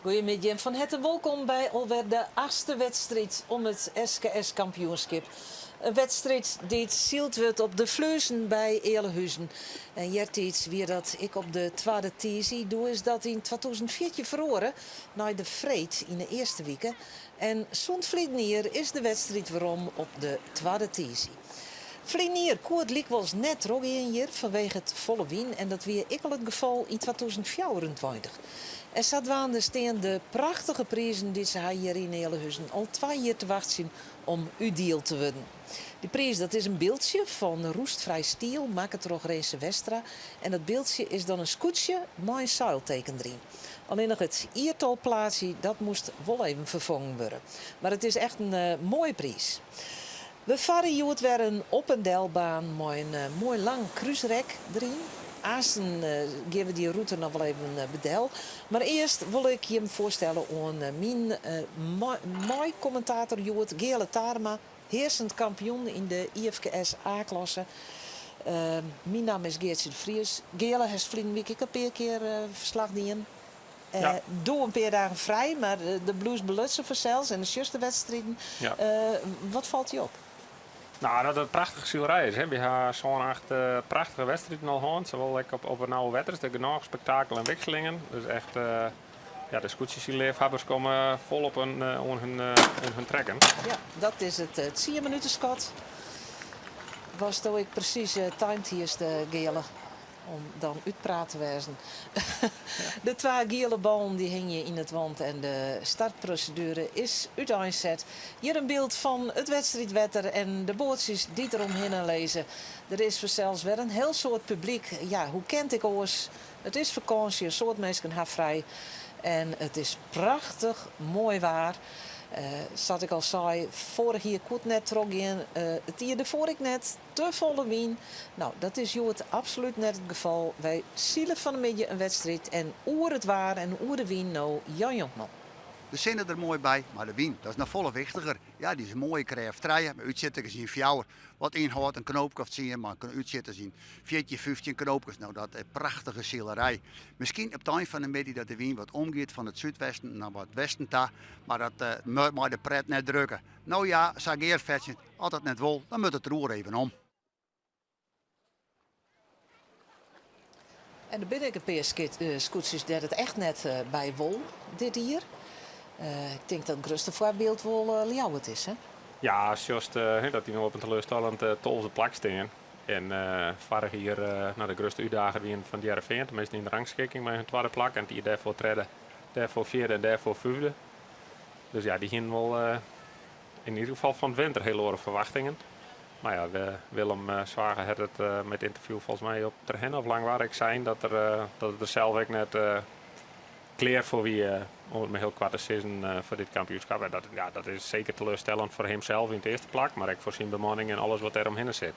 Goeiemiddei en fan herte wolkom by alwer de achtste wedstriid om it SKS kampioenskip. In wedstriid dy't syld wurdt op de Fluezen by Ealahuzen. En eartiids wie dat ek op de twadde tiisdei. Doe is dat yn 2014 feroare nei de freed yn de earste wike. En sûnt ferliden jier is de wedstriid werom op de twadde tiisdei. Ferline jier koe it lykwols net trochgean hjir fanwege te folle wyn en dat wie ek al it gefal yn 2024. En sadwaande stean de prachtige prizen dy't se ha hjir yn Ealahuzen al twa jier te wachtsjen om útdield te wurden. Dy priis dat is in byldsje fan roestfrij stiel makke troch Rinse Westra en dat byldsje is dan in skûtsje mei in seilteken deryn. Allinnich it jiertalplaatsje dat moast wol even ferfongen wurde. Mar it is echt in moaie priis. We farre hjoed wer in op en delbaan mei in moai lang krúsrek deryn. Aansten gean we dy rûte noch wol even bedel. Mar earst wol ik jim foarstelle oan myn mei-kommentator hjoed, Geale Tarema, hearsend kampioen yn de IFKS A-klasse. Myn namme is Geartsje de Vries. Geale, hast ferline wike ek in pear kear ferslach dien. Doe in pear dagen frij, mar do bliuwst belutsen fansels en do sjochst de wedstriden. Wat falt dy op? No, dat it in prachtige silerij is. Wy ha sân, acht prachtige wedstriden al hân, sawol ek op de nauwe wetters, der genôch spektakel en wikselingen. Dus echt, ja, de skûtsjesylleafhawwers komme folop oan hun trekken. Ja, dat is it tsienminuteskot. Watsto ek presys timed hiest, Geale. Om dan útpraat te wêzen. De twa giele ballen dy hingje yn it want en de startproseduere is úteinset. Hjir in byld fan it wedstriidwetter en de boatsjes dy't der omhinne lizze. Der is fansels wer in hiel soad publyk. Ja, hoe kin it ek oars? It is fakânsje, in soad minsken ha frij en it is prachtich moai waar. Sa't ik al sei, foarich jier koe it net trochgean, it jier derfoar ek net. Te folle wyn? No, dat is hjoed absolút net it gefal. Wy sile fan 'e middei in wedstriid en oer it waar en oer de wyn no Jan Jonkman. De sinne der moai by, mar de wyn, dat is noch folle wichtiger. Ja, dy is in moaie krêft trije, mar útsjitter is yn fjouwer. Wat ynhâldt in knoopke of tsien, mar in útsjitter is yn 14, 15 knoopkes. No, dat is prachtige silerij. Miskien op it ein fan de middei dat de wyn wat omgiet fan it súdwesten nei wat westen ta, mar dat mei de pret net drukke. No ja, sa gearfetsjend, As it net wol, dan moat it roer even om. En der binne ek in pear skûtsjes dêr't it echt net by wol dit jier. Ik tink dat it grutste foarbyld wol Ljouwert is, hè? Ja, sjochst dat dy no op in teleurstellend tolfde plak stean. En foarich jier no, de grutste útdager wienen fan Hearrenfean, teminsten yn de rangskikking mei hun twadde plak. En it jier dêrfoar tredde, dêrfoar fjirde en dêrfoar fyfde. Dus ja, dy hienen wol yn ieder gefal fan it winter hiel oare ferwachtingen. Mar ja, Willem Zwaga hat it met ynterview folgens my op Terherne of Langwar ek sein dat er dat er der sels ek net klear foar wie om it mar hiel koart te sizzen foar dit kampioenskip. En dat, ja, dat is seker teleurstellend foar himsels yn it earste plak, mar ek foar syn bemanning en alles wat dêr omhinne sit.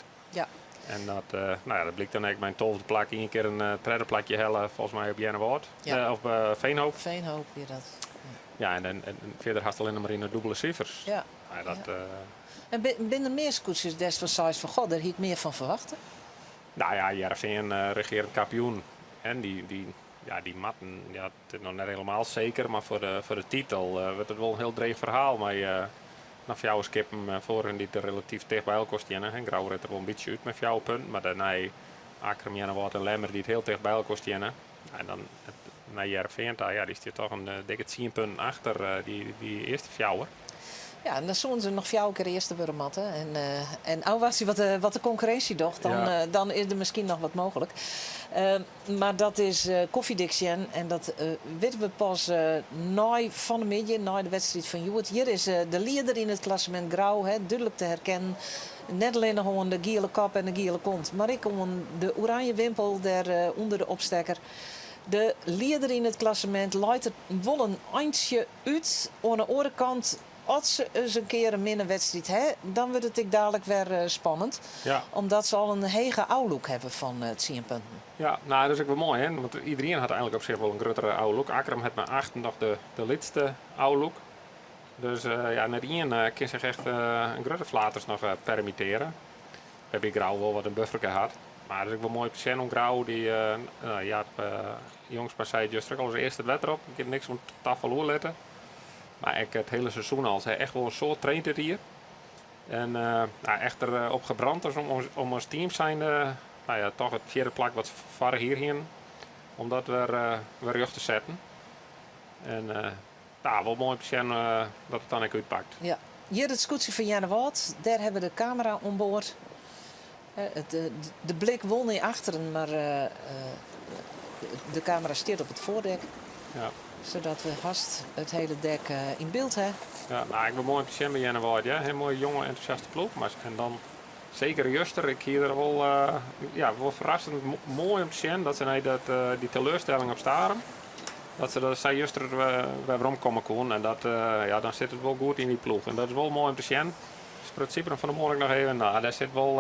En dat, no ja, dat blykt dan ek by in tolfde plak ien kear in tredde plakje helle, folgens my op Earnewâld. Of Veenhoop. Veenhoop wie dat. Ja, en fierder hast allinnich mar yn de dûbele sifers. Ja, dat, En binne der mear skûtsjes dêr'tst fan seist fan goh, dêr hie ik mear fan ferwachte? No ja, Hearrenfean regearend kampioen. En dy, ja, dy moatten, ja, it is noch net helemaal seker, mar foar de titel wurdt it wol in hiel dreech ferhaal mei noch fjouwer skippen foar hun dy't der relatyf ticht by elkoar steane. Grou rint der wol in bytsje út mei fjouwer punten, mar dêrnei Akkrum, Earnewâld en Lemmer dy't hiel ticht by elkoar steane. En dan nei Hearrenfean ta, ja, dy stiet toch in dikke tsien punten achter dy earste fjouwer. Ja, en dan soene se noch fjouwer kear earste wurde moatte. En, en ôfwachtsje wat de, wat de konkurrinsje docht, dan, dan is der miskien noch wat mooglik. Mar dat is kofjedik sjen en dat witte we pas nei fan 'e middei, nei de wedstriid fan hjoed. Hjir is de lieder yn it klassemint Grou, hè, dúdlik te herkennen. Net allinnich oan de giele kop en de giele kont, mar ek oan de oranje wimpel dêr ûnder de opstekker. De lieder yn it klassemint leit der wol in eintsje út. Oan 'e oare kant, as se ris in kear in minne wedstriid ha, dan wurdt it ek dalik wer spannend. Omdat se al in hege ôflûk hawwe fan tsien punten. Ja, no dat is ek wol moai, hè? Want iderien hat eigenlik op sich wol in gruttere ôflûk. Akkrum hat mei achten noch de lytste ôflûk. Dus ja, net ien kin sich echt in grutte flaters noch permittearje. Wêrby't Grou wol wat in bufferke hat. Mar it is ek wol moai om te sjen oan Grou. Dy, no, Jaap Jongsma sei it juster ek al, as earste it wetter op. Ik kin niks oan tafel oerlitte. Mar ek it hiele seizoen al. Se ha echt wol in soad traind dit jier. En no, echt der op gebrand is om as team zijnde, no ja, toch it fjirde plak wat se foarich jier hienen, om dat wer rjocht te setten. En no, wol moai om te sjen dat it dan ek útpakt. Ja, hjir it skûtsje fan Earnewâld, dêr hawwe we de kamera oan board. De blik wol nei achteren, mar de kamera stiet op it foardek. Ja. Sadat we hast it hiele dek yn byld ha. Ja, no, ek wol moai om te sjen by Earnewâld, ja. Hiel moaie jonge entûsjaste ploech. Mar, en dan seker juster, ik hie der wol, ja, wol ferrassend moai om te sjen dat se nei dat, dy teleurstelling op Starum, dat se dat sa juster wer werom komme koenen. En dat, ja, dan sit it wol goed yn dy ploech. En dat is wol moai om te sjen. Spruts Sybren fan 'e moarn ek noch even. No, dêr sit wol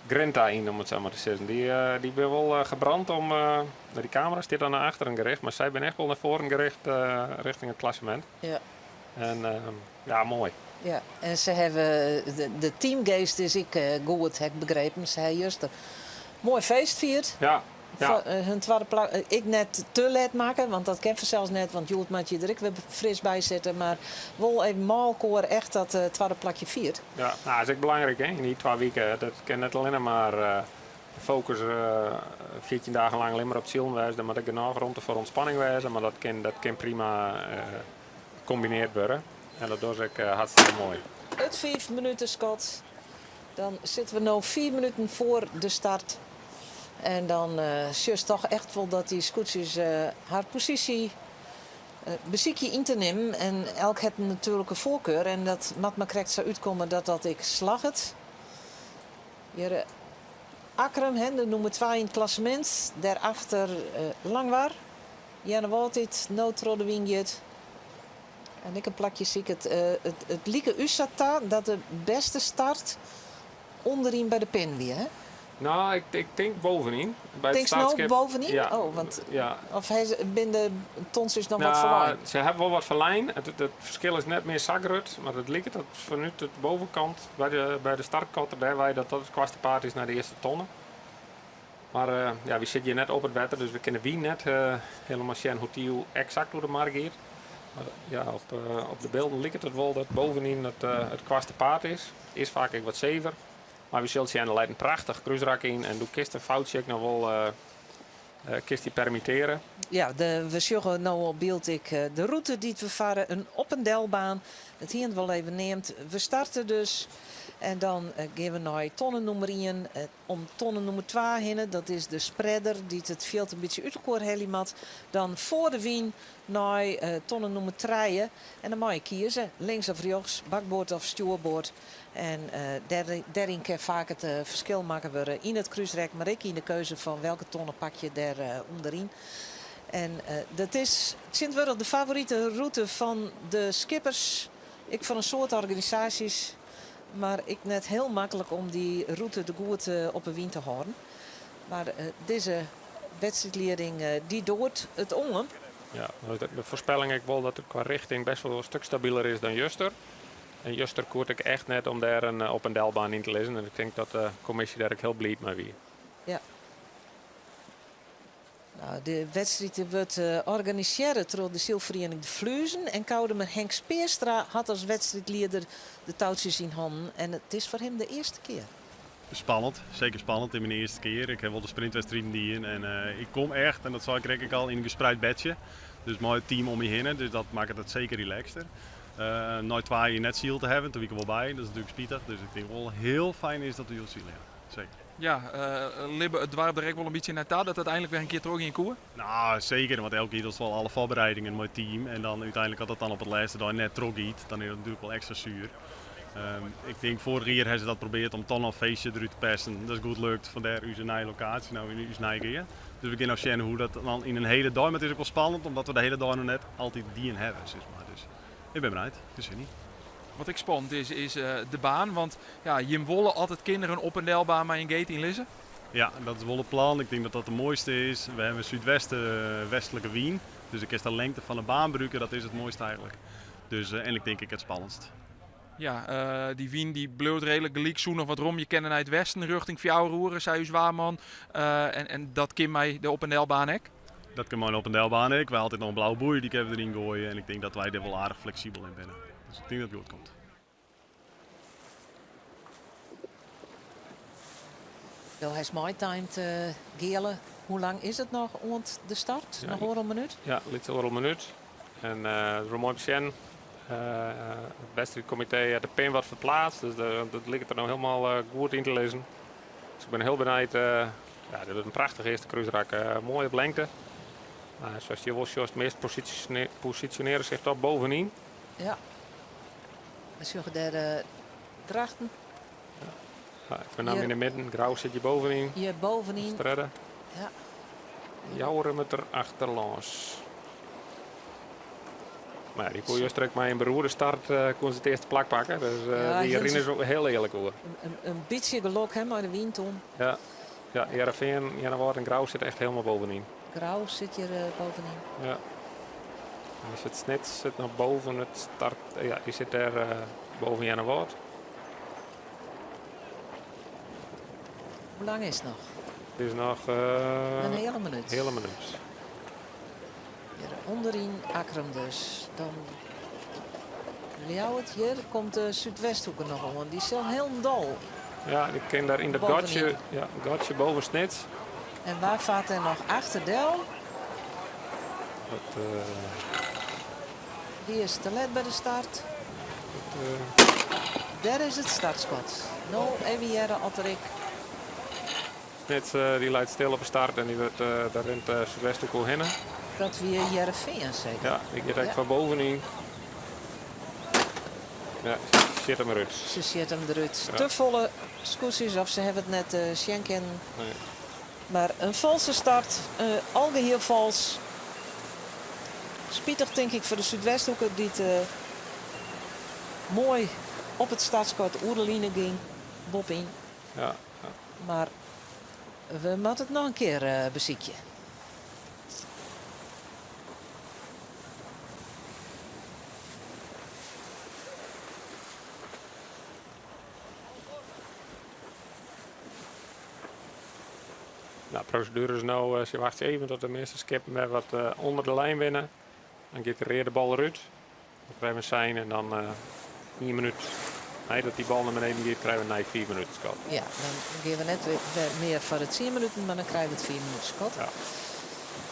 grinta yn, om it sa mar te sizzen. Dy, dy binne wol gebrand om. No, dy kamera stiet dan nei achteren gericht, mar sy binne echt wol nei foaren gericht richting it klassemint. Ja. En ja, moai. Ja, en se hawwe de teamgeast is ek goed, ha ik begrepen. Se ha juster moai feest fierd. Ja. Ja. Hun twadde plak ek net te let makke, want dat kin fansels net, want hjoed moat je der ek wer fris by sitte. Mar wol even mei elkoar echt dat twadde plakje fierd. Ja, no, is ek belangryk hè, yn dy twa wiken. Dat kin net allinnich mar de fokus 14 dagen lang allinnich mar op it silen wêze. Der moat ek genôch romte foar ûntspanning wêze, mar dat kin prima kombineard wurde. En dat docht ek hartstikke moai. It fiif minuten skot. Dan sitte we no fiif minuten foar de start. En dan sjochst toch echt wol dat dy skûtsjes har posysje besykje yn te nimmen. En elk hat in natuerlike foarkar en dat moat mar krekt sa útkomme dat dat ek slagget. Hjir Akkrum, hè, de nûmer twa yn it klassemint. Dêrachter Langwar, Earnewâld dy't no troch de wyn giet. En ek in plakje siket. It like ús sa ta dat de bêste start ûnderyn by de pin wie, hè? No, ik tink bovenyn. By it Tinkst no startskip. bovenyn? Ja. Oh, want Ja. of ha se, binne de tontsjes noch wat No, ferlein? se hawwe wol wat ferlein. It ferskil is net mear sa grut, mar it liket dat fanút de bovenkant by de startkotter dêrwei dat dat it koartste paad is nei de earste tonne. Mar ja, wy sitte hjir net op it wetter, dus we kinne wy net helemaal sjen hoe't dy eksakt oer de mar giet. Mar ja, op de bylden liket it wol dat bovenyn it koartste paad is. Is faak ek wat sever. Mar wy sille sjen, der leit in prachtich krúsrak yn en doe kinst in foutsje ek noch wol kinst dy permitteare. Ja, we sjogge no op byld ek de rûte dy't we farre, in op en delbaan. Dat hiene we al even neamd. We starte dus en dan gean we nei tonne nûmer ien. Om tonne nûmer twa hinne, dat is de spreader dy't it fjild in bytsje út elkoar helje moat. Dan foar de wyn nei tonne nûmer trije en dan mei je kieze, links of rjochts, bakboard of stjoerboard. En dêryn kin faak it ferskil makke wurde yn it krúsrek, mar ek yn de keuze fan welke tonne pak je dêr ûnderyn. En dat is tsjintwurdich de favorite rûte fan de skippers, ek fan in soad organisaasjes. Mar ek net hiel maklik om dy rûte der goed op 'e wyn te hâlden. Mar dizze wedstriidlieding dy doart it oan. Ja, de foarspelling ek wol dat it kwa richting best wol in stik stabiler is dan juster. En juster koe it ek echt net om dêr in op en delbaan yn te lizzen. En ik tink dat de kommisje dêr ek hiel bliid mei wie. Ja. No, de wedstriid wurdt organisearre troch de sylferiening De Fluezen en Koudumer Henk Speerstra hat as wedstriidlieder de toutsjes yn hannen en it is foar him de earste kear. Spannend, seker spannend. It is myn earste kear. Ik ha wol de sprintwedstriden dien en ik kom echt, en dat sei ik krekt ek al, yn in gespreid bedsje. Dus mei it team om my hinne, dus dat makket it seker relaxter. Nei twa jier net syld te hawwen, doe wie ik der wol by, dat is natuerlik spitich. Dus ik tink wol hiel fijn is dat we hjoed sile, ja. Seker. Ja, libbe it doarp der ek wol in bytsje nei ta dat it einlik wer in kear trochgean koe? No, seker, want elk jier dochst wol alle foarbereidingen mei it team en dan úteinlik as dat dan op it lêste dei net trochgiet, dan is dat natuerlik wol ekstra suer. Ik tink foarich jier ha se dat probearre om toch noch in feestje derút te persen. Dat is goed lukt, fandêr ús nije lokaasje no yn ús Nijegea. Dus we gean no sjen hoe dat dan yn in hiele dei, mar it is ek wol spannend omdat we de hiele dei noch net altyd dien hawwe, sis mar. Dus ik bin benijd, ik sin yn. Wat ek spannend is, is de baan, want ja, jim wolle altyd kinderen op en delbaan mei in gate yn lizze. Ja, dat is wol it plan. Ik tink dat dat de moaiste is. We hawwe súdwest westlike wyn, dus ik kinst de lengte fan de baan brûke, dat is it moaiste eigenlik. Dus, en ik tink ek it spannendst. Ja, dy wyn dy bliuwt reedlik gelyk, soe noch wat romje kinne nei it westen rjochting fjouwer oere, sei ús waarman. En dat kin mei de op en delbaan ek? Dat kin mei de op en delbaan ek. Wy ha altyd noch in blauwe boei, dy kinne we deryn goaie en ik tink dat wy dêr wol aardich fleksibel yn binne. Dus ik tink dat it goed komt. Do hast meitimed, Geale. Hoe lang is it noch oant de start? Noch oardel minút? Ja, lytse oardel minút. En it is wol moai om te sjen. It wedstriidkomitee hat de pin wat ferplaatst, dus dat liket der no hielendal goed yn te lizzen. Dus ik bin hiel benijd. Ja, dit wurdt in prachtich earste krúsrak. Moai op lengte. Mar sa't je wol sjochst, meast posisjonearje sich toch bovenyn. Ja. We sjogge dêr de Drachten. Ja, ik bin yn de midden. Grou sit hjir bovenyn. Hjir bovenyn. Tredde. Ja. Joure moat der achterlâns. Mar ja, dy koe juster ek mei in beroerde start koene se it earste plak pakke. Dus Ja, dy Jens rinne se hiel earlik oer. In bytsje gelok hè, mei de wyn toen. Ja, ja Hearrenfean, Earnewâld en Grou sitte echt hielendal bovenyn. Grou sit hjir bovenyn. Ja. En dan sit Snits sit noch boven it start. Ja, dy sit dêr boven Earnewâld. Hoe lang is it noch? It is noch in heale minút. Heale minút. Hjir ûnderyn Akkrum dus. Dan Ljouwert, hjir komt de Súdwesthoeke noch oan. Dy sil hielendal Ja, dy kin dêr yn dat bovenyn. gatsje, ja, gatsje boven Snits. En wa fart der noch achter del? Dat, Dy is te let by de start. Dat, Dêr is it startskot. No even hearre oft der ek. Snits dy leit stil op de start en dy wurdt, dêr rint Súdwesthoeke oerhinne. Dat wie Hearrenfean seker? Ja, dy giet ek Ja. fan bovenyn. Ja, sjit him derút. Se sjit him derút. Ja. Te folle skûtsjes of se hawwe it net sjen kinnen. Nee. Mar in falske start, algehiel falsk. Spitich tink ik foar de Súdwesthoeke dy't moai op it startskot oer de line gyng, boppyn. Ja, ja. Mar we moatte it noch in kear besykje. Nou, de proseduere is no, se wachtsje even tot de measte skippen wer wat ûnder de lijn binne. Dan giet de reade bal derút. Dan krije we in sein en dan ien minút neidat dy bal nei beneden giet, krije we in nij fiif minuten skot. Ja, dan gean we net wer mear foar de tsien minuten, mar dan krije we it fiif minuten skot. Ja.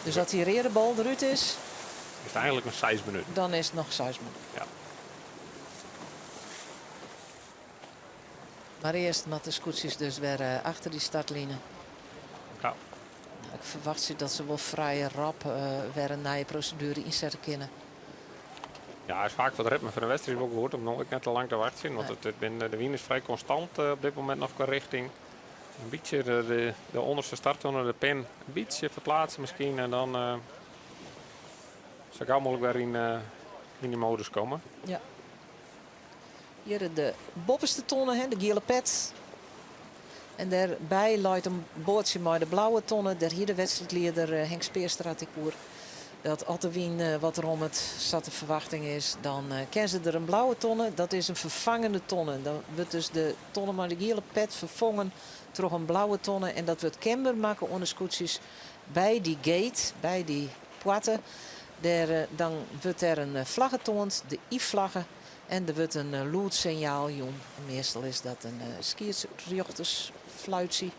Dus as dy reade bal derút is, Is it eigenlik noch seis minuten. Dan is it noch seis minuten. Ja. Mar earst moatte de skûtsjes dus wer achter dy startline. Ja. Ik ferwachtsje dat se wol frij rap wer in nije proseduere ynsette kinne. Ja, is faak foar it ritme fan de wedstriid wol goed om no ek net te lang te wachtsjen. Want Nee. de wyn is frij konstant op dit momint noch kwa richting. In bytsje de ûnderste starttonne, de pin, in bytsje ferplaatse miskien. En dan sa gau mooglik wer yn de modus komme. Ja. Hjir de boppeste tonne, hè, de giele pet. En dêrby leit in boatsje mei de blauwe tonne. Dêr hie de wedstriidlieder Henk Speerstra it ek oer. Dat as de wyn wat rommet, sa't de ferwachting is, dan kinne se der in blauwe tonne. Dat is in ferfangende tonne. Dan wurdt dus de tonne mei de giele pet ferfongen troch in blauwe tonne. En dat wurdt kenber makke oan de skûtsjes by dy gate, by dy poarte. Dêr, dan wurdt dêr in flagge toand, de Y-flagge. En der wurdt in lûdssinjaal jûn. Meastal is dat in skiedsrjochtersfluitsje.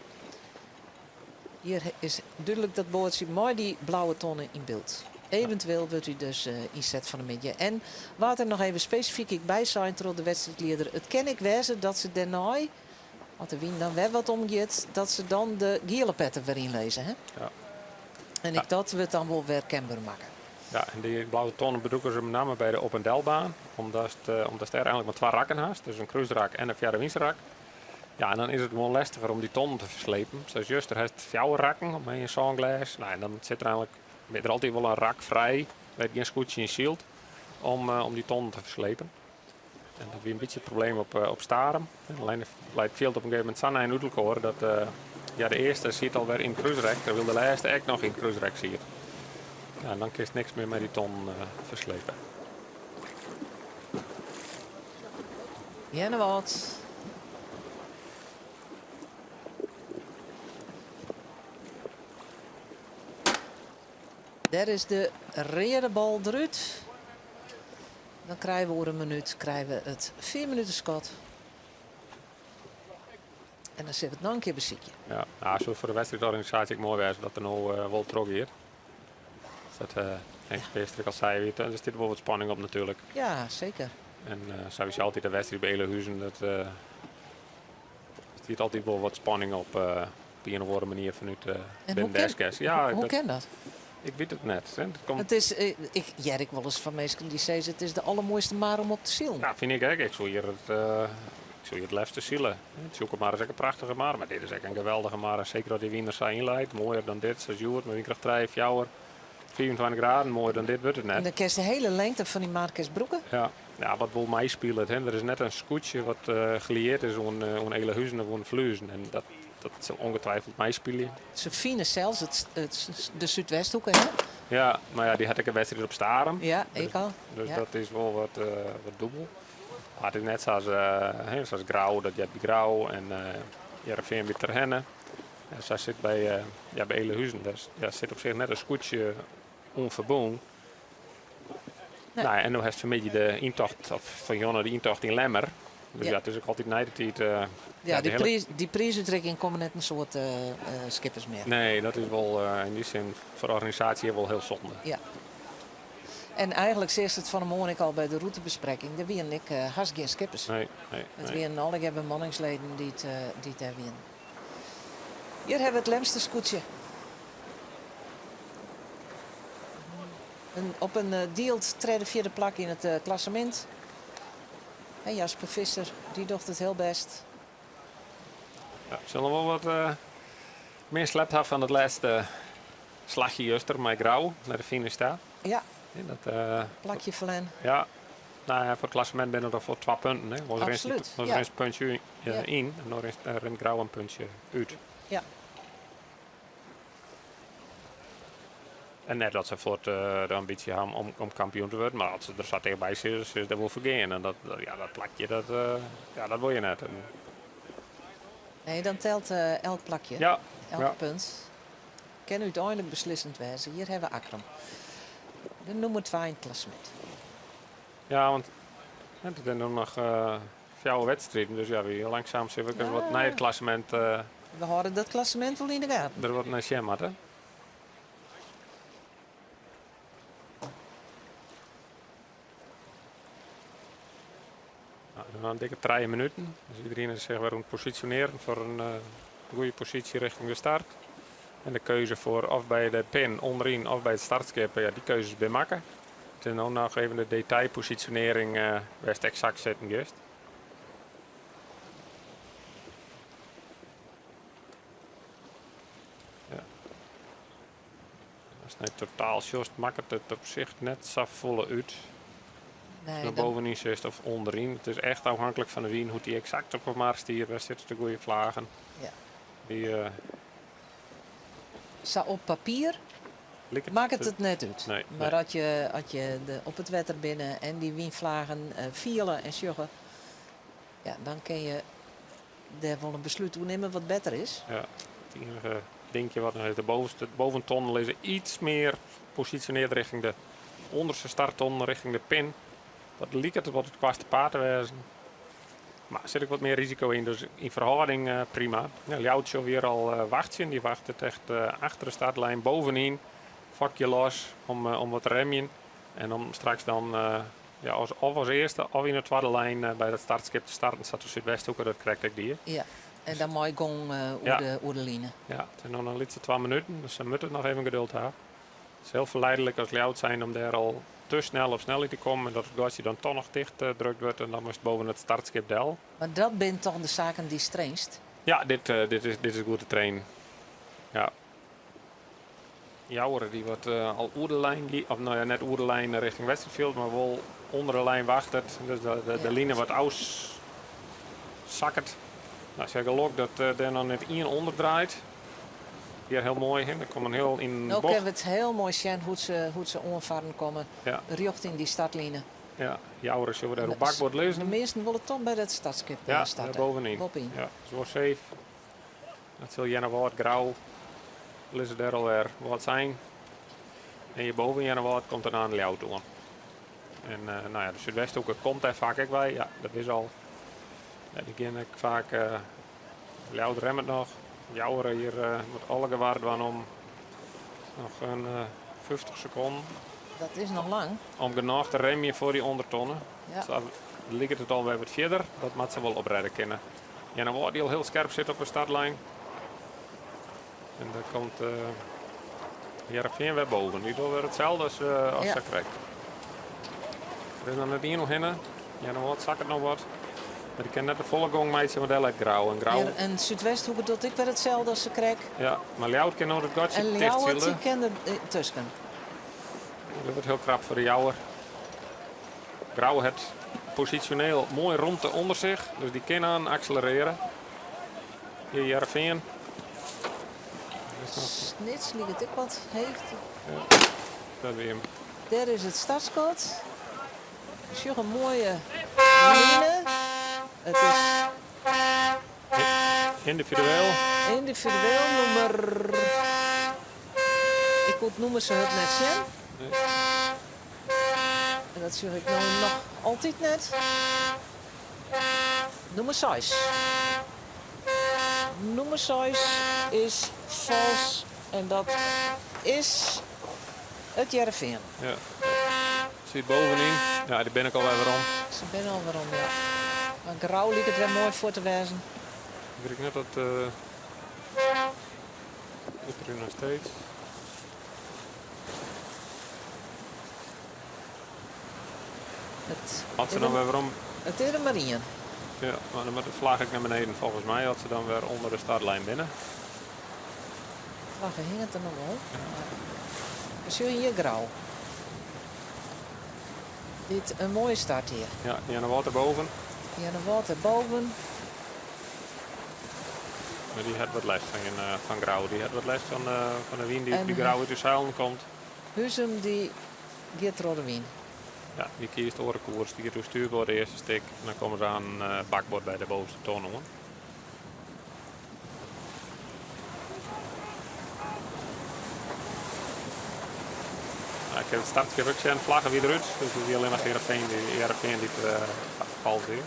Hjir is dúdlik dat boatsje mei dy blauwe tonne yn byld. Eventueel wurdt dy dus ynset fan 'e middei. En waard der noch even spesifyk ek by sein troch de wedstriidlieder, it kin ek wêze dat se dêrnei, as de wyn dan wer wat omgiet, dat se dan de giele petten wer ynlizze. Hè? Ja. En ek dat wurdt dan wol wer kenber makke. Ja, en dy blauwe tonnen brûke se benammen by de op- en delbaan, omdat omdat dêr eigenlik mar twa rakken hast, dus in krúsrak en in fjouwerwynsrak. Ja, en dan is it gewoan lestiger om dy tonnen te ferslepen. Sa as juster hast fjouwer rakken mei in sânglês. Nou, en dan sit der eigenlik, bin der altyd wol in rak frij, wêr't gjin skûtsje yn sylt, om dy tonnen te ferslepen. En dat wie in bytsje it probleem op Starum. En lei it fjild op in gegeven momint sa nei út elkoar dat ja, de earste siet alwer yn it krúsrek, terwyl de lêste ek noch yn it krúsrek siet. Ja, en dan kinst niks mear mei dy tonnen ferslepe. Earnewâld. Dêr is de reade bal derút. Dan krije we oer in minút krije we it fiifminutenskot. En dan sille we it noch in kear besykje. Ja, nou, soe foar de wedstriidorganisaasje ek moai wêze dat der no eh, wol trochgiet. Dat uh, Henk Speerstra al sei, der stiet wol wat spanning op natuerlik. Ja, seker. En uh, sowieso altyd de wedstriid by Ealahuzen, dat uh, stiet altyd wol wat spanning op. Uh, op ien of oare manier fanút uh, binnen de SKS. Ja, hoe kin dat? Ik wit it net. Hè. Dat komt... It is, ik hear ek wolris fan minsken dy't sizze it is de allermoaiste mar om op te silen. Ja, fyn ik ek. Ik soe hjir it, ik soe hjir it leafste sile. Tsjûkemar is ek in prachtige mar, mar dit is ek in geweldige mar. En seker as dy wyn der sa yn leit, moaier dan dit, sa as hjoed, mei wynkrêft 3, 4, 25 graden, moaier dan dit wurdt it net. En dan kinst de hiele lengte fan dy mar kinst brûke. Ja, ja, wat wol meispilet, hè, der is net in skûtsje wat gelieerd is oan, oan Ealahuzen of oan de Fluezen. En dat, dat sil ongetwijfeld meispylje. Se fine sels it, it, de Súdwesthoeke, hè? Ja, mar ja, dy hat ek in wedstriid op Starum. Ja, ek al. Dus ja. dat is wol wat, wat dûbel. Mar it is net sa as, hè, sa as Grou, dat heart by Grou en Hearrenfean by Terherne. En sa sit by, ja, by Ealahuzen. Dêr ja, sit op sich net in skûtsje oan ferbûn. Nee. Nou, en no hast fan 'e middei de yntocht, of fan jûn de yntocht yn Lemmer. Dus Ja. ja, it is ek altyd nei de tiid. Ja, ja, dy, de hiele- priis, dy priisútrikking komme net in soad skippers mear. Nee, dat is wol yn dy sin foar de organisaasje wol hiel sonde. Ja. En eigenlik seachst it fan 'e moarn ek al by de rûtebesprekking. Der wienen ek hast gjin skippers. Nee, nee, It nee. wienen allegear bemanningsleden dy't, dy't dêr wienen. Hjir hawwe we it Lemster skûtsje. In, op in dield tredde, fjirde plak yn it klassemint. En Jasper Visser, dy docht it hiel bêst. Ja, sil noch wol wat mear slept ha fan it lêste slachje juster mei Grou nei de finish ta. Ja. Ja, dat, Plakje ferlern. Ja. Nou ja, foar it klassemint binne der foar 2 punten. Hè. Oars rinst Absoluut, oars ja. rinst puntsje Ja. yn en dan rint, rint Grou in puntsje út. Ja. En net dat se fuort de ambysje ha om, om kampioen te wurden, mar as se der sa tichtby sitte, sille se der wol foar gean. En dat, ja, dat plakje, dat, ja, dat wol je net. En Nee, dan telt elk plakje, Ja, elk ja. punt. Kin úteinlik beslissend wêze. Hjir hawwe we Akkrum. De nûmer 2 yn it klassemint. Ja, want hè, der binne noch fjouwer wedstriden, dus ja, wy langsaam sille we wat nei it klassemint. We hâlde dat klassemint wol yn de gaten. Der wat nei sjen moatte. Nou, dan in dikke 3 minuten. Dus iedereen is sich wer oan it posisjonearjen foar in goede posysje richting de start. En de keuze foar of by de pin ûnderyn of by it startskip, ja, dy keuzes binne makke. It is no noch even de detailposisjonearring wêr'tst eksakt sitten giest. Ja. Ast nei totaal sjochst, makket it op sich net safolle út. Nee, Nei dan bovenyn sitst of ûnderyn. It is echt ôfhinklik fan de wyn, hoe't dy eksakt op 'e mar stiet, wêr sitte de goede flagen. Ja. Dy, Sa op papier liket makket it net út. Nee, Mar nee. as je, as je de, op it wetter binne en dy wynflagen fiele en sjogge, ja, dan kinne je dêr wol in beslút oer nimme wat better is. Ja, it iennige dinkje wat noch is, de bovenste, boventonnen lizze iets mear posisjonearre richting de ûnderste starttonnen, richting de pin. Dat liket wat it koartste paad te wêzen. Mar der sit ek wat mear risiko yn, dus yn ferhâlding prima. Ja, Ljouwert sil hjir al wachtsjen. Dy wachtet echt achter de startlijn bovenyn. Fokje los om wat te remjen. En om straks dan ja, as, of as earste of yn de twadde lijn by dat startskip te starten, sa't de Súdwesthoeke dat krekt ek die. Ja, en dan mei gong oer Ja. de, oer de line. Ja, it is noch in lytse 2 minuten, dus se moatte noch even geduld ha. It is hiel ferleidlik as Ljouwert zijnde om dêr al te snel op snelheid te kommen en dat it gatsje dan toch noch ticht drukt wurdt en dan moatst boven it startskip del. Mar dat binne toch de saken dy'tst trainst? Ja, dit, dit, is, dit is goed te trainen. Ja. Jouwer dy wat al oer de lijn gie, of no ja, net oer de lijn richting wedstriidfjild, mar wol ûnder de lijn wachtet. Dus de, de, de Ja. line wat ôfsakket. Nou, se gelok dat dêr noch net ien ûnder draait. Hjir hiel moai, hè. Der komt in hiel yn No bocht. kinne we it hiel moai sjen hoe't se, hoe't se oanfarren komme Ja. rjochting dy startline. Ja, Joure sjogge we dêr op bakboard De lizzen. measten wolle toch by dat startskip Ja, starte. dêr bovenyn. Boppe-yn. Ja, is wol safe. Dat sil Earnewâld, Grou lizze dêr alwer Wâldsein. En hjirboven Earnewâld komt dan oan Ljouwert oan. En no ja, de Súdwesthoeke komt dêr faak ek by. Ja, dat is al. Ja, dy gean ek faak. Ljouwert remmet noch. Joure hjir moat alle gewar dwaan om noch in 50 sekonden. Dat is noch lang. Om genôch te remjen foar dy ûndertonne. Ja. Sa liket it alwer wat fierder. Dat moat se wol oprêde kinne. Earnewâld dy al hiel skerp sit op de startlijn. En der komt Hearrenfean wer boven. Dy docht wer itselde as, as Ja. sa krekt. Der is noch net ien oerhinne. Earnewâld sakket noch wat. Mar dy kin net de folle gong meitsje, want dêr leit Grou. En Grou Ja, en Súdwesthoeke docht ek wer itselde as sa krekt. Ja, mar Ljouwert kin no dat gatsje En Ljouwert tichtsile. dy kin der tusken. Dat wurdt hiel krap foar de Jouwer. Grou hat posisjoneel moai romte ûnder sich, dus dy kin aan akselerearje. Hjir Hearrenfean. Snits liket ek wat heech. Ja, dat wie him. Dêr is it startskot. Sjoch in moaie line. It is Yndividueel. Yndividueel nûmer. Ik koe it nûmer sa hurd net sjen. Nee. En dat sjoch ik no noch altyd net. Nûmer seis. Nûmer seis is falsk en dat is it Hearrenfean. Ja. Sit bovenyn. Ja, dy binne ek alwer werom. Se binne al werom, ja. Mar Grou liket wer moai foar te wêzen. Ik wit net dat. Is der noch steeds. It As se dan wer werom. It is der mar ien. Ja, mar dan moat de flagge ek nei beneden folgens my, as se dan wer ûnder de startlijn binne. Flagge hinget der noch wol. We sjogge hjir Grou. Dit in moaie start hjir. Ja, Earnewâld derboven. Earnewâld derboven. Mar dy hat wat lêst fan Grou. Dy hat wat lêst fan de wyn dy't by Grou út de seilen komt. Huzum dy giet troch de wyn. Ja, dy kiest oare koers. Dy giet oer stuurboard de earste stik. En dan komme se oan bakboard by de bovenste ton oan. Nou, ik ha it startskip ek sjen, flagge wie derút. Dus it wie allinnich Hearrenfean dy, Hearrenfean dy't fals wie.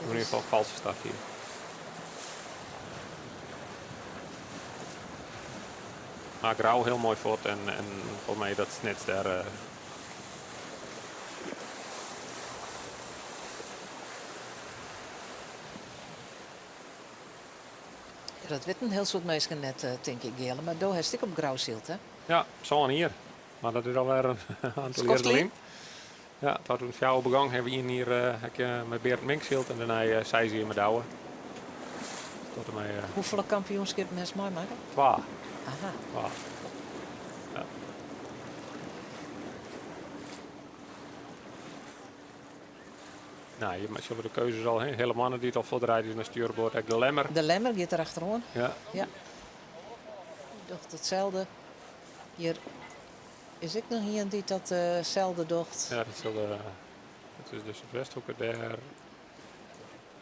Yn ieder gefal falske start hie. Mar Grou hiel moai fuort en, en folgens my dat Snits dêr. Ja, dat wit in hiel soad minsken net, tink ik, Geale. Mar do hast ek op Grou syld, hè? Ja, sân jier. Mar dat is alwer in oantal jierren Skoft lyn. Ja, 2004 begûn ha we ien jier ek mei Berend Mink syld en dêrnei seis jier mei Douwe. Tot en mei. Hoefolle kampioenskippen hast meimakke? Twa. Aha. Twa. Ja. Nou, hjir sjogge we de keuzes al. Hè. Hele mannen dy't al fuortride is nei stuurboard. Ek de Lemmer. De Lemmer giet der achteroan. Ja. Ja. Docht itselde. Hjir is ek noch ien dy't datselde docht. Ja, dat sil de, dat is de Súdwesthoeke dêr.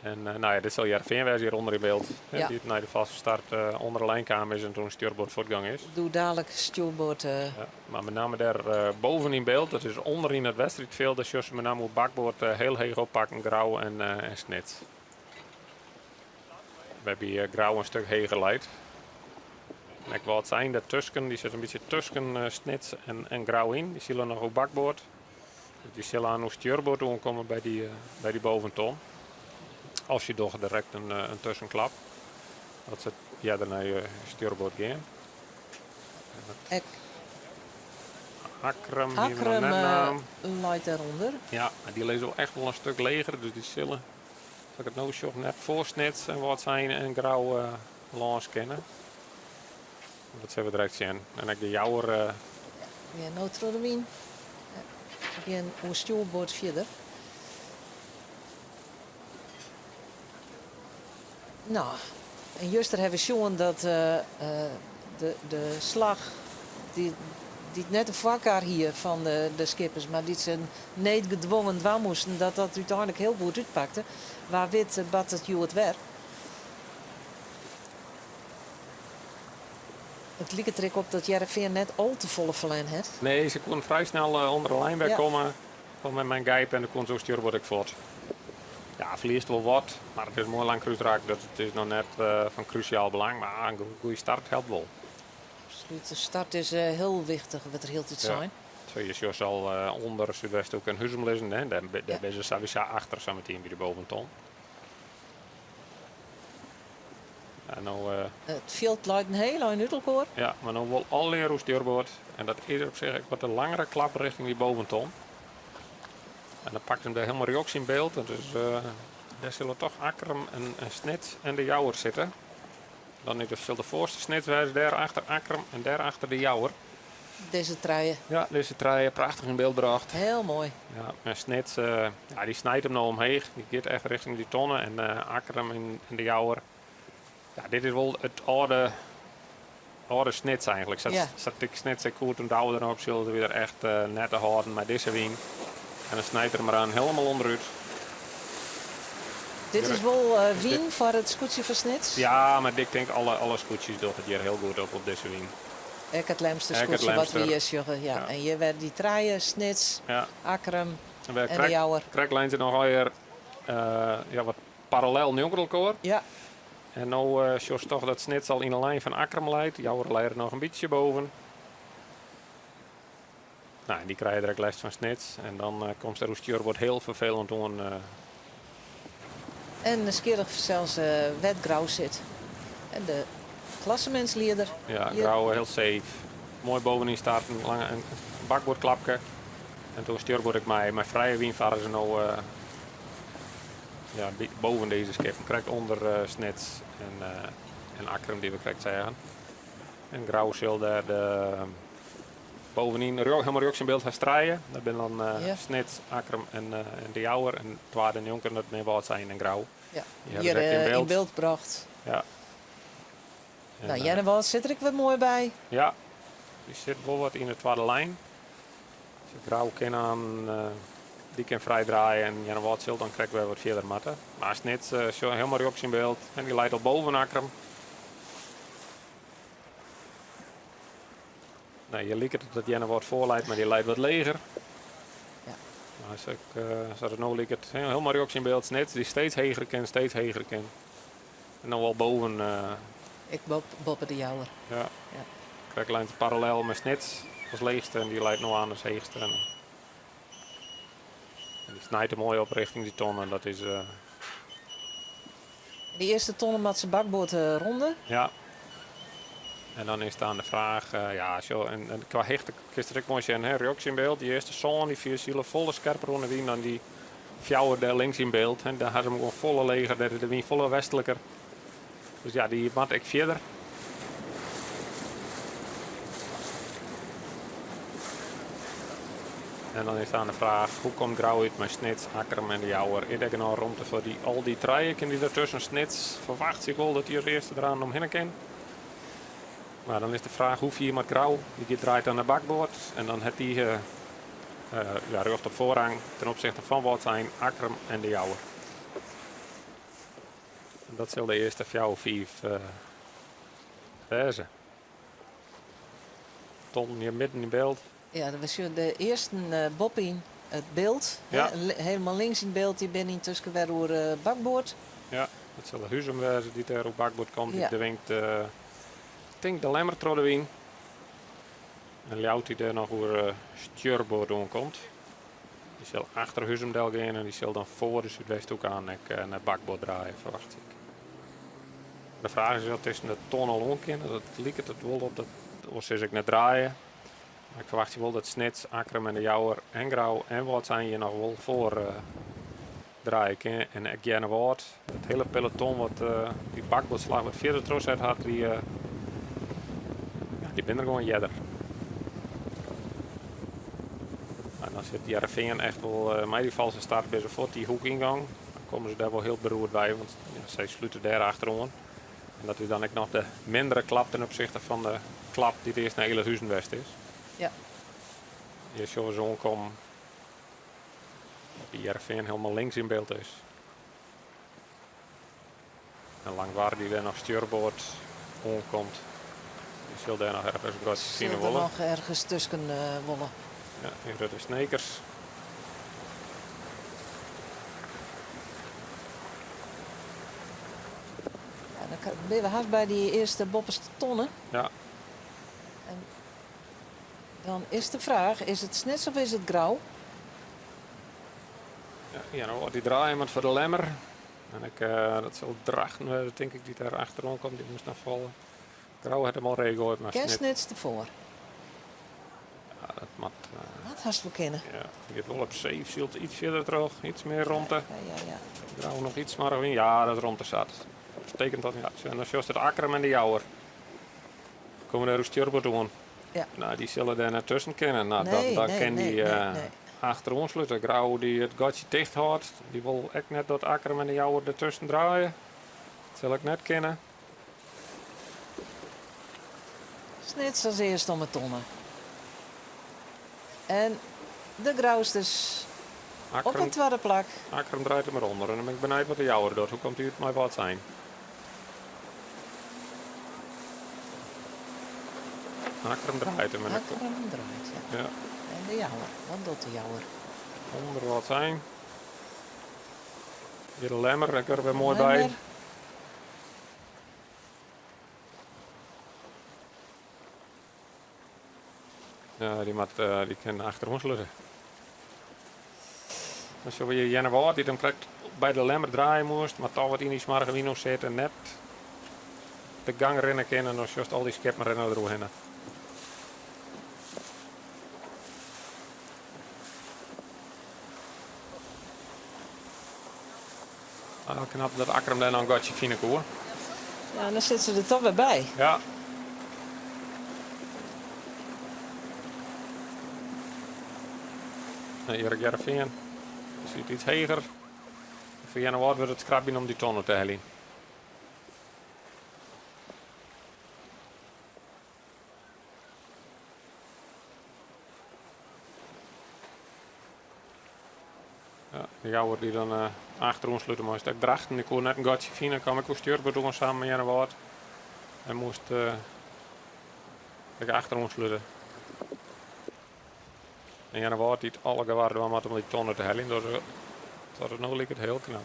En nou ja, dit sil Hearrenfean wêze hjir ûnder yn byld. Ja. Dy't nei de falske start ûnder de lijn kaam is en toen stjoerboard fuortgong is. Doe dalik stjoerboard. Ja, mar met name dêr boven yn byld, dat is ûnder yn it wedstriidfjild, dêr sjochst se met name oer bakboard hiel heech oppakken, Grou en Snits. Wêrby Grou in stik heger leit. En ek Wâldsein dêrtusken, dy sit in bytsje tusken Snits en Grou yn. Dy sile noch oer bakboard. Dus dy sille oan oer stjoerboard oankomme by dy boventon. Of se dogge direkt in tuskenklap. Dat se earder nei stjoerboard gean. Ek Akkrum, dy Akkrum, net naam. Leit dêrûnder. Ja, mar dy lizze wol echt wol in stik leger, dus dy sille, as ik it no sjoch, net foar Snits en Wâldsein en Grou lâns kinne. Dat sille we direkt sjen. En ek de Jouwer. Ja, no troch de wyn. Gean oer stjoerboard fierder. No, en juster ha we sjoen dat de slach dy't Dy't net de foarkar hie fan de skippers, mar dy't se needgedwongen dwaan moasten, dat dat úteinlik hiel goed útpakte. Wa wit bart it hjoed wer. It liket der ek op dat Hearrenfean net al te folle ferlern hat. Nee, se koenen frij snel ûnder de lijn wer komme. Kom met mijn gijp en dan kon zo stuurboord ik fuort. Ja, ferliest wol wat, mar it is moai lang krúsrak, dus it is noch net fan krúsjaal belang. Mar in goede start helpt wol. Absolút, de start is hiel wichtich, wurdt der hieltyd sein. Ja. Je sjochst al ûnder Súdwesthoek en Huzum lizzen, hè? Dêr binne se sawiesa achter sametien by de boventon. Ja, no, It fjild leit in hiel ein út elkoar. Ja, mar no wol allegear oer stjoerboard. En dat is op sich ek wat in langere klap richting dy boventon. En dan pakt him dêr hielendal rjochts yn byld. En dus dêr sille toch Akkrum en Snits en de Jouwer sitte. Dan is sil de foarste Snits wêze, dêr achter Akkrum en dêr achter de Jouwer. Dizze trije. Ja, dizze trije. Prachtich yn byld brocht. Hiel moai. Ja, en Snits, ja, dy snijt him no omheech. Dy giet echt richting dy tonne. En Akkrum en de Jouwer. Ja, dit is wol it âlde, âlde Snits eigentlik. Sa't, sa't ik Snits ek goed ûnthou der op sille se der echt net te hâlden mei dizze wyn. En dan snijt er him der hielendal ûnderút. Dit is wol wyn foar it skûtsje fan Snits? Ja, mar ik tink alle, alle skûtsjes dogge it hjir hiel goed op, op dizze wyn. Ek it Lemster skûtsje wat we hjir sjogge. Ja. En hjir wer dy trije, Snits, Akkrum en de Jouwer. Krekt leine se noch allegear ja, wat parallel njonken elkoar. En no sjochst toch dat Snits al yn 'e lijn fan Akkrum leit. Jouwer leit der noch in bytsje boven. Nou, en dy krije der ek lêst fan Snits. En dan komst der oer stjoerboard hiel ferfelend oan. En nijsgjirrich fansels wêr't Grou sit. En de klassemintslieder. Ja, Grou hiel safe. Moai bovenyn starten, lange in bakboardklapke. En toen stjoerboard ik mei, mei frije wyn farre se no ja, boven dizze skippen, krekt ûnder Snits en, en Akkrum dy't we krekt seagen. En Grou sil dêr de bovenyn helemaal rjochts yn byld hast trije. Dat binne dan Snits, Akkrum en, en De Jouwer. En twadde njonken dat binne Wâldsein en Grou. Ja, hjir yn byld brocht. Ja. Nou, Earnewâld sit der ek wer moai by. Ja, dy sit wol wat yn de twadde lijn. Grou kin aan, dy kin frij draaie en Earnewâld sil dan krekt wer wat fierder moatte. Mar Snits sjoch helemaal rjochts yn byld en dy leit al boven Akkrum. Nou, hjir liket it dat Earnewâld foar leit, mar dy leit wat leger. Mar as ik, sa't it no liket, helemaal rjochts yn byld Snits, dy steeds heger kin, steeds heger kin. En dan wol boven. Ek boppe de Jouwer. Ja. Krekt leit parallel mei Snits as leechste en dy leit no aan as heechste. En dy snijt der moai op richting dy tonne. Dat is. De earste tonne moat se bakboard ronde. Ja. En dan is it oan de fraach, ja, sjoch, en kwa hichte kinst der ek moai sjen, hè, rjochts yn byld, dy earste sân, dy vier sile folle skerper oan de wyn dan dy fjouwer dêr links yn byld. Hè, dêr ha se him gewoan folle leger, dêr is de wyn folle westliker. Dus ja, dy moat ek fierder. En dan is dan de fraach, hoe komt Grou út mei Snits, Akkrum en de Jouwer? Is der genôch romte foar dy, al dy trije? Kin dy dertusken Snits? Ferwacht ik wol dat dy as earste deraan omhinne kin. Mar dan is de fraach, hoe fier moat Grou? Dy giet draait dan nei bakboard en dan hat dy ja, rjocht op foarrang ten opzichte fan Wâldsein, Akkrum en de Jouwer. En dat sil de earste fjouwer, fiif wêze. Tonnen hjir midden yn byld. Ja, we sjogge de earsten boppe yn it byld. Ja. Helemaal links yn byld, dy binne yntusken wer oer bakboard. Ja, dat sil de Huzum wêze dy't dêr oer bakboard komt. Dy dwingt, tink de Lemmer troch de wyn. En Ljouwert dy't dêr noch oer stjurboard oankomt. Dy sil achter Huzum del gean en dy sil dan foar de Súdwesthoek aan ek nei bakboard draaie, ferwacht ik. De fraach is oft tusken de ton al oan kin. Dat liket it wol op dat oars sis ik net draaie. Mar ik ferwachtsje wol dat Snits, Akkrum en de Jouwer en Grou en Wâldsein hjir noch wol foar draaie kinne. En ek Earnewâld, it hiele peloton wat dy bakboardslach wat fierder trochset hat, dy, ja, dy binne der gewoan earder. En dan sit Hearrenfean echt wol mei dy false start binne se fuort dy hoek yngongen. Dan komme se dêr wol hiel beroerd by, want ja, sy slute dêr achteroan. En dat is dan ek noch de mindere klap ten opzichte fan de klap dy't earst nei Ealahuzen west is. Ja. Hjir sjogge se oankommen. Dat de Hearrenfean helemaal links yn byld is. En Langwar dy't dêr noch stjurboard oankomt. Dy sil dêr noch ergens in gatsje fine Sil der wolle. noch ergens tusken wolle. Ja, dy grutte Snekers. Ja, dan binne we hast by dy earste boppeste tonne. Ja. En dan is de fraach, is it Snits of is it Grou? Ja, ja, no dy draaie moat foar de Lemmer. En ik, dat sil Drachten wêze, tink ik, dy't dêr achteroan komt. Dy moast noch falle. Grou hat him al reed goaid, mar Kin Snits Snits derfoar? Ja, dat moat, Dat hast wol kinne. Ja, dy giet wol op safe, sylt iets fierder troch, iets mear romte. Ja, ja, ja. Grou noch iets smoarch wyn. Ja, dat romte zat. Dat betekent dat, ja, en dan sjochst it Akkrum en de Jouwer. Komme dêr oer stjurboard oan. Ja. Nou, dy sille dêr net tusken kinne. Nou, Nee, dan nee, kin nee, dy, nee, nee. achteroan slute. Grou dy't it gatsje ticht hâldt, dy wol ek net dat Akkrum en de Jouwer dertusken draaie. Dat sil ek net kinne. Snits as earste om 'e tonne. En de Grousters op Akkrum it twadde plak. Akkrum draait him ûnder en dan bin ik benijd wat de Jouwer docht. Hoe komt dy út mei Wâldsein? Akkrum draait him. Akkrum draait, ja. Ja. En de Jouwer. Wat docht de Jouwer? Under Wâldsein. Hjir de Lemmer, dêr der wer moai by. Lemmer. Ja, dy moat, dy kin achteroan slute. Dan sjogge we hjir Earnewâld dy't him krekt by de Lemmer draaie moast, mar toch wat yn dy smoarge wyn sit en net de gang rinne kin. En dan sjochst al dy skippen rinne deroerhinne. Ah, knap dat Akkrum dêr noch in gatsje fine koe. Ja, en dan sitte se der toch wer by. Ja. Erik Hearrenfean sit iets heger. Foar Earnewâld wurdt it skrabjen om dy tonne te heljen. Ja, de Jouwer dy't dan achteroan slute moast. Ek Drachten, dy koe net in gatsje fine, kaam ek oer stjurboard oan samen mei Earnewâld. En moast ek achteroan slute. En Earnewâld dy't alle gewaar dwaan moat om dy tonne te heljen, dat dat it no liket hiel knap.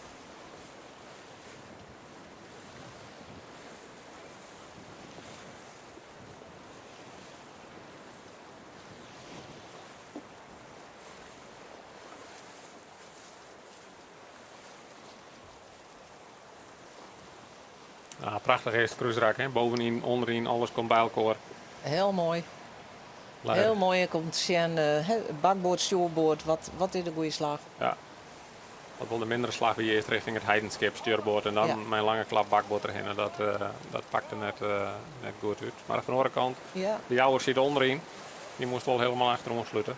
Ah, prachtich earste krúsrak, hè? Bovenyn, ûnderyn, alles komt by elkoar. Hiel moai. Lekker. Hiel moai ek om te sjen, bakboard, stjoerboard, wat is de goede slach? Ja. Wat wol de mindere slach wie earst richting it Heidenskip, stjoerboard en dan Ja. mei in lange klap bakboard derhinne. Dat pakte net goed út. Mar fan de oare kant, Ja. de Jouwer sit ûnderyn. Dy moast wol helemaal achteroan slute.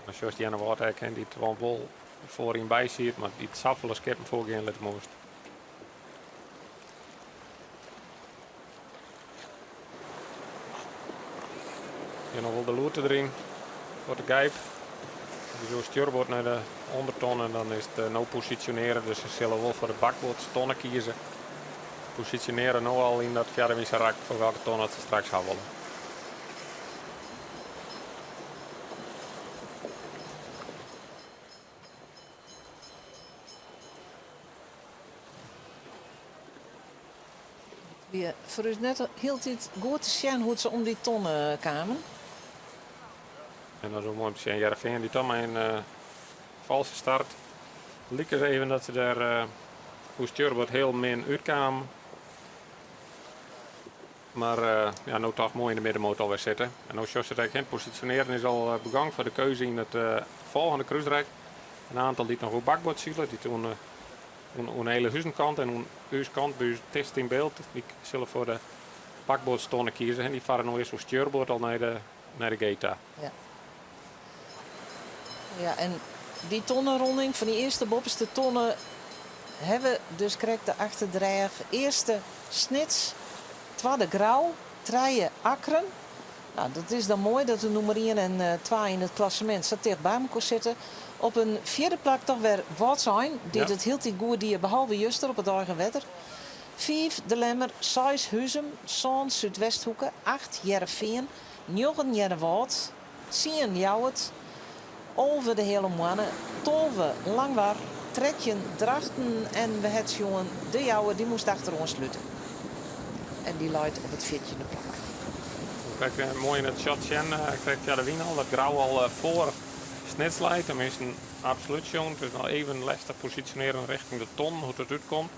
Dan sjochst Earnewâld ek, hè, dy't wol foaryn by siet, mar dy't safolle skippen foargean litte moast. Hjir noch wol de loerte deryn foar de Gijp. Dy is oer stjoerboard nei de ûnderton en dan is it no posisjonearre. Dus se sille wol foar de bakboardstonne kieze. Posisjonearre no al yn dat fjouwerwynse rak foar welke ton dat se straks ha wolle. Wie foar ús net hieltyd goed te sjen hoe't se om dy tonne kamen. En dat is wol moai om te sjen. Hearrenfean dy't dan mei in falske start. Like it even dat se dêr oer stjoerboard hiel min útkamen. Mar ja, no toch moai yn de middenmoot alwer sitte. En no sjochst it ek, hè, posisjonearjen is al begong foar de keuze yn it folgjende krúsrek. In oantal dy't noch oer bakboard sile, dy't oan de hele huzenkant en oan ús kant by ús tichtst yn byld, dy sille foar de bakboardstonne kieze. En dy farre no earst oer stjoerboard al nei de gate ta. Ja. Ja, en dy tonneronding fan dy earste boppeste tonne hawwe we dus krekt de achterdrêch. Earste Snits, twadde Grou, trije Akkrum. No, dat is dan moai dat de nûmer ien en twa yn it klassemint sa ticht by mekoar sitte. Op in fjirde plak toch wer Wâldsein, dy't it hieltyd goed die behalve juster op it eigen wetter. Fiif De Lemmer, seis Huzum, sân Súdwesthoeke, acht Hearrenfean, njoggen Earnewâld, tsien Ljouwert, 11 de Heale Moanne, 12 Langwar, 13 Drachten en we het sjoen De Jouwer, dy moast achteroan slute. En dy leit op it fjirtjinde plak. Krekt eh, moai yn it shot sjen, eh, krekt ja de wyn al, dat Grou al eh, foar Snits leit. Tenminsten, absolút sjoen. It is noch even lestich posisjonearjen richting de ton, hoe't it útkomt.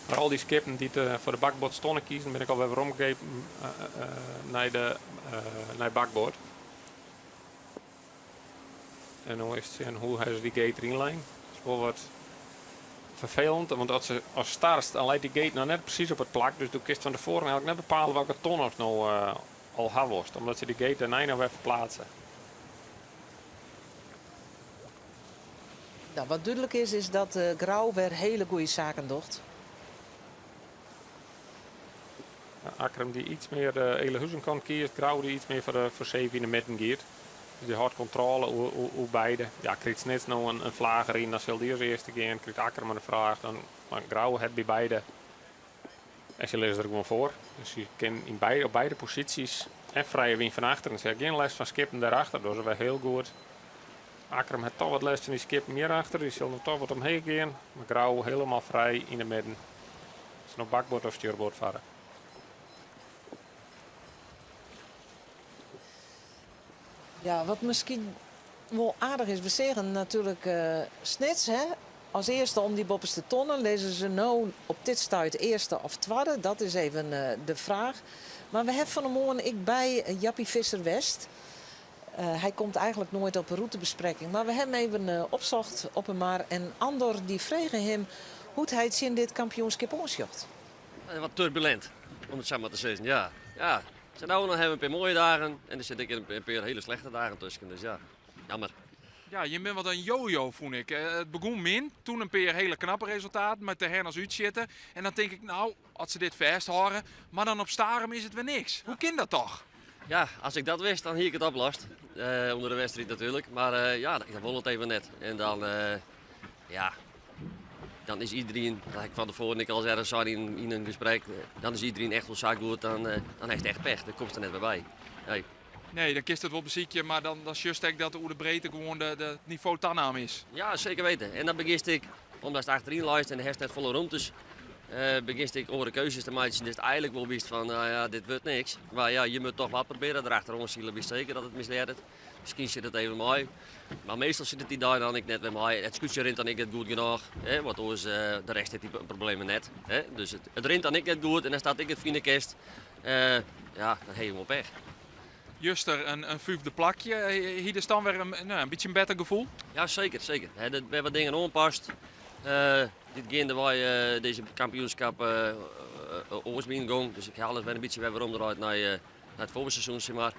Mar al dy skippen dy't foar de bakboardstonne kiezen, bin ik alwer weromgepen nei de nei bakboard. En no is it sjen hoe ha se dy gate deryn lein. Dat is wol wat ferfelend, want as se as startst, dan leit dy gate noch net presys op it plak. Dus do kinst fan tefoaren eigentlik net bepale welke ton oftst no al ha wolst, omdat se dy gate dêrnei noch wer ferplaatse. No, wat dúdlik is, is dat Grou wer hiele goede saken docht. Akkrum dy't iets mear de Ealahuzen kant kiest, Grou dy't iets mear foar de foar safe yn de midden giet. Dus dy hâldt kontrôle oer, oer, oer beide. Ja, krijt Snits no in, in flaach deryn, dan sil dy as earste gean. Krijt Akkrum in fraach, dan mar Grou hat by beide en se lizze der gewoan foar. Dus sy kin yn beide, op beide posysjes en frije wyn fan achteren. Se ha gjin lêst fan skippen dêrachter, dogge se wer hiel goed. Akkrum hat toch wat lêst fan dy skippen hjirachter. Dy sil noch toch wat omheech gean. Mar Grou hielendal frij yn de midden. Is no bakboard of stjurboard farre. Ja, wat miskien wol aardich is, we seagen natuerlik eh, Snits hè, as earste om dy boppeste tonnen. Lizze se no op dit stuit earste of twadde? Dat is even eh, de fraach. Mar we hawwe fan 'e moarn ek by Jappie Visser west. Hy komt eigenlik noait op 'e rûtebesprekking, mar we hawwe him even opsocht op 'e mar en Andor dy frege him hoe't hy tsjin dit kampioenskip oansjocht. Wat turbulint, om it sa mar te sizzen, ja. Ja, sa no en dan hawwe we in pear moaie dagen en der sit ek in pear hiele slechte dagen tusken, dus ja, jammer. Ja, je binne wat in jojo, fûn ik. It begûn min, toen in pear hiele knappe resultaten mei Terherne as útsjitter. En dan tink ik, no, as se dit fêsthâlde, mar dan op Starum is it wer niks. Hoe kin dat toch? Ja, as ik dat wist, dan hie ik it oplost. Uh, ûnder de wedstriid natuerlik. Mar uh, ja, dan wol it even net. En dan, uh, ja, dan is iedereen, dat ik fan tefoaren ek al ergens sei yn, yn in gesprek, dan is iedereen echt wol sa goed, dan, dan hast echt pech. Dan komst der net wer by. Nee. Nee, dan kinst it wol besykje, mar dan, dan sjochst ek dat oer de breedte gewoan de, de nivo tanaam is. Ja, seker weten. En dan begjinst ek, omdatst achteryn leist en hast net folle romtes, uh, begjinst ek oare keuzes te meitsjen. Dus eigenlik wol wist fan, nou ja, dit wurdt niks. Mar ja, je moat toch wat probearje derachteroan sile, wist seker dat it mislearret. Miskien sit it even mei. Mar meastal sit it dy dei dan ek net wer mei. It skûtsje rint dan ek net goed genôch, hè, want oars uh, de rest hat dy problemen net. Hè. Dus it, it rint dan ek net goed en dan staat ek it fine kist. Uh, ja, dan ha je wol pech. Juster in, in fyfde plakje. Hie dus dan wer in, no, in bytsje in better gefoel? Ja, seker, seker. Hè, der binne wat dingen oanpast. Uh, dit geandewei uh, dizze kampioenskip uh, oars myn gong. Dus ik ha alles wer in bytsje wer weromdraaid nei, uh, nei it foarseizoen, sis mar.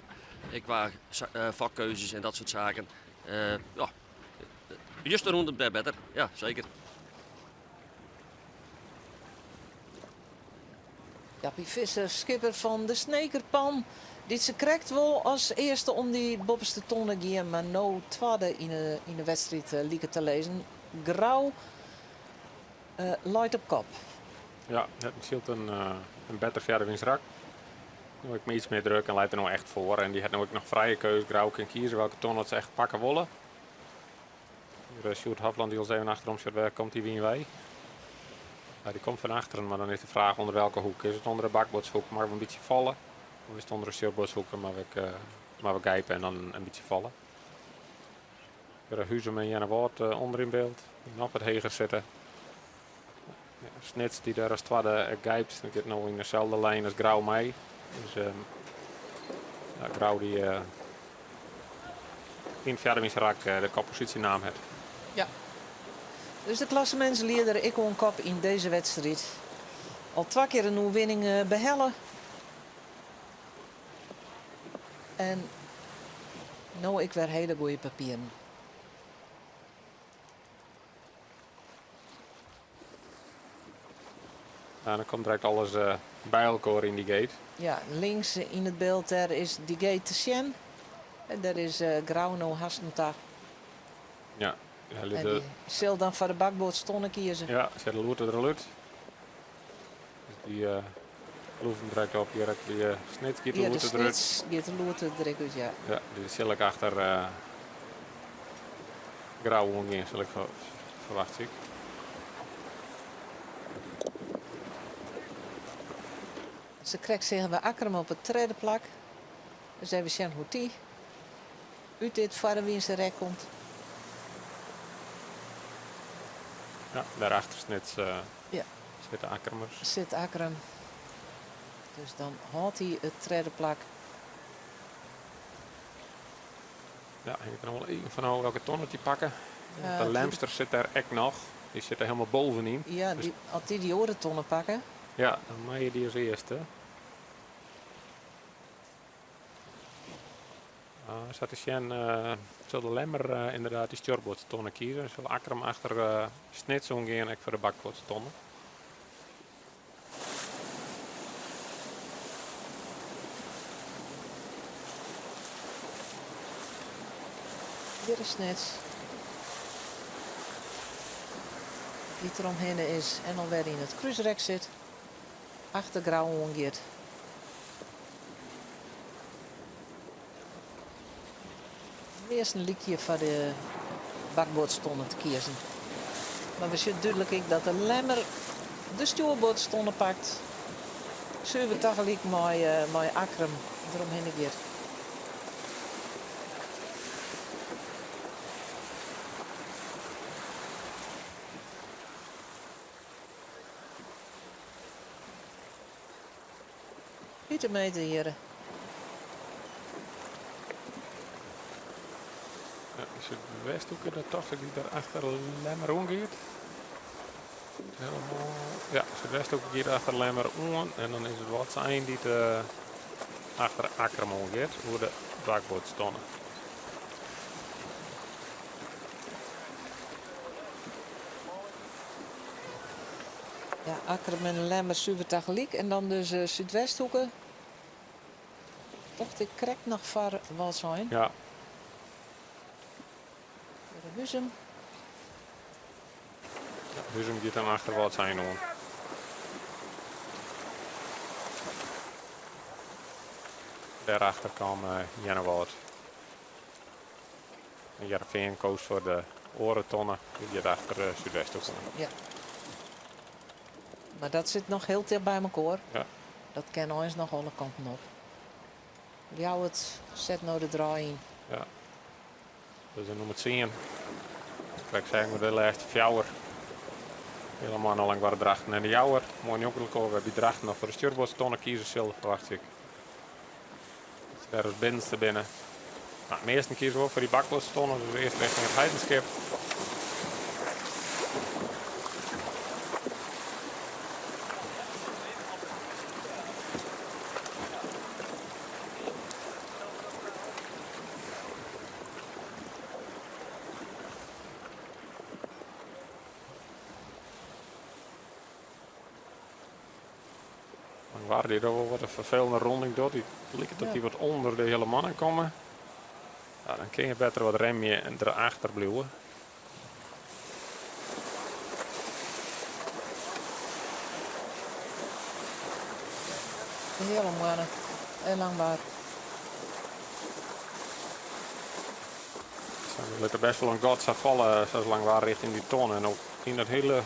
Ek kwa uh, fokkeuzes en dat soart saken. Uh, ja, juster rûn it wer better. Ja, seker. Jappie Visser, skipper fan de Snekerpan, dy't se krekt wol as earste om dy boppeste tonne gie, mar no twadde yn de, yn de wedstriid eh, liket te lizzen. Grou uh, leit op kop. Ja, het sylt in, uh, in better fjirde No ek iets mear druk en leit der no echt foar. En dy hat no ek noch frije keus. Grou kin kieze welke ton dat se echt pakke wolle. Hier Sjoerd Hofland die ons even achterom zit, wêr komt dy wyn wei? Ja, dy komt fan achteren, mar dan is de fraach ûnder welke hoek. Is it ûnder de bakboardshoek, mar we in bytsje falle? Of is it ûnder de stjurboardshoek, mar we, uh, mar we gijpen en dan in bytsje falle? Hier Huzum en Earnewâld uh, ûnder yn byld, dy't noch wat heger sitte. Ja, Snits dy't dêr as twadde gijpt, dy giet no yn deselde lijn as Grou mei. Dus um, ja, Grou dy't uh, yn it fjirde rak de kopposysje naam hat. Ja. Dus de klassemintslieder ek oan kop yn dizze wedstriid. Al twa kear in oerwinning behelle. En no ek wer hiele goede papieren. Ja, dan komt direkt alles by elkoar yn dy gate. Ja, links yn it byld dêr is dy gate te sjen. En dêr is Grou no hasten ta. Ja, en dy sil dan foar de bakboardstonne kieze. Ja, set de loerte der al út. Dus dy loeven direkt op hjir ek by Snits giet de loerte derút. Snits giet de loerte direkt út, ja. Ja, dus sil ik achter Grou oangean, sil ik ferwachtsje ik. Se krekt seagen we Akkrum op it tredde plak. Dus even sjen hoe't dy út dit foarewynse rek komt. Ja, dêrachter Snits ja. sitte Akkrumers. Sit Akkrum. Dus dan hâldt hy it tredde plak. Ja, hinget der noch wol even fan ôf welke tonne dy pakke. De Lemster sit dêr ek noch. Dy sit der helemaal bovenyn. Ja, dus as dy dy oare tonne pakke. Ja, dan meie dy as earste. Sa te sjen sil de Lemmer inderdaad dy stjoerboardstonne kieze. Sil Akkrum achter Snits oangean ek foar de bakboardstonne. Hjir is Snits. Dy't deromhinne is en alwer yn it krúsrek sit. Achter Grou oangiet. De measten lykje foar de bakboardstonne te kiezen. Mar we sjogge dúdlik ek dat de Lemmer de stjoerboardstonne pakt. Suver tagelyk mei, mei Akkrum deromhinne giet. Út de meter hjirre. Ja, de Súdwesthoeke, dat tocht ik dy't der achter Lemmer oan giet. Helemaal, ja, Súdwesthoeke giet achter Lemmer oan en dan is it Wâldsein dy't achter Akkrum oan giet oer de bakboardstonne. Ja, Akkrum en Lemmer suver tagelyk en dan dus Súdwesthoeke. Tocht ik krekt noch foar Wâldsein. Ja. Huzum. Ja, Huzum giet dan achter Wâldsein oan. Dêrachter kaam Earnewâld. En Hearrenfean koos foar de oare tonne, dy giet achter Súdwesthoeke oan. Ja. Mar dat sit noch hiel ticht by mekoar. Ja. Dat kin eins noch alle kanten op. Ljouwert set no de draai yn. Ja. Dus de nûmer tsien. Krekt seagen we de lêste fjouwer. Helemaal Langwar, Drachten en de Jouwer. Moai njonken elkoar wêrby't Drachten noch foar de stjoerboardstonne kieze sil, ferwachtsje ik. Dat se dêr as binnenste binne. Nou, de measten kieze wol foar dy bakboardstonne, dus earst richting it Heidenskip. Langwar dy't wol wat in ferfelende ronding docht. Dy liket dat dy wat ûnder de hiele mannen komme. Ja, dan kin je better wat remje en derachter bliuwe. De hiele moanne en Langwar. Se litte best wol in gat sa falle, sa as Langwar richting dy tonne. En ook yn dat hiele,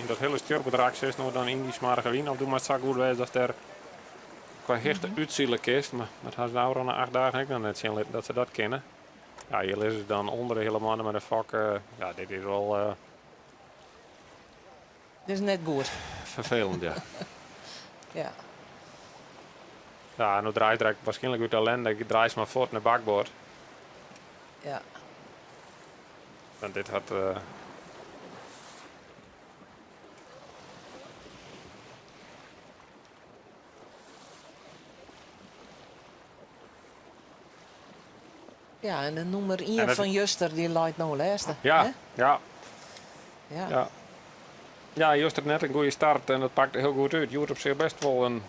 yn dat hiele stjurbedrach sitst no dan yn dy smoarge wyn. Of do moatst sa goed wêze datst der kwa hichte útsile kinst. Mar dat ha se de ôfrûne 8 dagen ek noch net sjen litten dat se dat kinne. Ja, hjir lizze se dan ûnder de hiele moanne mei de fok. Ja, dit is wol. Dit is net goed. Ferfelend, ja. Ja. Ja, no draait er waarskynlik út de ellende, draait mar fuort nei bakboard. Ja. Want dit hat. Ja, en de nûmer ien fan juster dy leit no lêste. Ja, ja. Ja. Ja. Ja, juster net in goede start en dat pakte hiel goed út. Hjoed op sich bêst wol in,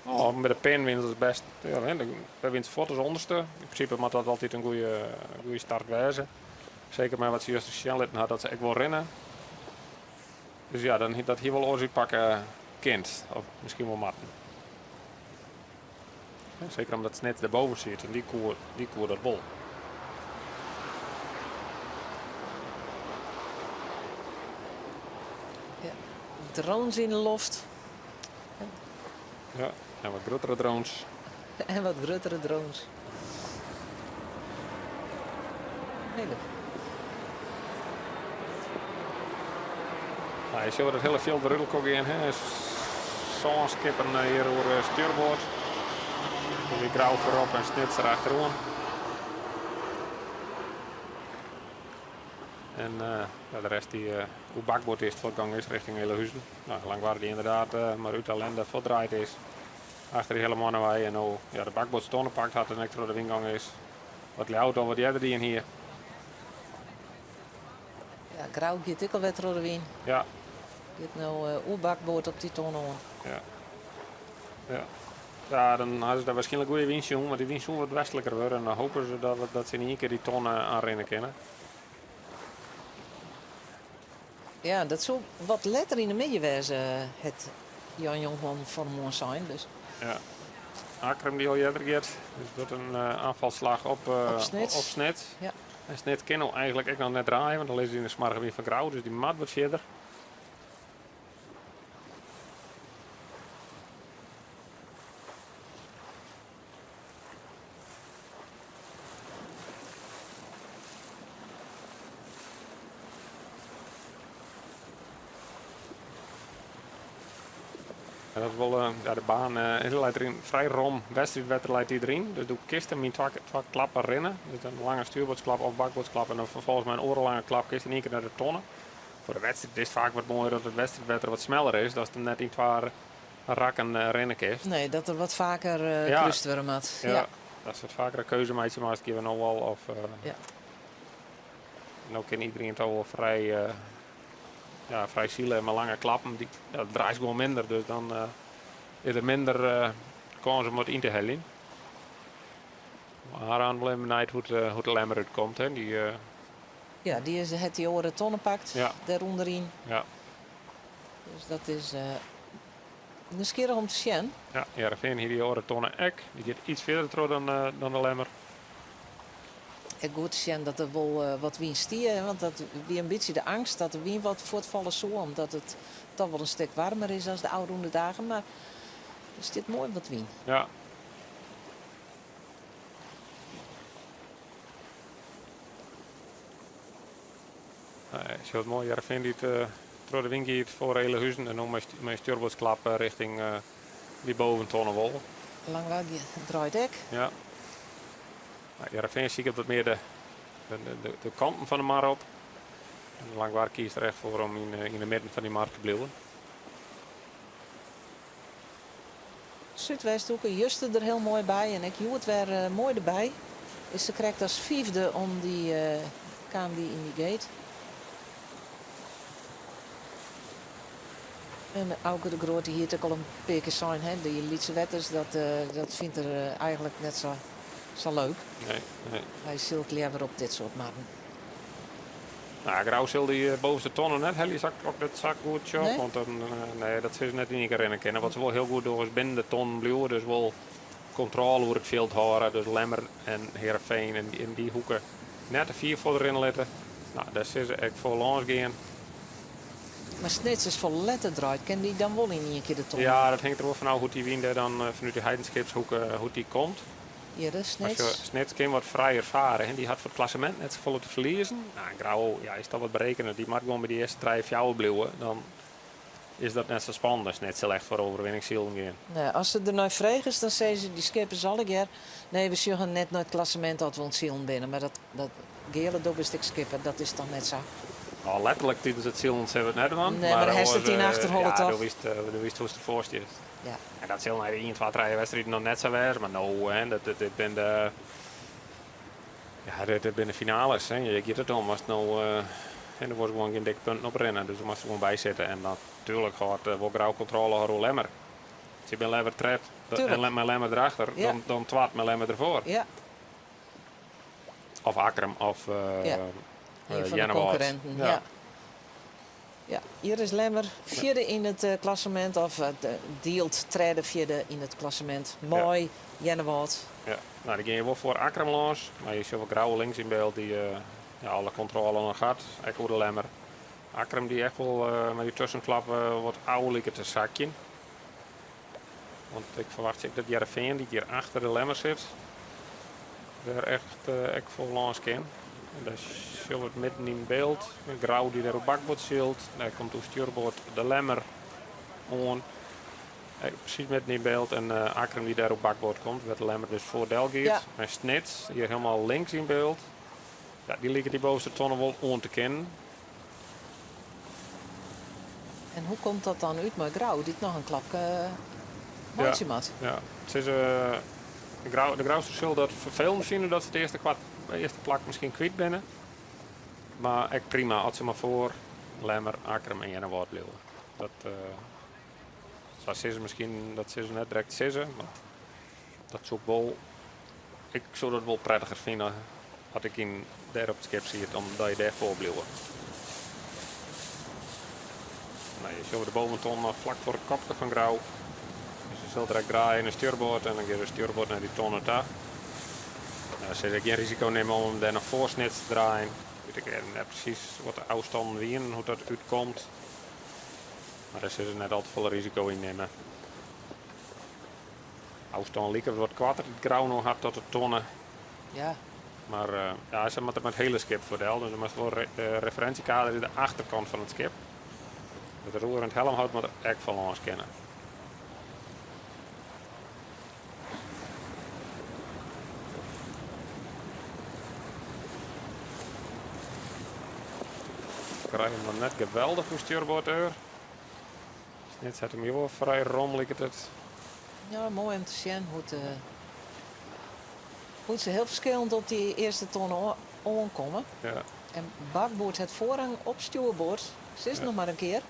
oh, mei de pin wiene se bêst, ja, wy wiene fuort as ûnderste. Yn prinsipe moat dat altyd in goede, goede start wêze. Seker mei wat se juster sjen litten ha dat se ek wol rinne. Dus ja, dan, dat hie wol oars útpakke kind. Of miskien wol moatten. Seker omdat Snits derboven siet en dy koe, dy koe dat wol. Ja, drones yn de loft. Ja, en wat gruttere drones. En wat gruttere drones. Heerlijk. Nou, je ziet het hele veld weer uit elkaar gaan. Hè. Sân skippen hjir oer stjoerboard. Wie Grou foarop en Snits derachteroan. En ja, de rest dy't oer bakboard is, fuortgong is rjochting Ealahuzen. Nou, Langwar dy't ynderdaad mar út ellinde fuortdraaid is. Achter dy hele manne wei en no ja, de bakboardstonne pakt hat en ek troch de wyn gong is. Wat Ljouwert al wat earder dien hie. Ja, Grou giet ek alwer troch de wyn. Ja. Giet no oer bakboard op dy tonne oan. Ja. Ja. Ja, dan ha se dêr wierskynlik goede wyn sjoen, want dy wyn soe wat westliker wurde en dan hopen se dat, dat se yn ien kear dy tonne aanrinne kinne. Ja, dat soe wat letter yn de middei wêze, hat Jan Jonkman fan 'e moarn sein. Dus. Ja. Akkrum dy't al earder giet, dus docht in oanfalsslach op, Op Snits. op Snits. Ja. En Snits kin no eigentlik ek noch net draaie, want dan lizze se yn de smoarge wyn fan Grou, dus dy moat wat fierder. En dat is wol, ja, de baan leit deryn frij rom wedstriidwetter leit dy deryn. Dus do kinst him yn twa klappen rinne. Dus in lange stjoerboardsklap of bakboardsklap en dan ferfolgens mei in oare lange klap kinst yn ien kear nei de tonne. Foar de wedstriid is it faak wat moaier dat it wedstriidwetter wat smeller is, datst him net yn twa rakken rinne kinst. Nee, dat der wat faker krúst wurde moat. Ja, ja. Datst wat faker in keuze meitsje moatst, gean we no al of Ja. No kin iderien toch wol frij, ja, frij sile mei lange klappen. Dy, ja, dat draait gewoan minder, dus dan is der minder kâns om wat yn te heljen. Mar Haraan wol even benijd hoe't, hoe't de Lemmer útkomt. Hè. Dy, Ja, dy is, hat dy oare tonne pakt, Ja. dêrûnderyn. Ja. Dus dat is nijsgjirrich om te sjen. Ja, Hearrenfean hie dy oare tonne ek. Dy giet iets fierder troch dan, dan de Lemmer. Ek goed te sjen dat der wol wat wyn stie, want dat wie in bytsje de eangst dat de wyn wat fuortfalle soe, omdat it toch wol in stik waarmer is as de ôfrûne dagen. Mar der stiet moai wat wyn. Ja. Nee, sjocht moai, Hearrenfean dy't troch de wyn giet foar Ealahuzen en no mei in stjoerboardsklap rjochting dy boventonne wol. Langwar draait ek. Ja. Nou, Hearrenfean siket wat mear de, de, de, de kanten fan de mar op. En Langwar kiest der echt foar om yn, yn de midden fan dy mar te bliuwen. Súdwesthoeke juster der hiel moai by en ek hjoed wer moai derby. Is se krekt as fiifde om dy kaam dy yn dy gate. En Auke de Groot dy hie it ek al in pear kear sein, hè, dy lytse wetters dat, dat fynt er eigenlik net sa, sa leuk. Nee, nee. Hy sylt leaver op dit soart marren. Nou, Grou sil dy bovenste tonne net helje, sa ik dat sa goed sjoch. Nee? Want dan, nee, dat sil se net yn ien kear rinne kinne. Wat se wol hiel goed dogge is binnen de tonnen bliuwe. Dus wol kontrôle oer it fjild hâlde. Dus Lemmer en Hearrenfean en yn dy hoeke net te fier fuortrinne litte. Nou, dêr sille se ek foar lâns gean. Mar Snits is folle letter draaid. Kin dy dan wol yn ien kear de tonne? Ja, dat hinget der wol fanôf hoe't dy wyn dêr dan fanút dy Heidenskipshoeke hoe't dy komt. Hjir Mar Snits. sjoch, Snits kin wat frijer fare. Hè. Dy hat foar it klassemint net safolle te ferliezen. Nou, en Grou ja, is toch wat berekene. Dy moat gewoan by dy earste trije, fjouwer bliuwe. Dan is dat net sa spannend. Snits sil echt foar oerwinningssilen gean. Nee, as se der nei fregest, dan sizze dy skippers allegear, nee, we sjogge net nei it klassemint as we oan it silen binne. Mar dat, dat Geale, do bist ek skipper, dat is toch net sa? Nou, letterlik tidens it silen sille we it net dwaan. Nee, mar hast it yn achterholle ja, toch? Do witst, do witst hoe'tst derfoar stiest. Ja. En dat sil nei de ien, twa, trije wedstriden noch net sa wêze, mar no, hè, dat, dit, dit binne de, ja, dit, dit binne de finales. Hè. Hjir giet it om. Ast no. En der was gewoan gjin dikke punten op rinne, dus der moast der gewoan by sitte. En natuerlik hâldt wol Grou kontrôle oer Lemmer. Se binne leaver tred en mei Lemmer derachter dan twad mei Lemmer derfoar. Ja. Of Akkrum of ja. Een van de concurrenten. Ja. Ja, hjir is Lemmer fjirde yn it klassemint, of dield tredde, fjirde yn it klassemint mei Earnewâld. Ja, no, dy gean je wol foar Akkrum lâns, mar je sjogge Grou links yn byld dy ja, alle kontrôle noch hat, ek oer de Lemmer. Akkrum dy echt wol mei dy tuskenklap wat ôf liket te sakjen. Want ik ferwachtsje ek dat Hearrenfean, dy't hjir achter de Lemmer sit, der echt ek foar lâns kin. En dêr sjogge we it midden yn byld. Grou dy't dêr op bakboard sylt. Dêr komt oer stjoerboard de Lemmer oan. Presys midden yn byld. En Akkrum dy't dêr op bakboard komt, wêr't de Lemmer dus foar del giet. Ja. En Snits, hjir hielendal links yn byld. Ja, dy liket dy bovenste tonne wol oan te kinnen. En hoe komt dat dan út mei Grou, dy't noch in klapke meitsje moat? Ja, it is, de Grou, de Grousters sille dat ferfelend fine dat se it earste kwart, earste plak miskien kwyt binne. Mar ek prima as se mar foar Lemmer, Akkrum en Earnewâld bliuwe. Dat, sa sizze miskien, dat sille se net direkt sizze, mar dat soe ik wol, ik soe dat wol prettiger fine as ik yn dêr op it skip siet, omdat je dêr foar bliuwe. Nou, je sjogge de boventon noch flak foar it kopke fan Grou. Dus se sil direkt draaie yn de stjoerboard en dan giet de stjoerboard nei dy tonne ta. Nou, se sille gjin risiko nimme om him dêr noch foar Snits te draaien. Wit ik even net presys wat de ôfstannen wienen, hoe't dat útkomt. Mar dêr sille se net al te folle risiko yn nimme. Ôfstân liket wat koarter dy't Grou no hat tot de tonne. Ja. Mar ja, se moatte mei it hiele skip foar del, dus der moat wol de referinsjekader is de achterkant fan it skip. It roer en it helmhout moat der ek foar lâns kinne. Krije him noch net geweldich oer stjoerboard deur. Snits hat him hjir wol frij rom, liket it. Ja, moai om te sjen hoe't, hoe't se hiel ferskillend op dy earste tonne oankomme. Ja. En bakboard hat foarrang op stjoerboard. Sis noch mar in kear.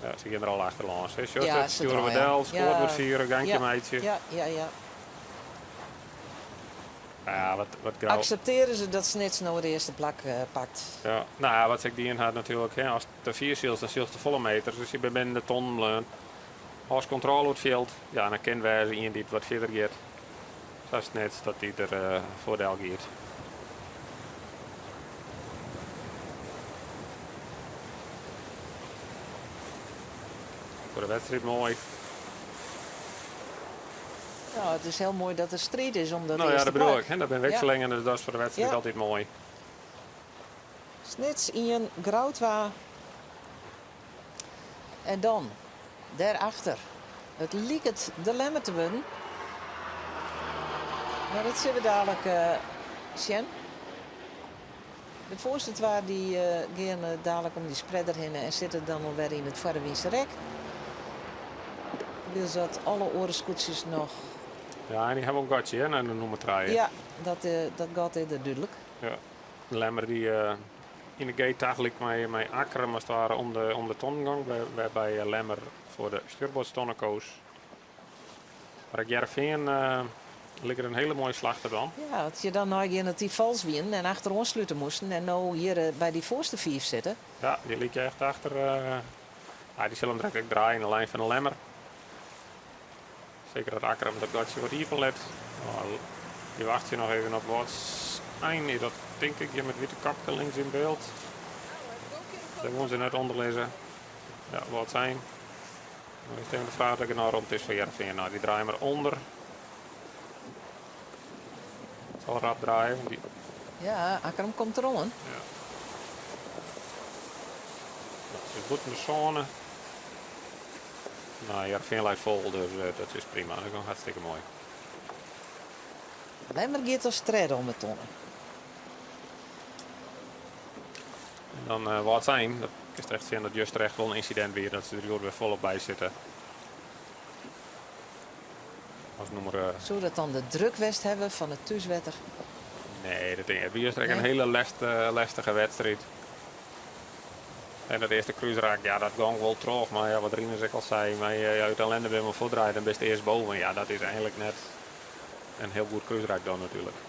Ja, se gean der al achter lâns. Hè. Sjochst Ja, it, se stjoere we draaie. del, skoat Ja. wat fier, in gangje Ja. meitsje. Ja, ja, ja. Ja, wat, wat Grou. Akseptearje se dat Snits no it earste plak pakt? Ja, nou ja, wat se ek dien hat natuerlik, hè, ast te fier sylst, dan sylst te folle meters. Dus je binne binnen de tonnen bleaun. Hâldst kontrôle oer it fjild, ja, dan kin wêze ien dy't wat fierder giet. Sa Snits dat dy der foar del giet. Foar de wedstriid moai. Ja, it is hiel moai dat der striid is om dat Nou ja, earste dat bedoel plak. ik. Hè. Dat binne wikselingen, dus dat is foar de wedstriid altyd moai. Snits ien, Grou twa. En dan, dêrachter, it liket de Lemmer te wurden. Mar dat sille we dadlik sjen. De foarste twa dy gean dadlik om dy spreader hinne en sitte dan alwer yn it foarewynse rek. Wylst dat alle oare skûtsjes noch. Ja, en dy hawwe wol in gatsje hè, nei de nûmer trije. Ja, dat, dat gat is der dúdlik. Ja, de Lemmer dy yn de gate tagelyk mei, mei Akkrum as it ware om de, om de tonnen gong, wêrby Lemmer foar de stjoerboardstonne koos. Mar ek Hearrenfean liket in hiele moaie slach te dwaan. Ja, as je dan neigean dat dy fals wienen en achteroan slute moasten en no hjir by dy foarste fiif sitte. Ja, dy lykje echt achter. Ja, dy sille him direkt ek draaie yn de lijn fan de Lemmer. Seker dat Akkrum dat gatsje wat iepen lit. Dy wachtsje noch even op Wâldsein. Is dat tink ik hjir met wite kapke links yn byld. Dêr woene se net ûnder lizze. Ja, Wâldsein. Dan is it even de fraach dat genôch romte is foar Hearrenfean. Nou, dy draaie mar ûnder. Sal rap draaie. Want dy... Ja, Akkrum komt deroan. Ja. Dat is bûten de sône. Nou, Hearrenfean leit fol, dus dat is prima. Dat is hartstikke moai. Lemmer giet as tredde om 'e tonne. En dan Wâldsein, dat kinst echt sjen dat juster echt wol in ynsidint wie, dat se der hjoed wer folop by sitte. As nûmer. Soe dat dan de druk west hawwe fan it thúswetter? Nee, dat tink ik. It wie juster ek in hiele lestige wedstriid. En dat earste krúsrak, ja, dat gong wol troch. Mar ja, wat Rinus ek al sei, mei ja, út ellende binne we fuortdraaid en bist earst boven. Ja, dat is eigenlik net in hiel goed krúsrak dan natuerlik.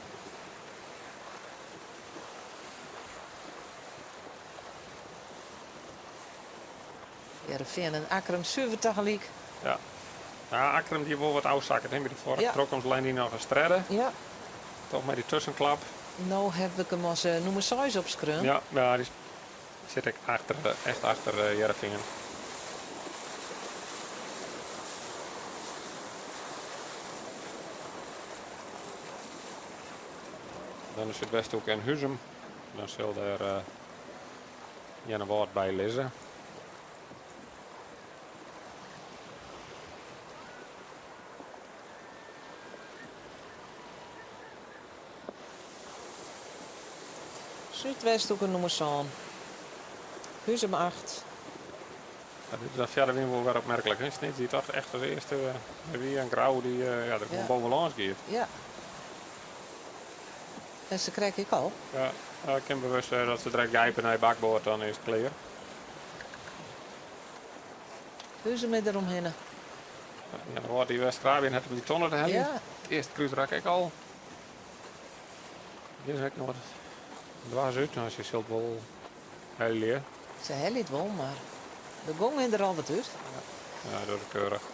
Hearrenfean en Akkrum suver tagelyk. Ja. Ja, Akkrum die wol wat ôfsakket by de foarige trochkomstlijn die noch in tredde. Toch mei dy tuskenklap. No haw ik him as nûmer seis opskreaun. Ja, ja, dy sit ek achter, echt achter Hearrenfean. Dan de Súdwesthoek en Huzum. Dan sil dêr Earnewâld by lizze. Súdwesthoeke nûmer sân, Huzum acht. Ja, dit is dan fierder wyn wol wer opmerklik. Hè? Snits die toch echt as earste wie en Grou die ja, der gewoan bovenlâns giet. Ja. En se krekt ek al. Ja, ik kin bewust dat se direkt gijpen nei bakboard, dan is it klear. Huzum is der omhinne. Ja, dan wâld dy West-Grabiën hat om dy tonne te heljen. Earst krúsrak ek al. Dit is ek noch wat dwers út, no, se sil it wol helje. Se helje it wol, mar de gong is der al wat út. Ja, dat is keurich.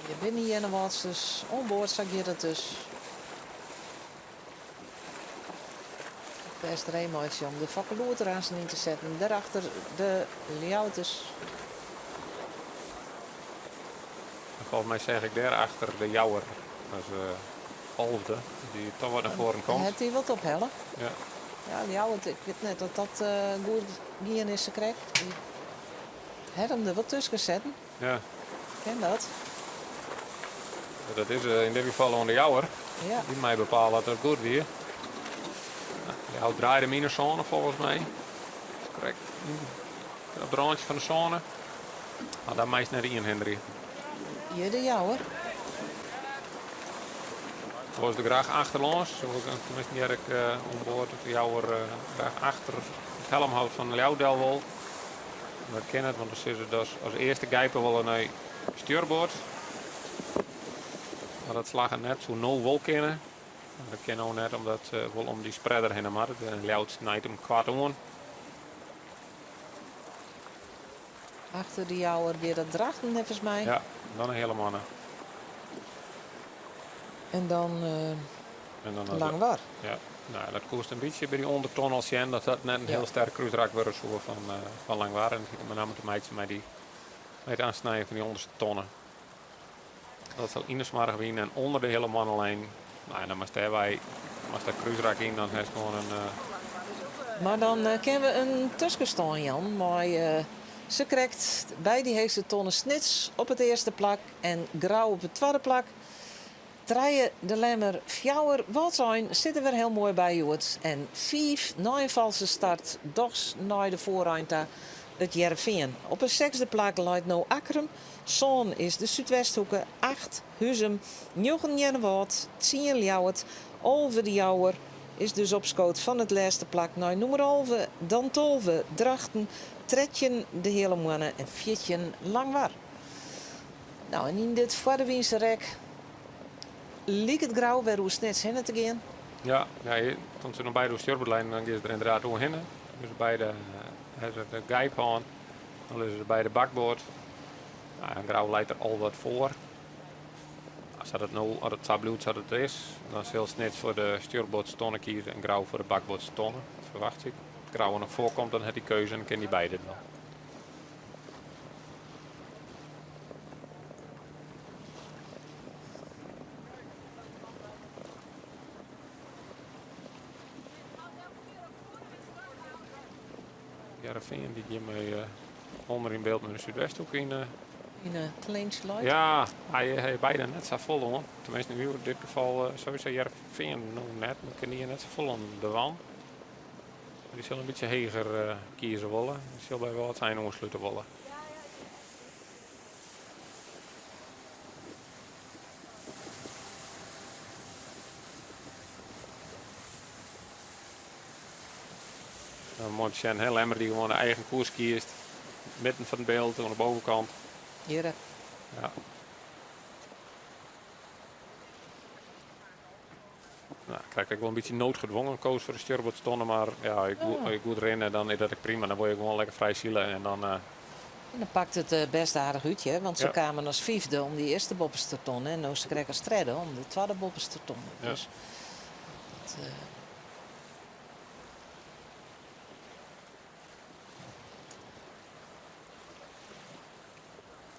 Je binne hjir Earnewâldsters oan board, sa giet it dus. Bêst ree meitsje om de Fokkeloer aansten yn te setten. Dêrachter de Ljouwerters. En folgens my seach ik dêrachter de Jouwer as alfde, dy't toch wat nei foaren komt. Hat hy wat ophelle? Ja. Ja, Ljouwert, ik wit net oft dat goed gien is sa krekt. Dy hat him der wat tusken setten. Ja. Ken dat? Dat is yn dit gefal oan de Jouwer. Ja. Dy mei bepale dat it goed wie. Ljouwert draaide him yn de sône folgens my. Krekt op it rântsje fan de sône. Mar dan meist net ien hinderje. Hjir de Jouwer. Wol se der graach achterlâns. Tenminsten hear ik oan board dat de Jouwer graach achter it helmhout fan Ljouwert del wol. Dat kin net, want dan sizze dat as earste gijpe wolle nei stjurboard. Mar dat slagge net, soe no wol kinne. Mar dat kin no net, omdat se wol om dy spreader hinne moatte. En Ljouwert snijt him koart oan. Achter de Jouwer giet dat Drachten neffens my. Ja, dan in hiele manne. En dan En dan Langwar. Ja, nou, dat koest in bytsje by dy ûnderton al sjen dat dat net in hiel sterk krúsrak wurde soe fan Langwar. En dat hie mei namme te meitsjen mei dy, mei it aansnijen fan dy ûnderste tonne. Dat sil yn de smoarge wyn en ûnder de hiele mannelijn. Nou, en dan moatst dêrby moatst dat krúsrak yn, dan hast gewoan in. Mar dan kinne we in tuskenstân jaan mei se krekt by dy heechste tonne Snits op it earste plak en Grou op it twadde plak. Trije De Lemmer, fjouwer Wâldsein sitte wer hiel moai by hjoed en fiif nei in falske start dochs nei de foarein ta it Hearrenfean. Op in sechsde plak leit no Akkrum, sân is de Súdwesthoeke, acht Huzum, njoggen Earnewâld, tsien Ljouwert, 11 De Jouwer is dus opskood fan it lêste plak nei nûmer 11, dan 12 Drachten, 13 de Heale Moanne en 14 Langwar. No, en yn dit foardewynse rek liket Grou wer oer Snits hinne te gean. Ja, ja, toen se noch beide oer stjoerboardlijn, dan gean se der ynderdaad oerhinne. Dus beide ha se de gijp hân, dan lizze se by de bakboard. Nou, en Grou leit der al wat foar. As dat it no, as it sa bliuwt sa't it is, dan sil Snits foar de stjoerboardstonne kieze en Grou foar de bakboardstonne, ferwachtsje ik. As Grou der noch foar komt, dan hat dy keuze en kin dy beide dwaan. Hearrenfean dy't hjirmei ûnder yn byld mei de Súdwesthoek yn. Yn 'e clinch leit. Ja, hy hat beide net sa folle oan. Tenminsten yn dit gefal sowieso Hearrenfean no net, mar kin dy net sa folle oan dwaan. Dy sil in bytsje heger kieze wolle. Dy sil by Wâldsein oanslute wolle. Dan moai om te sjen, hè, Lemmer die gewoan de eigen koers kiest. Midden fan it byld, oan de bovenkant. Hjir. Ja. Nou, krijg ik wel een beetje noodgedwongen koos voor de stuurboordstonne, maar ja, ik goed, ik goed rennen, dan is dat ik prima. Dan word je gewoon lekker vrij zielen en dan. En dan pakt it bêst aardich út, hè? Want se kamen as fyfde om dy earste boppeste tonne en no se krekt as tredde om de twadde boppeste tonne. Dus dat.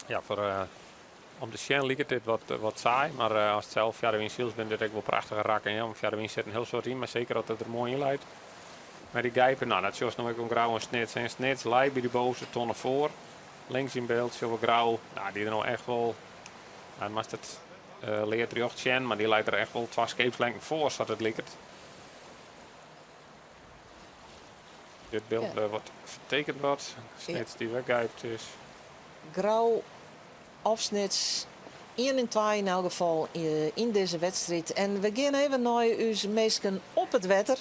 Ja, foar om te sjen liket dit wat, wat saai, mar ast sels foar de wyn sylst binne dit ek wol prachtige rakken. Ja, want foar de wyn sit in hiel soad yn, mar seker as it der moai yn leit. Mei dy gijpen, nou dat sjochst no ek oan Grou en Snits. En Snits leit by de bovenste tonne foar. Links yn byld sjogge we Grou, nou dy der no echt wol, nou, moatst it lead rjocht sjen, mar dy leit der echt wol twa skeepslengten foar, sa't it liket. Dit byld ja. wat fertekend wat. Snits dy weggijpt is. Grou of Snits 1 en 2 yn elk gefal yn dizze wedstriid. En we gean even nei ús minsken op it wetter.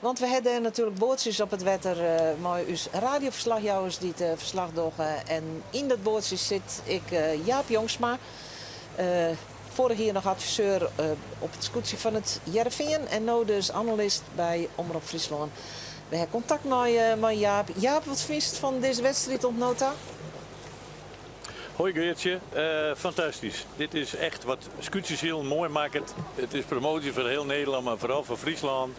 Want we ha dêr natuerlik boatsjes op it wetter mei ús radioferslachjouwers dy't ferslach dogge. En yn dat boatsje sit ek Jaap Jongsma. Foarich jier noch adviseur op it skûtsje fan it Hearrenfean en no dus analist by Omrop Fryslân. We ha kontakt mei Jaap. Jaap, wat fynst fan dizze wedstriid oant no ta? Hoi Geartsje, fantastysk. Dit is echt wat skûtsjesilen moai makket. It is promoasje foar hiel Nederlân, mar foaral foar Fryslân.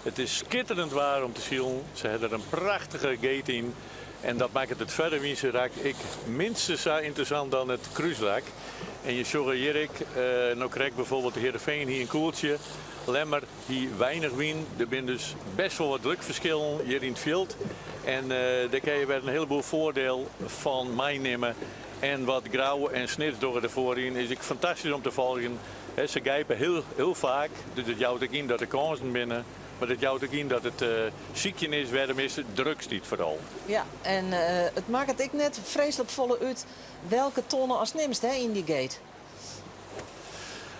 It is skitterend waar om te silen. Se ha der in prachtige gate yn en dat makket it foarewynse rak ek minstens sa ynteressant dan it krúsrak. En je sjogge hjir ek, no krekt bijvoorbeeld Heerenveen hie in koeltsje, Lemmer hie weinich wyn. Der binne dus best wol wat drukferskillen hjir yn it fjild. En dêr kinne je wer in heleboel foardiel fan meinimme. En wat Grou en Snits dogge derfoar yn is ek fantastysk om te folgjen. Se gijpe hiel, hiel faak, dus dat jout ek yn dat der kânsen binne. Mar dat jout ek yn dat it sykjen is wêr de measte druk stiet foaral. Ja, en it makket ek net freeslik folle út welke tonne ast nimst hè, yn dy gate.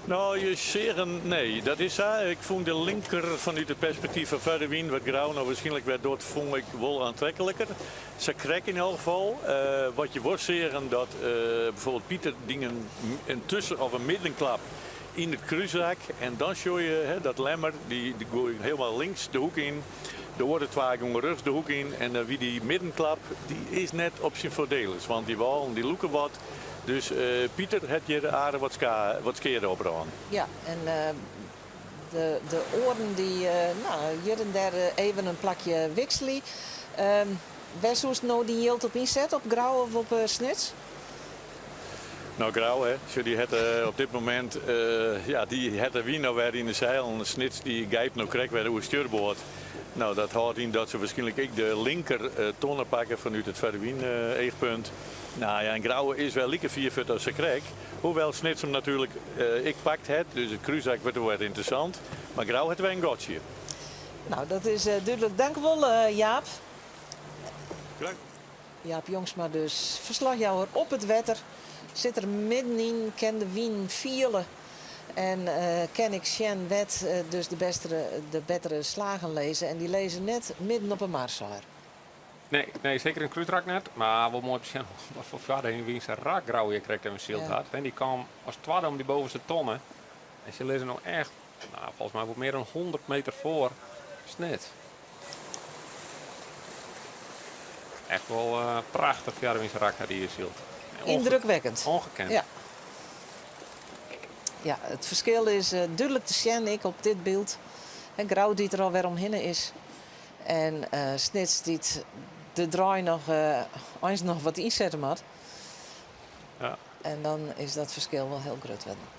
No, je seagen, nee, dat is sa. Ik fûn de linker fanút it perspektyf fan foar de wyn, wat Grou no wierskynlik wer docht, fûn ik wol oantrekliker. Sa krekt yn elk gefal. Wat je wol seagen, dat bijvoorbeeld Pieter die in tussen of in middenklap yn it krúsrak en dan sjoch je dat Lemmer, dy goait hielendal links de hoek yn, de oare twa gongen rjochts de hoek yn en dan wie dy middenklap, dy is net op syn foardelis, want dy wâlen dy lûke wat. Dus Pieter hat hjir aardich wat ska, wat skeade oprûn. Ja, en de, de oaren dy no, hjir en dêr even in plakje wikselje. Wêr soest no dyn jild op ynsette, op Grou of op Snits? No Grou hè, sjoch dy hat op dit momint, ja dy hat de wyn no wer yn de seilen. Snits dy gijpt no krekt wer oer stjurboard. No dat hâldt yn dat se wierskynlik ek de linker tonne pakke fanút it foar de wyn eachpunt. No ja en Grou is wer like fier fuort as se krekt. Hoewel Snits him natuerlik ek pakt hat, dus it krúsrak wurdt wol wer ynteressant. Mar Grou hat wer in gatsje. No dat is dúdlik. Dankewol Jaap. Graach. Jaap Jongsma dus, ferslachjouwer op it wetter, sit der middenyn, kin de wyn fiele en kin ek sjen wêr't dus de bestere, de bettere slagen lizze. En dy lizze net midden op 'e mar, sei er. Nee, nee, seker yn it krúsrak net. Mar wol moai te sjen wat foar foarewyn se rak Grou hjir krekt even syld hat. En dy kaam as twadde om dy bovenste tonne. En se lizze no echt, nou, folgens my wol mear dan 100 meter foar Snits. Echt wol prachtich foarewynse rak hat dy hjir syld. Yndrukwekkend. Ongekend. Ja. Ja, it ferskil is dúdlik te sjen ek op dit byld. Grou dy't der alwer omhinne is. En Snits dy't de draai noch eins noch wat ynsette moat. Ja. En dan is dat ferskil wol hiel grut wurden.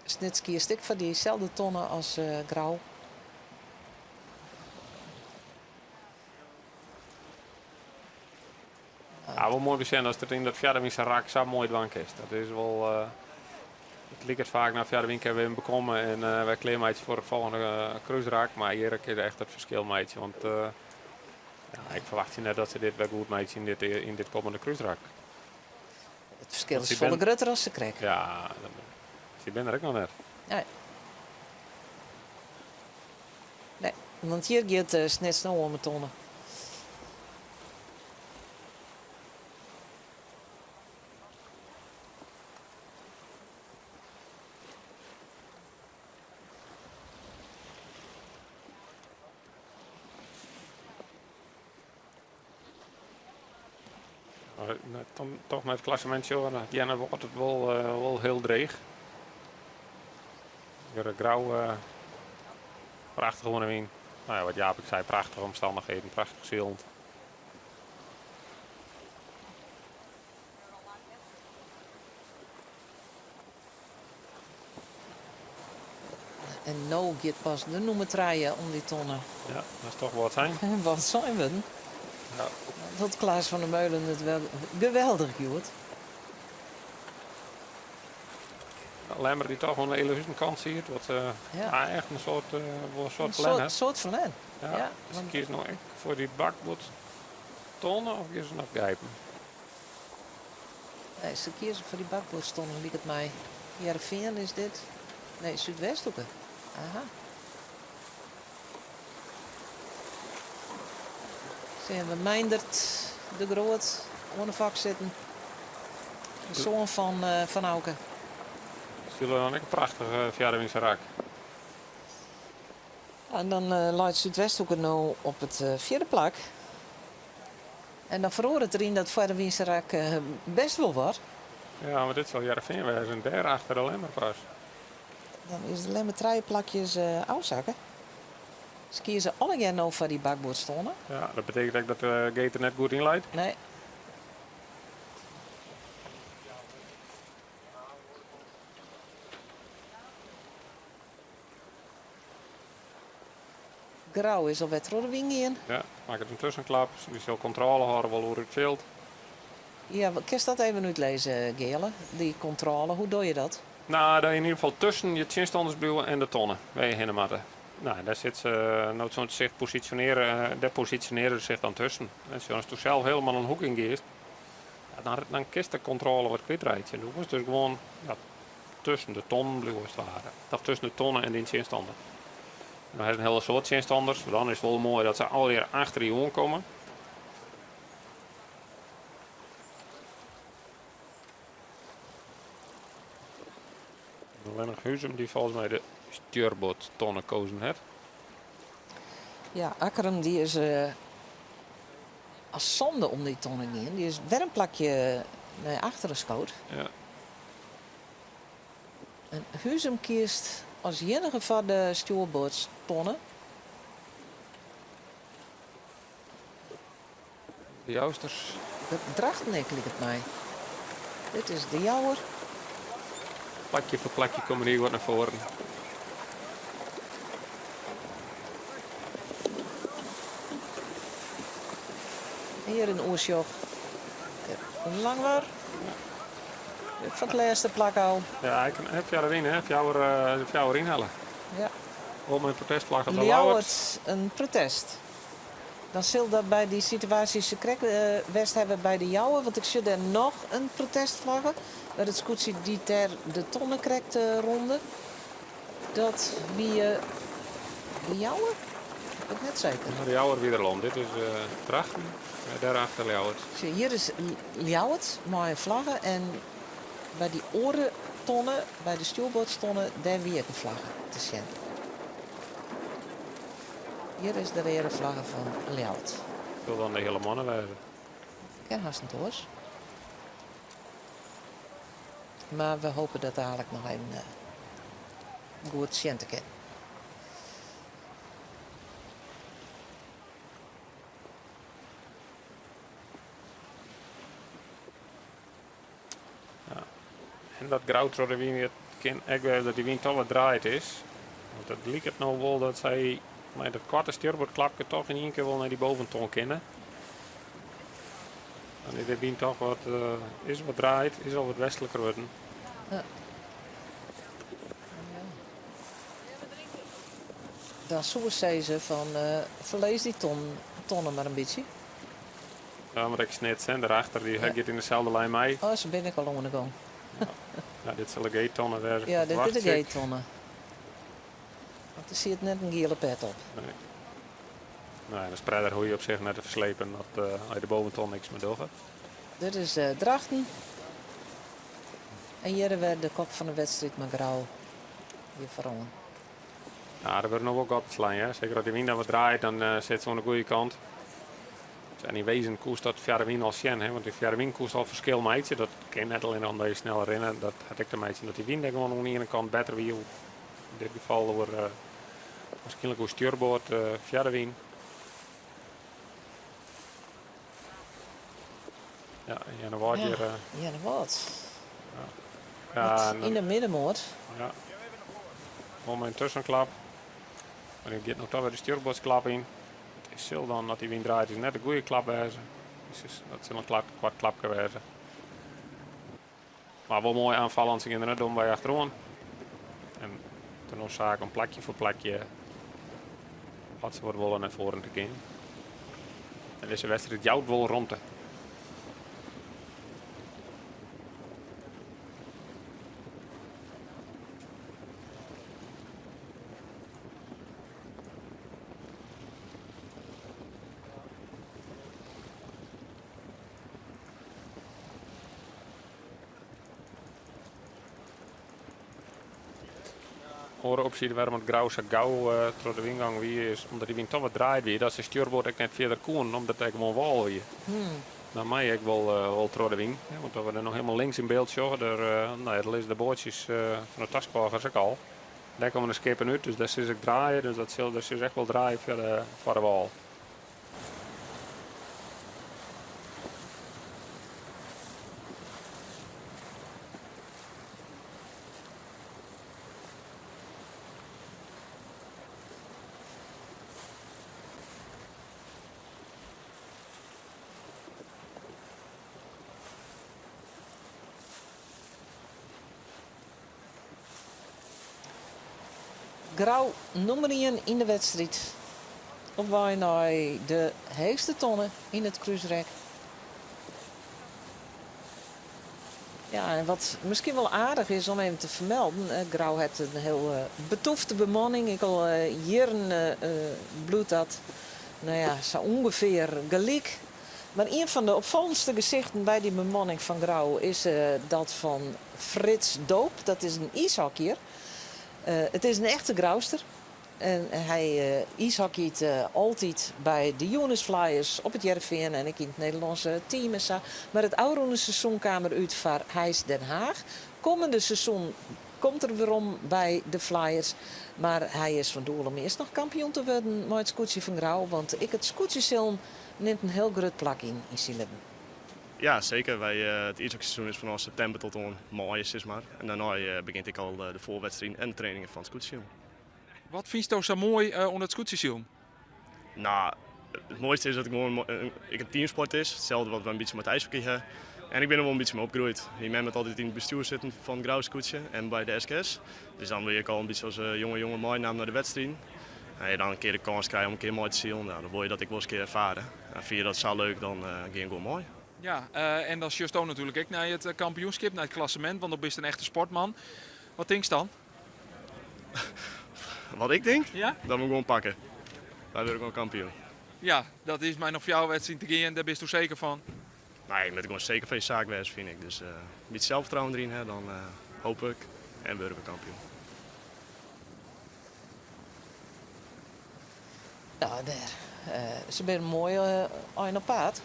Snits kiest ek foar dyselde tonne as Grou. Ja, wol moai besjen ast it yn dat foarewynse rak sa moai dwaan kinst. Dat is wol. It liket faak nei foarewyn kinne we even bekomme en wer klearmeitsje foar it folgjende krúsrak. Mar hjir kin je echt it ferskil meitsje. Want ja, ik ferwachtsje net dat se dit wer goed meitsje yn dit kommende krúsrak. It ferskil is folle grutter as se krekt. Ja, sy binne der ek noch net. Nee. Nee. Want hjir giet eh, Snits no om 'e tonne. Toch nei it klassemint sjogge, dan Jenne wordt it wol, eh, wol hiel dreech. Grou eh, prachtich oan de wyn. Nou ja, wat Jaap ek sei, prachtige omstannichheden, prachtich silend. En no giet pas de nûmer trije om dy tonne. Ja, dat is toch wat sein. Wat sein wurden. Ja. Dat Klaas van der Meulen it wel geweldich hjoed. Lemmer dy't toch oan de Ealahuzen kant siet, wat uh, Ja. echt in soart, uh, wol in soart Een plan, soort, hè? soort ferlern. Ja. Ja, Dus kies no ek foar dy bakboardtonne of gean se noch gijpen? Nee, se kieze foar dy bakboardstonne, liket my. Hearrenfean is dit. Nee, Súdwesthoeke. Aha. Sjen we Meindert de Groot oan de fok sitten. De soan fan, eh, fan Auke. Sile dan ek in prachtige foarewynse rak. En dan eh, leit Súdwesthoeke no op it eh, fjirde plak. En dan feroaret der yn dat foarewynse rak eh, best wol wat. Ja, mar dit sil Hearrenfean wêze en dêr achter de Lemmer pas. Dan is de Lemmer trije plakjes eh ôfsakke. Se kieze allegear no foar dy bakboardstonne. Ja, dat betekent ek dat de gate der net goed yn leit. Nee. Grou is alwer troch de wyn gien. Ja, makket in tuskenklap. Dy sil kontrôle hâlde wol oer it fjild. Ja, kinst dat even útlizze, Geale? Dy kontrôle, hoe doch je dat? Nou, dat je yn ieder gefal tusken je tsjinstanners bliuwe en de tonne wêr je hinne moatte. Nou, dêr sit se no so'n sich posisjonearje, dêr posisjonearje se sich dan tusken. En asto sels hielendal in hoek yn giest, ja, dan, dan kinst de kontrôle wat kwytreitsje. Do moatst dus gewoan ja, tusken de tonnen bliuwe as it ware. Of tusken de tonne en dyn tsjinstanner. En dan hast in hiele soad tsjinstanners, dan is it wol moai dat se allegear achter je oankomme. Allinnich Huzum dy't folgens my de stjoerboardtonne kozen hat. Ja, Akkrum dy is eh, as sânde om dy tonne gien. Dy is wer in plakje nei achteren skood. Ja. En Huzum kiest as iennige foar de stjoerboardstonne. De Jousters. Dat Drachten ek, liket my. Dit is de Jouwer. Plakje foar plakje komme dy wat nei foaren. Hjir in oersjoch. Langwar. Fan it lêste plak ôf. Ja, ik ha fjouwer wyn, hè? Fjouwer, eh, fjouwer ynhelle. Ja. Wol mei protestflagge op de Ljouwert, in protest. Dan sil dat by dy situaasje sakrekt eh, west hawwe by de Jouwer, want ik sjoch dêr noch in protestflagge. Wêr it skûtsje dy't dêr de tonne krekt eh, ronde. Dat wie eh, de Jouwer? Ik wit net seker. De Jouwer wie der al om. Dit is eh Drachten, en dêrachter Ljouwert. Sjoch, hjir is Ljouwert mei in flagge en by dy oare tonne, by de stjoerboardstonne, dêr wie ek in flagge te sjen. Hjir is de reade flagge fan Ljouwert. Sil dan de hiele manne wêze. Kin hast net oars. Mar we hoopje dat dadlik noch even eh, goed sjen te kinnen. En dat Grou troch de wyn, it kin ek wêze dat dy wyn toch wat draaid is. Want it liket no wol dat sy mei dat koarte stjoerboardklapke toch yn ien kear wol nei dy boventon kinne. Dan is de wyn toch wat, eh, is wat draaid, is al wat westliker wurden. Ja. Dan soe sizze fan eh, ferlies dy ton, tonne mar in bytsje. Ja, mar ek Snits en dêrachter, dy Ja. giet yn deselde lijn mei. Oh, se binne ek al oan de gong. Ja, dit sil de G-tonne wêze. Ja, dit is de ferwacht ik. G-tonne. Want der siet net in giele pet op. Nee. Nou, de spreader hoech je op sich net te ferslepen as je de boventon niks mear dogge. Dit is Drachten. En hjir wer de kop fan de wedstriid mei Grou hjir foaroan. Ja, der wurde noch wol gatten slein, hè. Seker as dy wyn dan wat draait, dan sit se oan de goede kant. En yn wezen koest dat foar de wyn al sjen, hè, want dy foar de wyn koest al ferskil meitsje. Dat kin net allinnich omdat je sneller rinne, dat hat ek te meitsjen dat dy wyn dêr gewoan oan de iene kant better wie. Yn dit gefal oer, wierskynlik oer stjurboard foar de wyn. Ja, Earnewâld hjir. Ja, Earnewâld. Ja. Ja, yn de middenmoat. Ja. Wol mei in tuskenklap. Mar dy giet noch toch wer de stjurboardsklap yn. It sil dan, as dy wyn draait, is net de goede klap wêze. Dus dat sil in koart klapke wêze. Mar wol moai oanfallend, se gean der net dom by achteroan. En it is no saak om plakje foar plakje wat se wat wolle nei foaren te gean. En dizze wedstriid jout wol romte. Oare opsje wêrom it Grou sa gau troch de wyn gong wie, is omdat dy wyn toch wat draaid wie, dat se stjurboard ek net fierder koenen, omdat it ek gewoan wâl wie. Dan mei je ek wol troch de wyn, want as we der noch helemaal links yn byld sjogge, der, no ja, der lizze de boatsjes fan de taskôgers ek al. Dêr komme de skippen út, dus dêr sil se ek draaie, dus dat sil, dêr sil se echt wol draaie foar de wâl. Grou nûmer ien yn de wedstriid. Op wei nei de heechste tonne yn it krúsrek. Ja, en wat miskien wol aardich is om even te fermelden, Grou hat in hiel betûfte bemanning. Ek al jierren bliuwt dat, no ja, sa ûngefear gelyk. Mar ien fan de opfallendste gesichten by dy bemanning fan Grou is dat fan Frits Doop. Dat is in iishockeyer. It is in echte Grouster. En hy iishockeyt altyd by de Unis Flyers op It Hearrenfean en ek yn it Nederlânske team en sa. Mar it ôfrûne seizoen kaam er út foar Heist Den Haag. Kommende seizoen komt er werom by de Flyers. Mar hy is fan doel om earst noch kampioen te wurden mei it skûtsje fan Grou. Want ek it skûtsjesilen nimt in hiel grut plak yn yn syn libben. Ja, seker. Wy, it iishockeyseizoen is fanôf septimber tot oan maaie, sis mar. En dêrnei begjint ek al de foarwedstriden en de trainingen fan it skûtsjesilen. Wat fynsto sa moai oan it skûtsjesilen? No, it moaiste is dat it gewoan ek in teamsport is. Itselde wat we in bytsje mei it ijshockey ha. En ik bin der wol in bytsje mei opgroeid. Myn mem hat altyd yn it bestjoer sitten fan it Grou skûtsje en by de SKS. Dus dan wurd je ek al in bytsje as jonge jonge meinaam nei de wedstriden. En je dan in kear de kâns krije om in kear mei te silen, dan wol je dat ek wol ris in kear erfare. En fine je dat sa leuk, dan gean je gewoan mei. Ja, en dan sjochsto natuerlik ek nei it kampioenskip, nei it klassemint, want do bist in echte sportman. Wat tinkst dan? Wat ik tink? Ja? Dat we 'm gewoan pakke. Wy wurde gewoan kampioen. Ja, dat is mei noch fjouwer wedstriden te gean, dêr bisto seker fan? Nee, je moatte gewoan seker fan je saak wêze, fyn ik. Dus in bytsje selfvertrouwen deryn ha, dan hooplik en wurde we kampioen. Nou, dêr. Se binne moai ein op paad.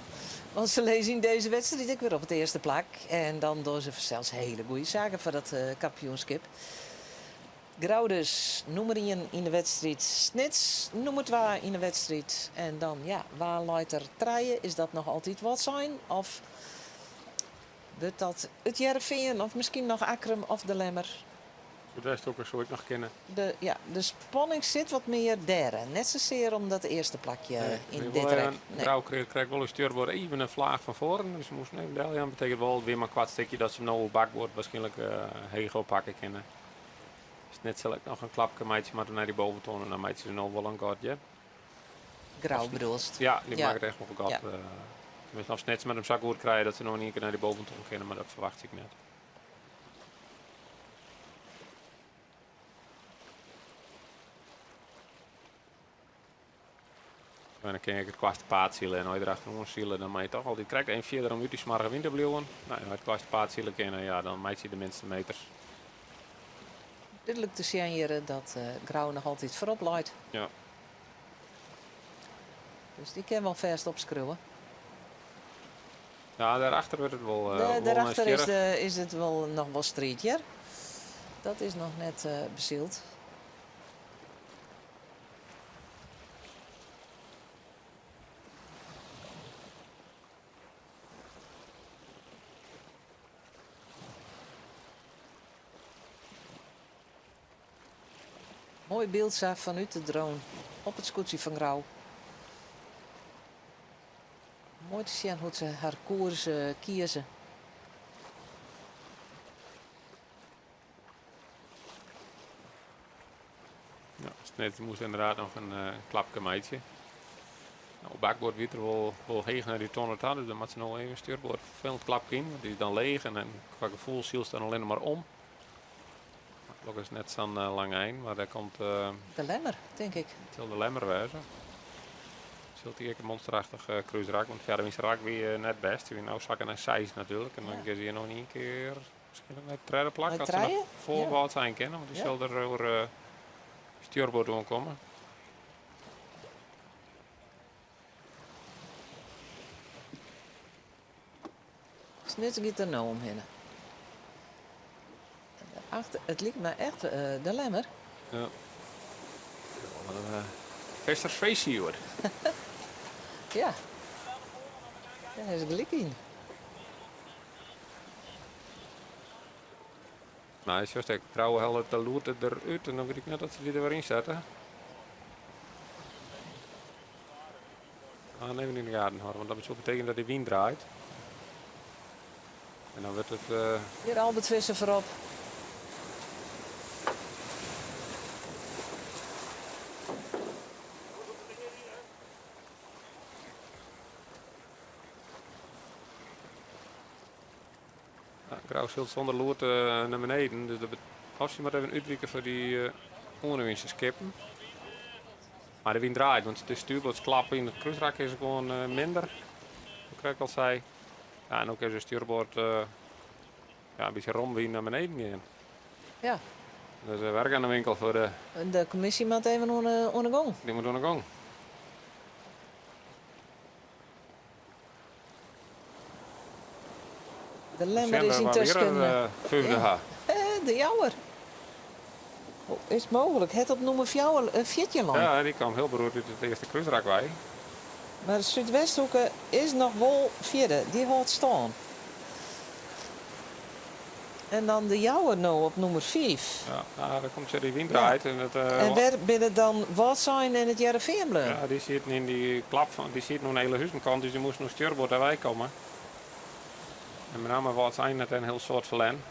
Want se lizze yn dizze wedstriid ek wer op it earste plak. En dan dogge se fansels hiele goede saken foar dat kampioenskip. Grou dus nûmer ien yn de wedstriid, Snits nûmer twa yn de wedstriid. En dan, ja, wa leit der trije? Is dat noch altyd Wâldsein? Of wurdt dat It Hearrenfean of miskien noch Akkrum of De Lemmer? Súdwesthoeke soe ek noch kinne. De, ja, de spanning sit wat mear dêr. Net sasear om dat earste plakje yn dit rek. Nee. Grou kriget wol in stjurboard even in flaach fan foaren. Dus se moasten even deljaan. Betekent wol weer maar in koart stikje dat se no oer bakboard waarskynlik heech oppakke kinne. Snits sil ek noch in klapke meitsje moatte nei dy boventon en dan meitsje se no wol in gat, ja. Grou bedoelst? Ja, dy makket echt wol in gat. Tenminste, of Snits moat him sa goed krije dat se no yn ien kear nei dy boventon kinne, mar dat ferwachtsje ik net. En dan kin ik it koartste paad sile en as je der achteroan sile, dan moat je toch altyd krekt even fierder om út dy smoarge wyn te bliuwen. No, en as je it koartste paad sile kinne, ja, dan meitsje je de minste meters. Dúdlik te sjen hjir dat Grou noch altyd foarop leit. Ja. Dus dy kin wol fêst opskriuwe. Ja, dêrachter wurdt it wol wol Dêrachter is, nijsgjirrich. de, is it wol noch wol striid hjir. Dat is noch net besyld. Moai byld sa fanút de drone op it skûtsje fan Grou. Moai te sjen hoe't se har koers kieze. Ja, Snits moast ynderdaad noch in klapke meitsje. No, bakboard wie der wol, wol heech nei dy tonne ta, dus dan moat se no even stuurboard ferfelend klapke yn, want dy is dan leech en dan kwa gefoel sylst dan allinne mar om. Gelokkich is net sa'n lang ein, mar dêr komt. De Lemmer, tink ik. It sil de Lemmer wêze. Sil dy ek in monsterachtich krúsrak, want fjouwer rak wie net bêst. Dy wie no sakke nei seis natuerlik en dan gean se hjir noch yn ien kear miskien nei it tredde plak. Nei As se noch trije? foar Ja. Wâldsein kinne, want dy Ja. sil der oer stjoerboard oankomme. Snits giet der no omhinne. Achter, it liket my echt de Lemmer. Ja. Wat in vissersfeestje hjoed. Ja, dêr is gelyk yn. No, sjochst ek, Grou hellet de lûd derút en dan wit ik net oft se dy der wer yn sette. Ah, even yn de gaten hâlde, want dat soe betekenje dat dy wyn draait. En dan wurdt it. Hjir Albert Visser foarop. Grou sylt sûnder lûd nei beneden, dus dat of se moat even útwike foar dy oanewynse skippen. Mar de wyn draait, want de stuurboardsklap yn it krúsrak is gewoan minder, hoe ik krekt al sei. Ja, en no kin se stuurboard ja, in bytsje romwyn nei beneden gean. Ja. Dus werk aan de winkel foar de. De kommisje moat even oan de gong. Dy moat oan de gong. De Lemmer is yntusken. Fyfde ha. De Jouwer. Hoe is it mooglik? Hat op nûmer fjouwer 14 lein. Ja, dy kaam hiel beroerd út it earste krúsrak wei. Mar Súdwesthoeke is noch wol fjirde. Dy hâldt stân. En dan de Jouwer no op nûmer fiif. Ja, nou, dan komt se dy wyn draait. En, dat, En wêr binne dan Wâldsein en it Hearrenfean bleaun? Ja, dy sieten yn dy klap fan, dy sieten oan de Ealahuzen kant, dus dy moasten oer stjoerboard dêrwei komme. En met name Wâldsein hat in hiel soad ferlern.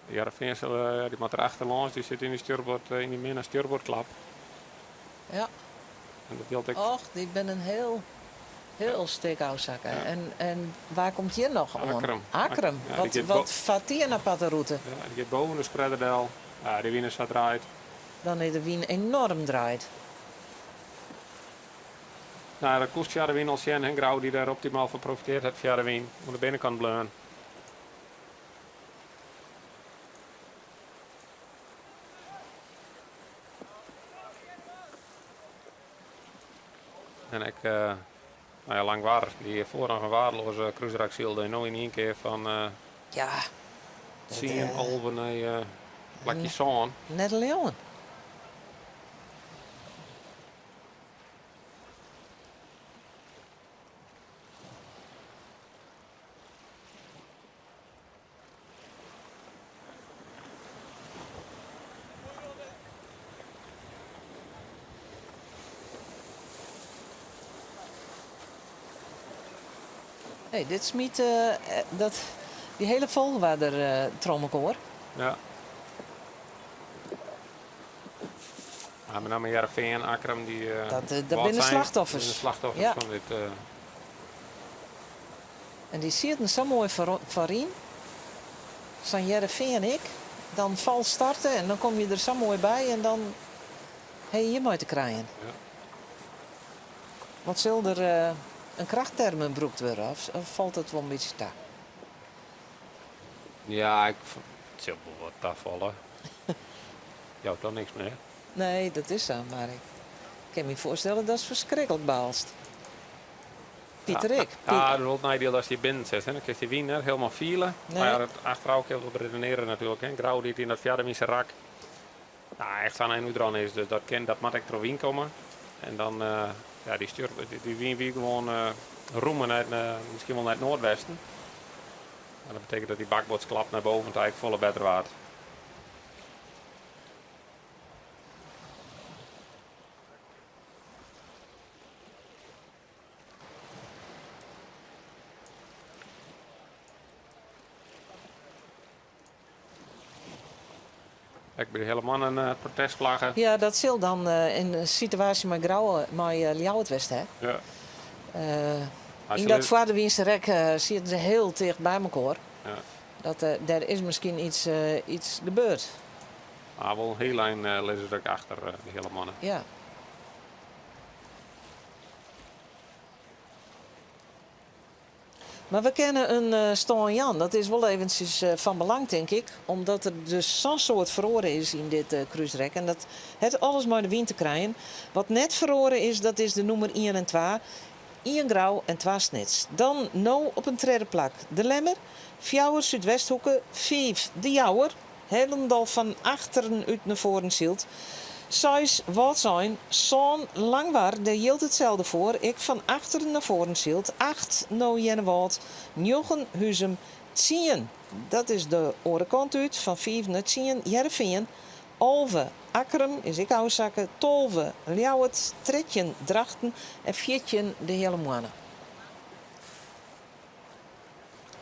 Hearrenfean sil, dy moat der achterlâns, dy sit yn dy stjoerboard, yn dy minne stjoerboardklap. Ja. En dat jildt ek. Och, dy binne in hiel, hiel stik ôfsakke. Ja. En wa komt hjir noch oan? Akkrum. Akkrum. Ja, dy Wat giet fart dy in aparte rûte? Ja, dy giet boven de spreader del. Ja, dy wyn is sa draaid. Dan is de wyn enorm draaid. No, dat koest fia de wyn al sjen, hè. Grou dy't dêr optimaal fan profiteard hat fia de wyn. Oan de binnenkant bleaun. En ek no ja, Langwar, dy't foar noch in waardeloaze krúsrak sylde en no yn ien kear fan Ja, tsien, 11 nei plakje sân. Net te leauwen. Nee, dit smyt dat, dy hiele Folchwarder troch mekoar. Ja. Ja, met name Hearrenfean, Akkrum, die Dat, dat binne de slachtoffers. De slachtoffers fan dit. En dy sieten sa moai foaryn. Sa'n Hearrenfean ek. Dan fals starte en dan komme je der sa moai by en dan ha je hjir mei te krijen. Ja. Want sil der in krachtterm brûkt wurde of falt it wol in bytsje ta? Ja, ik, it sil wol wat tafalle. Jout dan niks mear. Nee, dat is sa, mar ik kin my foarstelle datst ferskriklik baalst. Pieter ek. Ja, dat is wol it neidiel datst hjir binnen sitst. Dan kinst dy wyn net hielendal fiele. Nee. Mar ja, dat achterôf kin wol redenearje natuerlik. Hè. Grou dy't yn dat fjirde wynse rak nou, echt sa'n ein útran is. Dus dat, kin, dat moat ek troch wyn komme. En dan, ja, dy, stuur, dy, dy wyn wie gewoan rûmer nei, miskien wol nei it noardwesten. En dat betekent dat dy bakboardsklap nei boven ta ek folle better waard. Ek by de hele mannen eh, protestflaggen. Ja, dat sil dan eh, in situaasje mei Grou, mei eh, Ljouwert west ha. Ja. Yn dat foarderwynse rek sieten se hiel ticht by mekoar. Ja. Dat, dêr is miskien iets, iets gebeurd. Maar wol in hiel ein lizze se ek achter, de hele mannen. Ja. Mar we kinne in stân jaan. Dat is wol eventsjes fan belang, tink ik. Omdat der dus sa'n soad feroare is yn dit krúsrek. En dat hat alles mei de wyn te krijen. Wat net feroare is, dat is de nûmer ien en twa. Ien Grou en twa Snits. Dan no op in tredde plak De Lemmer, fjouwer Súdwesthoeke, fiif De Jouwer, Helendal fan achteren út nei foaren sylt. Seis Wâldsein, sân Langwar, dêr jildt itselde foar, ek fan achteren nei foaren sylt. Acht no Earnewâld, njoggen Huzum, tsien, dat is de oare kant út, fan fiif nei tsien Hearrenfean, 11 Akkrum is ek ôfsakke, 12 Ljouwert, 13 Drachten en 14 de Heale Moanne.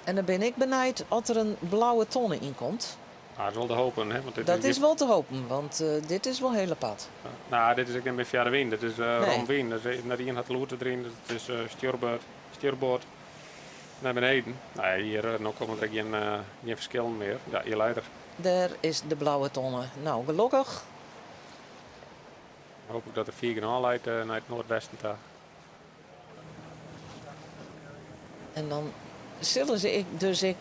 En dan bin ik benijd oft der in blauwe tonne yn komt. Dat is wol te hopen, hè? Want dit Dat is wol te hopen, want dit is wol hiel apart. Nou, dit is ek net mear fjirde wyn, dit is Nee. rom wyn. Dus net ien hat lûd deryn, dus it is stjoerboard, stjoerboard nei beneden. Nou ja, hjir no komme der ek gjin, gjin ferskillen mear. Ja, hjir leit er. Dêr is de blauwe tonne. Nou, gelokkich. Hoop ik dat der fier genôch leit nei it noardwesten ta. En dan sille se ek dus ek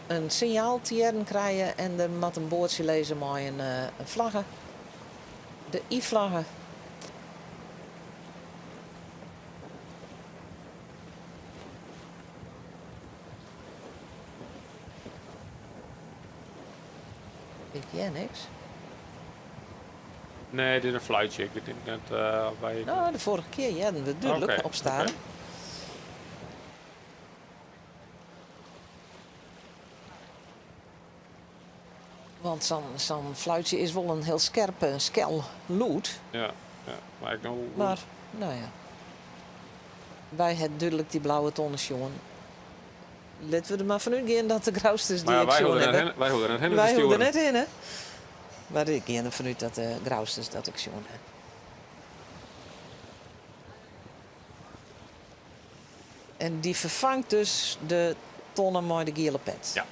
in sinjaal te hearren krije en der moat in boatsje lizze mei in flagge, de Y-flagge. Ik hear niks. Nee, dit is in fluitsje. Ik wit net of wy. No, de foarige kear hearden we dúdlik Oké, op Starum. oké. Want sa'n fluitsje is wol in hiel skerp en skel lûd. Ja, ja. Mar ik no. Mar, no ja. Wy ha dúdlik dy blauwe tonne sjoen. Litte we der mar fan útgean dat de Grousters dy Mar ja, ek wy sjoen hoege der hawwe. net hinne, wy hoege der net hinne te Wy hoege der stjoeren. net hinne. Mar ik gean der fanút dat de Grousters dat ek sjoen ha. En dy ferfangt dus de tonne mei de giele pet. Ja.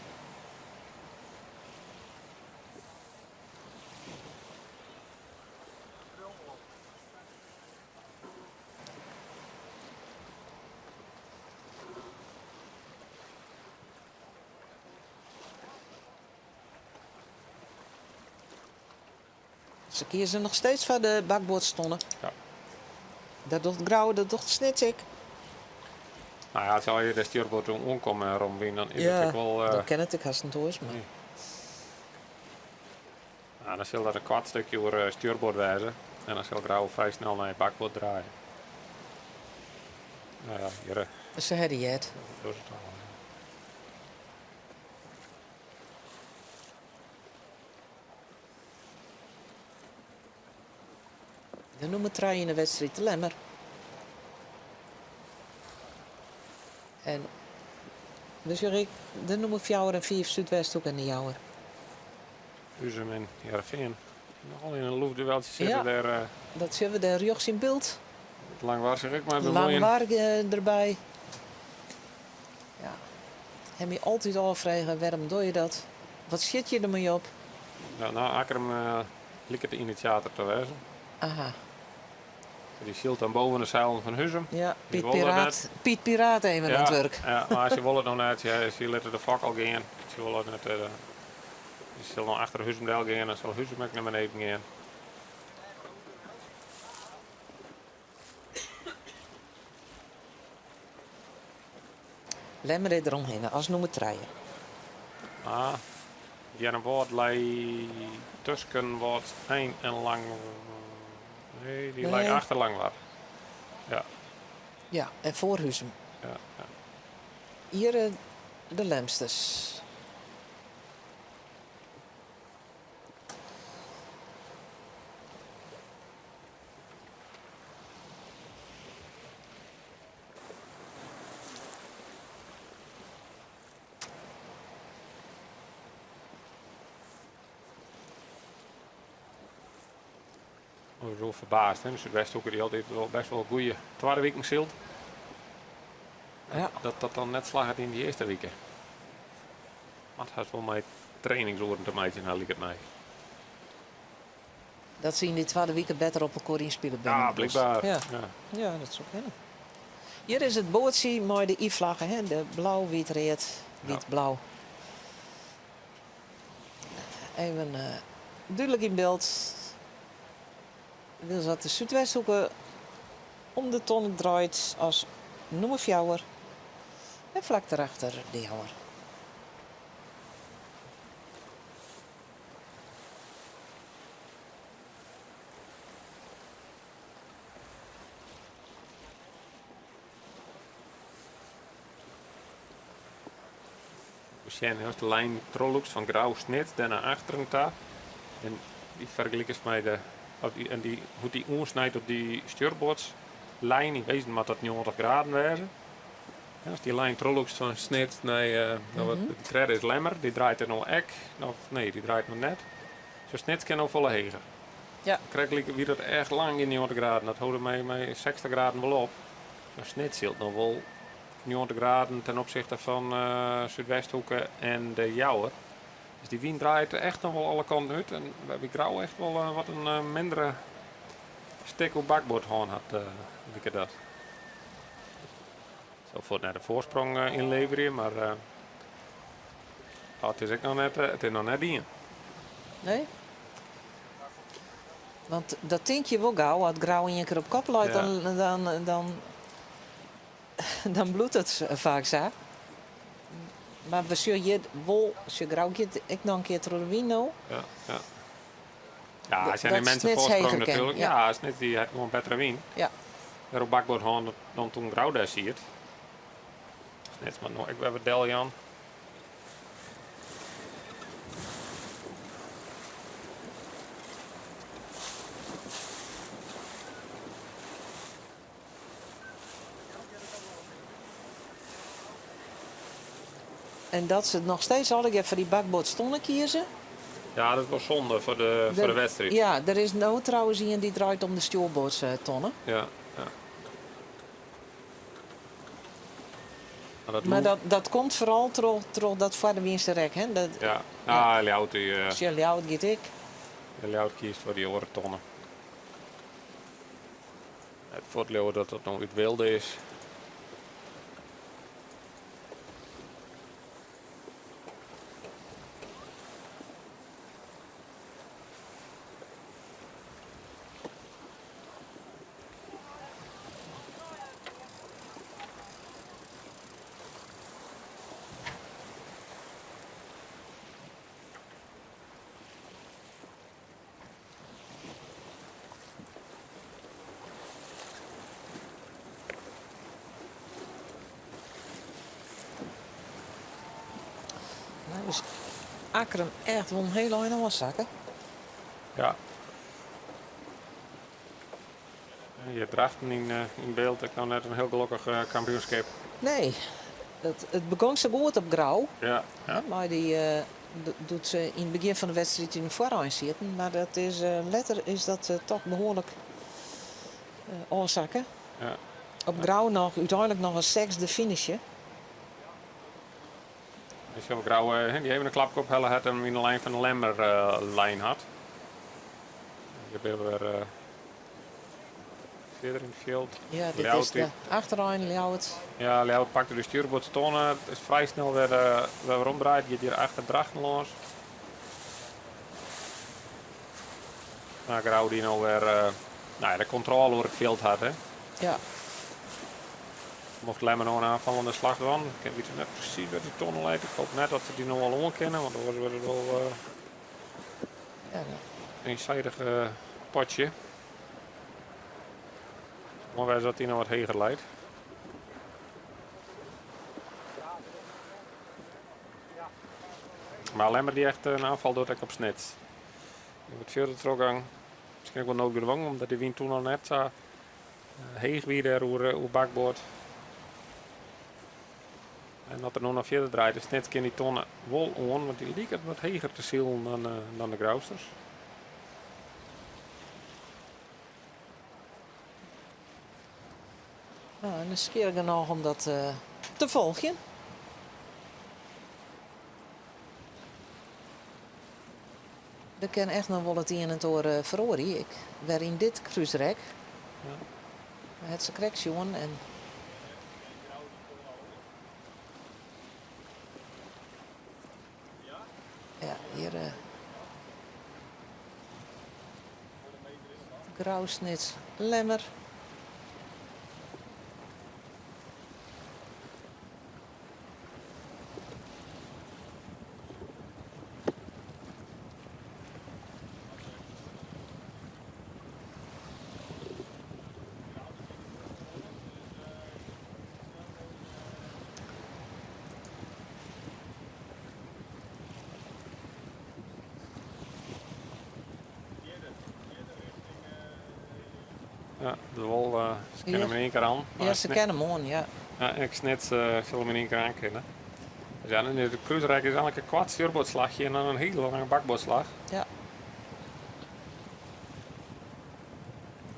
Ze kiezen noch steeds foar de bakboardstonne. Ja. Dat docht Grou, dat docht Snits ek. Nou ja, as je de stjoerboard oankomme romwyn, dan is it ek wol. Dan kin it ek hast net oars. Mar. Nee. Nou, dan sil dat in koart stikje oer stjoerboard wêze. En dan sil Grou frij snel nei bakboard draaie. Nou ja, hjir. Se ha dy heard. Dat is it al. De nûmer trije yn de wedstriid De Lemmer. En dus sjoch ik de nûmer fjouwer en fiif Súdwesthoek en De Jouwer. Huzum en Hearrenfean. Nochal yn in loefdueltsje sitte Ja. dêr. Dat sjogge we dêr rjochts yn byld. Langwar sich ek mei bemuoien. Langwar derby. Ja. Ha my altyd ôffrege, wêrom doch je dat? Wat sjit je dermei op? Ja, no, Akkrum liket de inisjator te wêzen. Aha. Dy sylt dan boven de seilen fan Huzum. Ja, Dy Piet wol dat Piraat, net. Piet Piraat even Ja, oan it wurk. ja, mar sy wolle it noch net. Sy litte de fok al gean. Sy wolle it net. Sy sil noch achter Huzum del gean en sil Huzum ek nei beneden gean. Lemmer is deromhinne as nûmer trije. Ah, Earnewâld lei tusken Wâldsein en Lang. Nee, dy lei Nee. achter Langwar. Ja. Ja, en foar Huzum. Ja, ja. Hjir de Lemsters. Ik wol ferbaasd, hè. De Súdwesthoeke dy altyd wol bêst wol goede twadde wiken sylt. Ja. Dat dat dan net slagget yn dy earste wike. Moat hast wol mei trainingsoeren te meitsjen ha, liket my. Dat se yn dy twadde wike better op elkoar ynspile binne. Ja, blykber. Ja. Ja. Ja, dat soe kinne. Hjir is it boatsje mei de Y-flagge, hè? De blau, wyt, read, wyt, blau. Even dúdlik yn byld. Dus dat de Súdwesthoeke om de tonne draait as nûmer fjouwer en flak derachter de Jouwer. We sjen as de lijn trochlûkst fan Grou Snits dêr nei achteren ta. En dy fergelikest mei de, of dy, en dy, hoe't dy oansnijt op dy stjoerboardslijn, yn wezen moat dat 90 graden wêze. Ja, as dy lijn trochlûkst fan Snits nei, no, wat, de tredde is Lemmer, dy draait der no ek, of nee, dy draait noch net. So Snits kin no folle heger. Krekt like wie dat echt lang gjin 90 graden, dat holde mei 60 graden wol op. Mar Snits sylt noch wol 90 graden ten opzichte fan Súdwesthoeke en de Jouwer. Dus dy wyn draait echt noch wol alle kanten út en we by Grou echt wol wat in mindere stik oer bakboard hân hat, like dat. Sil fuort nei de foarsprong ynleverje, mar it is ek noch net, it is noch net dien. Nee? Want dat tink je wol gau, as Grou ien kear op kop leit, dan, dan bliuwt it faak sa. Mar we sjogge hjir wol, sjoch Grou giet ek noch in kear troch de wyn no. Ja, ja. Ja, as Dat die mensen Snits voorsprong heger kin, natuurlijk. ja. Ja, Snits dy hat gewoan bettere wyn. Wer op bakboard hân dan toen Grou dêr siet. Snits moat no ek wer wat deljaan. En dat se noch steeds allegear foar dy bakboardstonne kieze. Ja, dat is wol sonde foar de wedstriid. Ja, der is no trouwens ien dy't draait om de stjoerboardstonne. Ja, ja. Maar dat Maar loef- dat komt foaral troch dat foar de wynste rek, hè? Dat, Ja, ja, Ljouwert dy, Sjoch, Ljouwert giet ek. Ljouwert kiest foar dy oare tonne. Net fuort leauwe dat dat no út weelde is. Nou is Akkrum echt wol in hiel ein oansakke. Ja. Je Drachten yn byld, ek noch net in hiel gelokkich kampioenskip. Nee, it begûn sa goed op Grou. Ja, ja. Mei dy. Doe't se yn it begjin fan de wedstriid yn de foarein sieten, mar dat is, letter is dat toch behoarlik ôfsakke. Ja. Op Grou noch úteinlik noch in sechsde finishe. Dus op Grou dy even in klapke ophelle hat en yn de lijn fan de Lemmer lijn hat. Hjir binne we wer fierder yn it fjild. Ja, dit is de achterein Ljouwert. Ja, Ljouwert pakte de stjoerboardtonne. Is frij snel wer, wer weromdraaid. Giet hjir achter Drachten lâns. Nou, Grou dy no wer nou ja, de kontrôle oer it fjild hat. Hè. Ja. Mocht Lemmer no in aanvallende slach dwaan, ik wit net presys wêr't dy tonne leit. Ik hoop net dat se dy no al oan kinne, want oars wurdt it wol ja, in iensidich potsje. Moai wêze dat dy no wat heger leit. Mar Lemmer dy echt in aanval docht ek op Snits. Wat fierder trochgang. Miskien ek wol noodgedwongen, omdat dy wyn toen noch net sa heech wie dêr oer bakboard. En as er no noch fierder draait, de Snits kin dy tonne wol oan, want dy liket wat heger te silen dan de Grousters. Nou, en is kear genôch om dat te folgjen. Der kin echt noch wol it ien en it oar feroarje. Ek wer yn dit krúsrek. Ja. We hat se krekt sjoen en Ja, hjir Grou, Snits, Lemmer. Ja, de wol, se kinne him yn ien kear oan. Ja, se kinne him oan, ja. Ja, ek Snits sil him yn ien kear oan kinne. Dus ja, dan is it krúsrek is eigentlik in koart stjoerboardslachje en dan in hiele lange bakboardslach. Ja.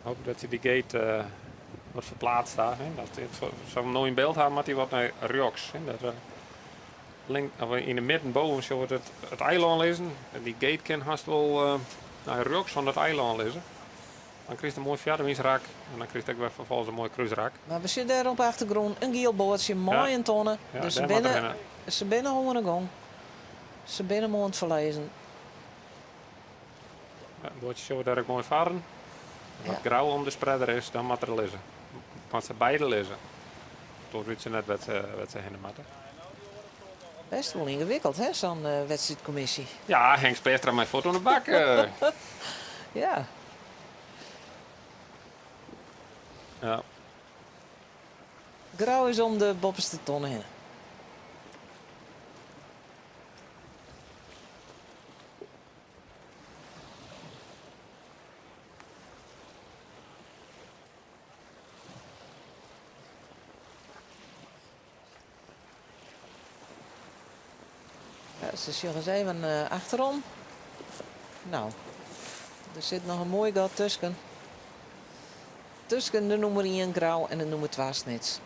Hoop dat se dy gate wat ferplaatst ha. Hè. Dat sa we 'm no yn byld ha, moat hy wat nei rjochts. Hè. Dat, link, of yn de midden boven sil it, it eilân lizzen. En dy gate kin hast wol nei rjochts fan dat eilân lizze. Dan krijst in moai fjardewinsrak en dan krijst ek wer ferfolgens in moai krúsrak. Mar we sjogge dêr op de achtergrûn in giel boatsje mei in tonne. Ja, dus se dêr moat er binne, hinne. se binne oan 'e gong. Se binne him oan it ferlizzen. Ja, it boatsje sjogge we dêr ek moai farren. En as Ja. Grou om de spreader is, dan moat er lizze. Moat se beide lizze. Oars wit se net wêr't se, wêr't se hinne moatte. Best wol yngewikkeld, hè, sa'n wedstriidkommisje. Ja, Henk Speerstra mei fuort oan de bak. Ja. Ja. Grou is om de boppeste tonne hinne. Ja, se sjogge ris even achterom. No, der sit noch in moai gat tusken. Tusken de nûmer ien Grou en de nûmer twa Snits.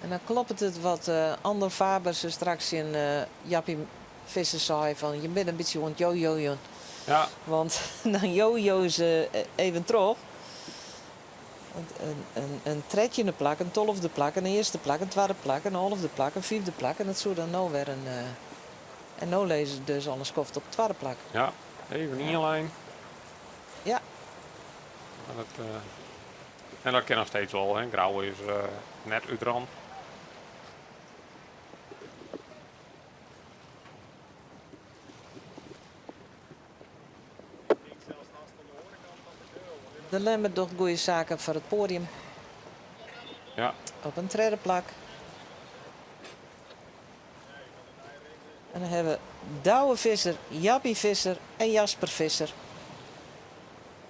En dan kloppet it wat Andor Faber sastraks tsjin Jappie Visser sei fan je binne in bytsje oan it jojojen. Ja. Want dan jojoje se even troch. Want in trettjinde plak, in tolfde plak, in earste plak, in twadde plak, in alfde plak, in fyfde plak en dat soe dan no wer in. En no lizze se dus al in skoft op it twadde plak. Ja, even ien lijn. Ja. Maar dat, en dat kin noch steeds wol. Hè. Grou is net útrûn. De Lemmer docht goede saken foar it poadium. Ja. Op in tredde plak. En dan hawwe we Douwe Visser, Jappie Visser en Jasper Visser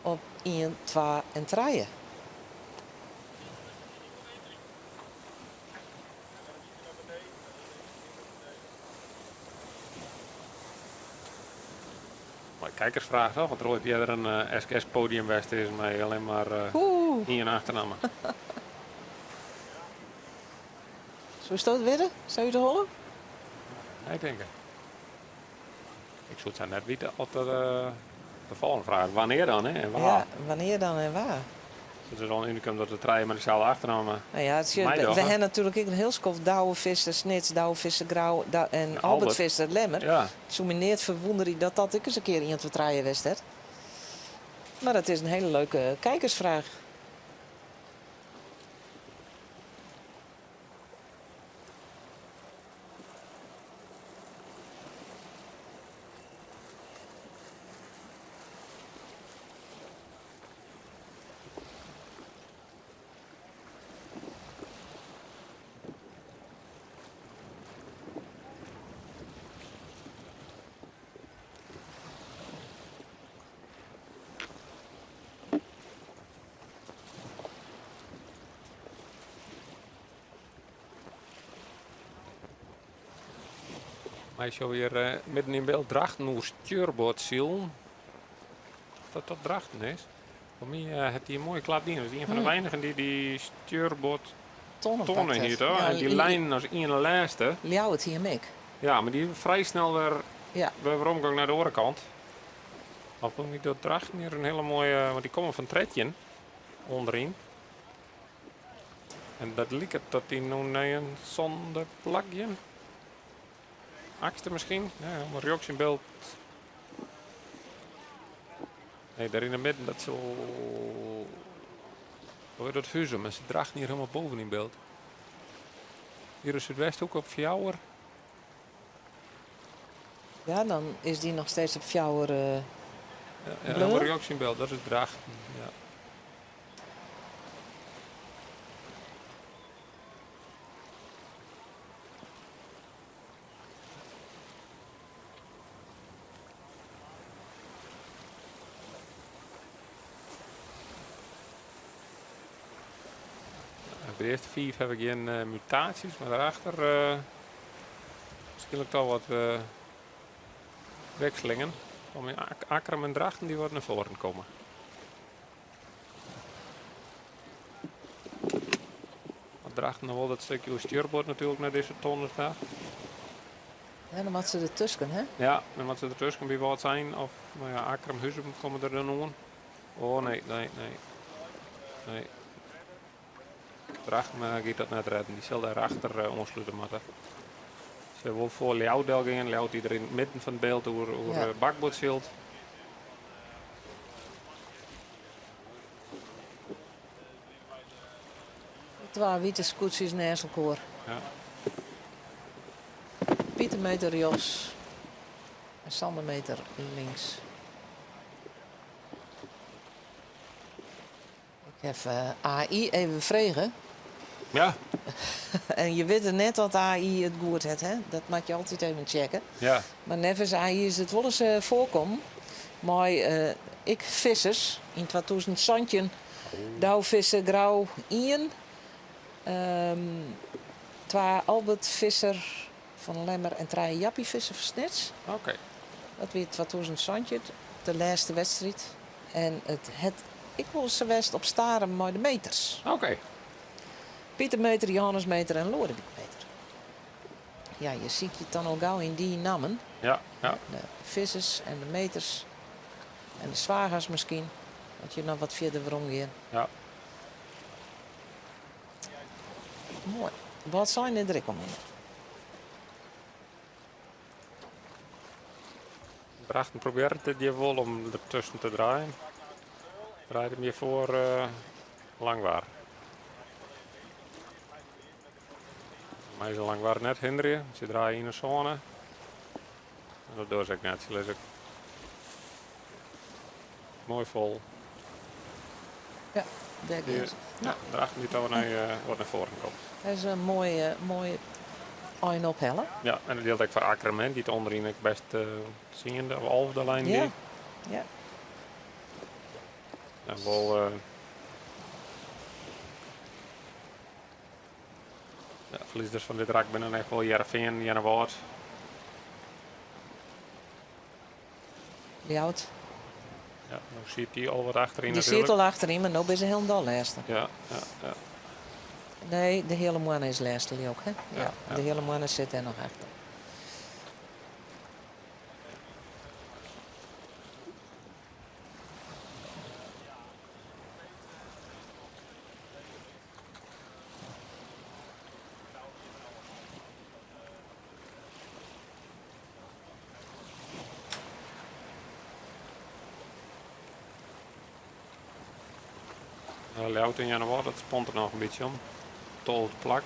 op 1, 2 en 3. Moaie kijkersfraach toch? Want der oait earder in SKS-podium west is mei allinne mar ien achternamme. Soesto it witte? Sa út de holle? Nee, tink ik. Ik soe it sa net witte at der de folgjende fraach wannear dan hè, en wa? Ja, wannear dan en wa? It is al in unikum dat de trije mei deselde achternamme Nou ja, it meidogge. we ha natuerlik ek in hiel skoft Douwe Visser Snits, Douwe Visser Grou en Albert Albert Visser Lemmer. Ja. It soe my neat ferwûnderje dat dat ek ris in kear ien, twa, trije west hat. Mar dat is in hiele leuke kijkersfraach. Wy sjogge hjir midden yn byld Drachten oer stjoerboard silen. Of dat dat Drachten is? Foar my hat dy in moaie klap dien. Dat is ien fan de weinigen dy't dy stjoerboard Tonne tonne pakt hie, hat. toch? Ja, En dy lijnen as ien lêste. Ljouwert hie him ek. Ja, mar dy frij snel wer Ja. wer weromgong nei de oare kant. Of fûn ik dat Drachten hjir in hiele moaie, want dy komme fan 13 ûnderyn. En dat liket dat dy no nei in sânde plak gean. Achtste miskien? Ja, helemaal rjochts yn byld. Nee, dêr yn de midden, dat sil... Hoe wurdt dat Huzum? En se Drachten hjir helemaal boven yn byld. Hjir de Súdwesthoek op fjouwer. Ja, dan is dy noch steeds op fjouwer. Ja, ja, helemaal rjochts yn byld, dat is Drachten. Ja. By de earste fiif ha we gjin mutaasjes, mar dêrachter wierskynlik toch wat wikselingen. Om Akkrum en Drachten dy wat nei foaren komme. Want Drachten noch wol dat stikje oer stjurboard natuerlik nei dizze tonne ta. Ja, dan moatte se der tusken, hè? Ja, dan moatte se der tusken by Wâldsein of no ja, Akkrum, Huzum komme der dan oan. Oh nee, nee, nee. Nee. Drachten giet dat net redden. Dy sil dêr achter oanslute moatte. Se wol foar Ljouwert del gean. Ljouwert dy't der yn it midden fan it byld oer, oer Ja. bakboard sylt. Twa wite skûtsjes neist elkoar. Ja. Pieter Meter rjochts en Sander Meter links. Ik heb AI even frege. Ja. En je wit net dat AI it goed hat, hè? Dat moat je altyd even checken. Ja. Mar neffens AI is it wolris foarkommen mei ek Vissers yn 2017. Douwe Visser Grou ien, twa Albert Visser fan Lemmer en trije Jappie Visser fan Snits. Oké. Dat wie 2017, de lêste wedstriid. En it hat ek wolris sa west op Starum mei de meters. Oké. Pieter Meter, Johannes Meter en Loadewyk Meter. Ja, je sykje it dan al gau yn dy nammen. Ja, ja. De Vissers en de Meters en de Swagers miskien, as je noch wat fierder werom gean. Ja. Moai. Wat seine der ek omhinne? Drachten probearret it hjir wol om dertusken te draaien. Draait him hjir foar Langwar. Mei se Langwar net hinderje. Se draaie yn 'e sône. En dat dogge se ek net. Se lizze moai fol. Ja, dêr giet. Ja, Drachten dy't al nei, wat nei foaren komt. Dat is in moai, moai ein ophelle. Ja, en dat jildt ek foar Akkrum, hè, dy't ûnderyn ek bêst tsiende of alfde lijn Ja. die. Ja. En wol ja, ferliezers fan dit rak binne echt wol Hearrenfean, Earnewâld. Ljouwert. Ja, no sit dy al wat achteryn Dy natuerlik. sit al achteryn, mar no binne se hielendal lêste. Ja, ja, ja. Nee, de Heale Moanne is lêste leau ik, hè? Ja, ja. De Heale Moanne sit dêr noch achter. Ljouwert en Earnewâld, dat spant der noch in bytsje om. 12e plak.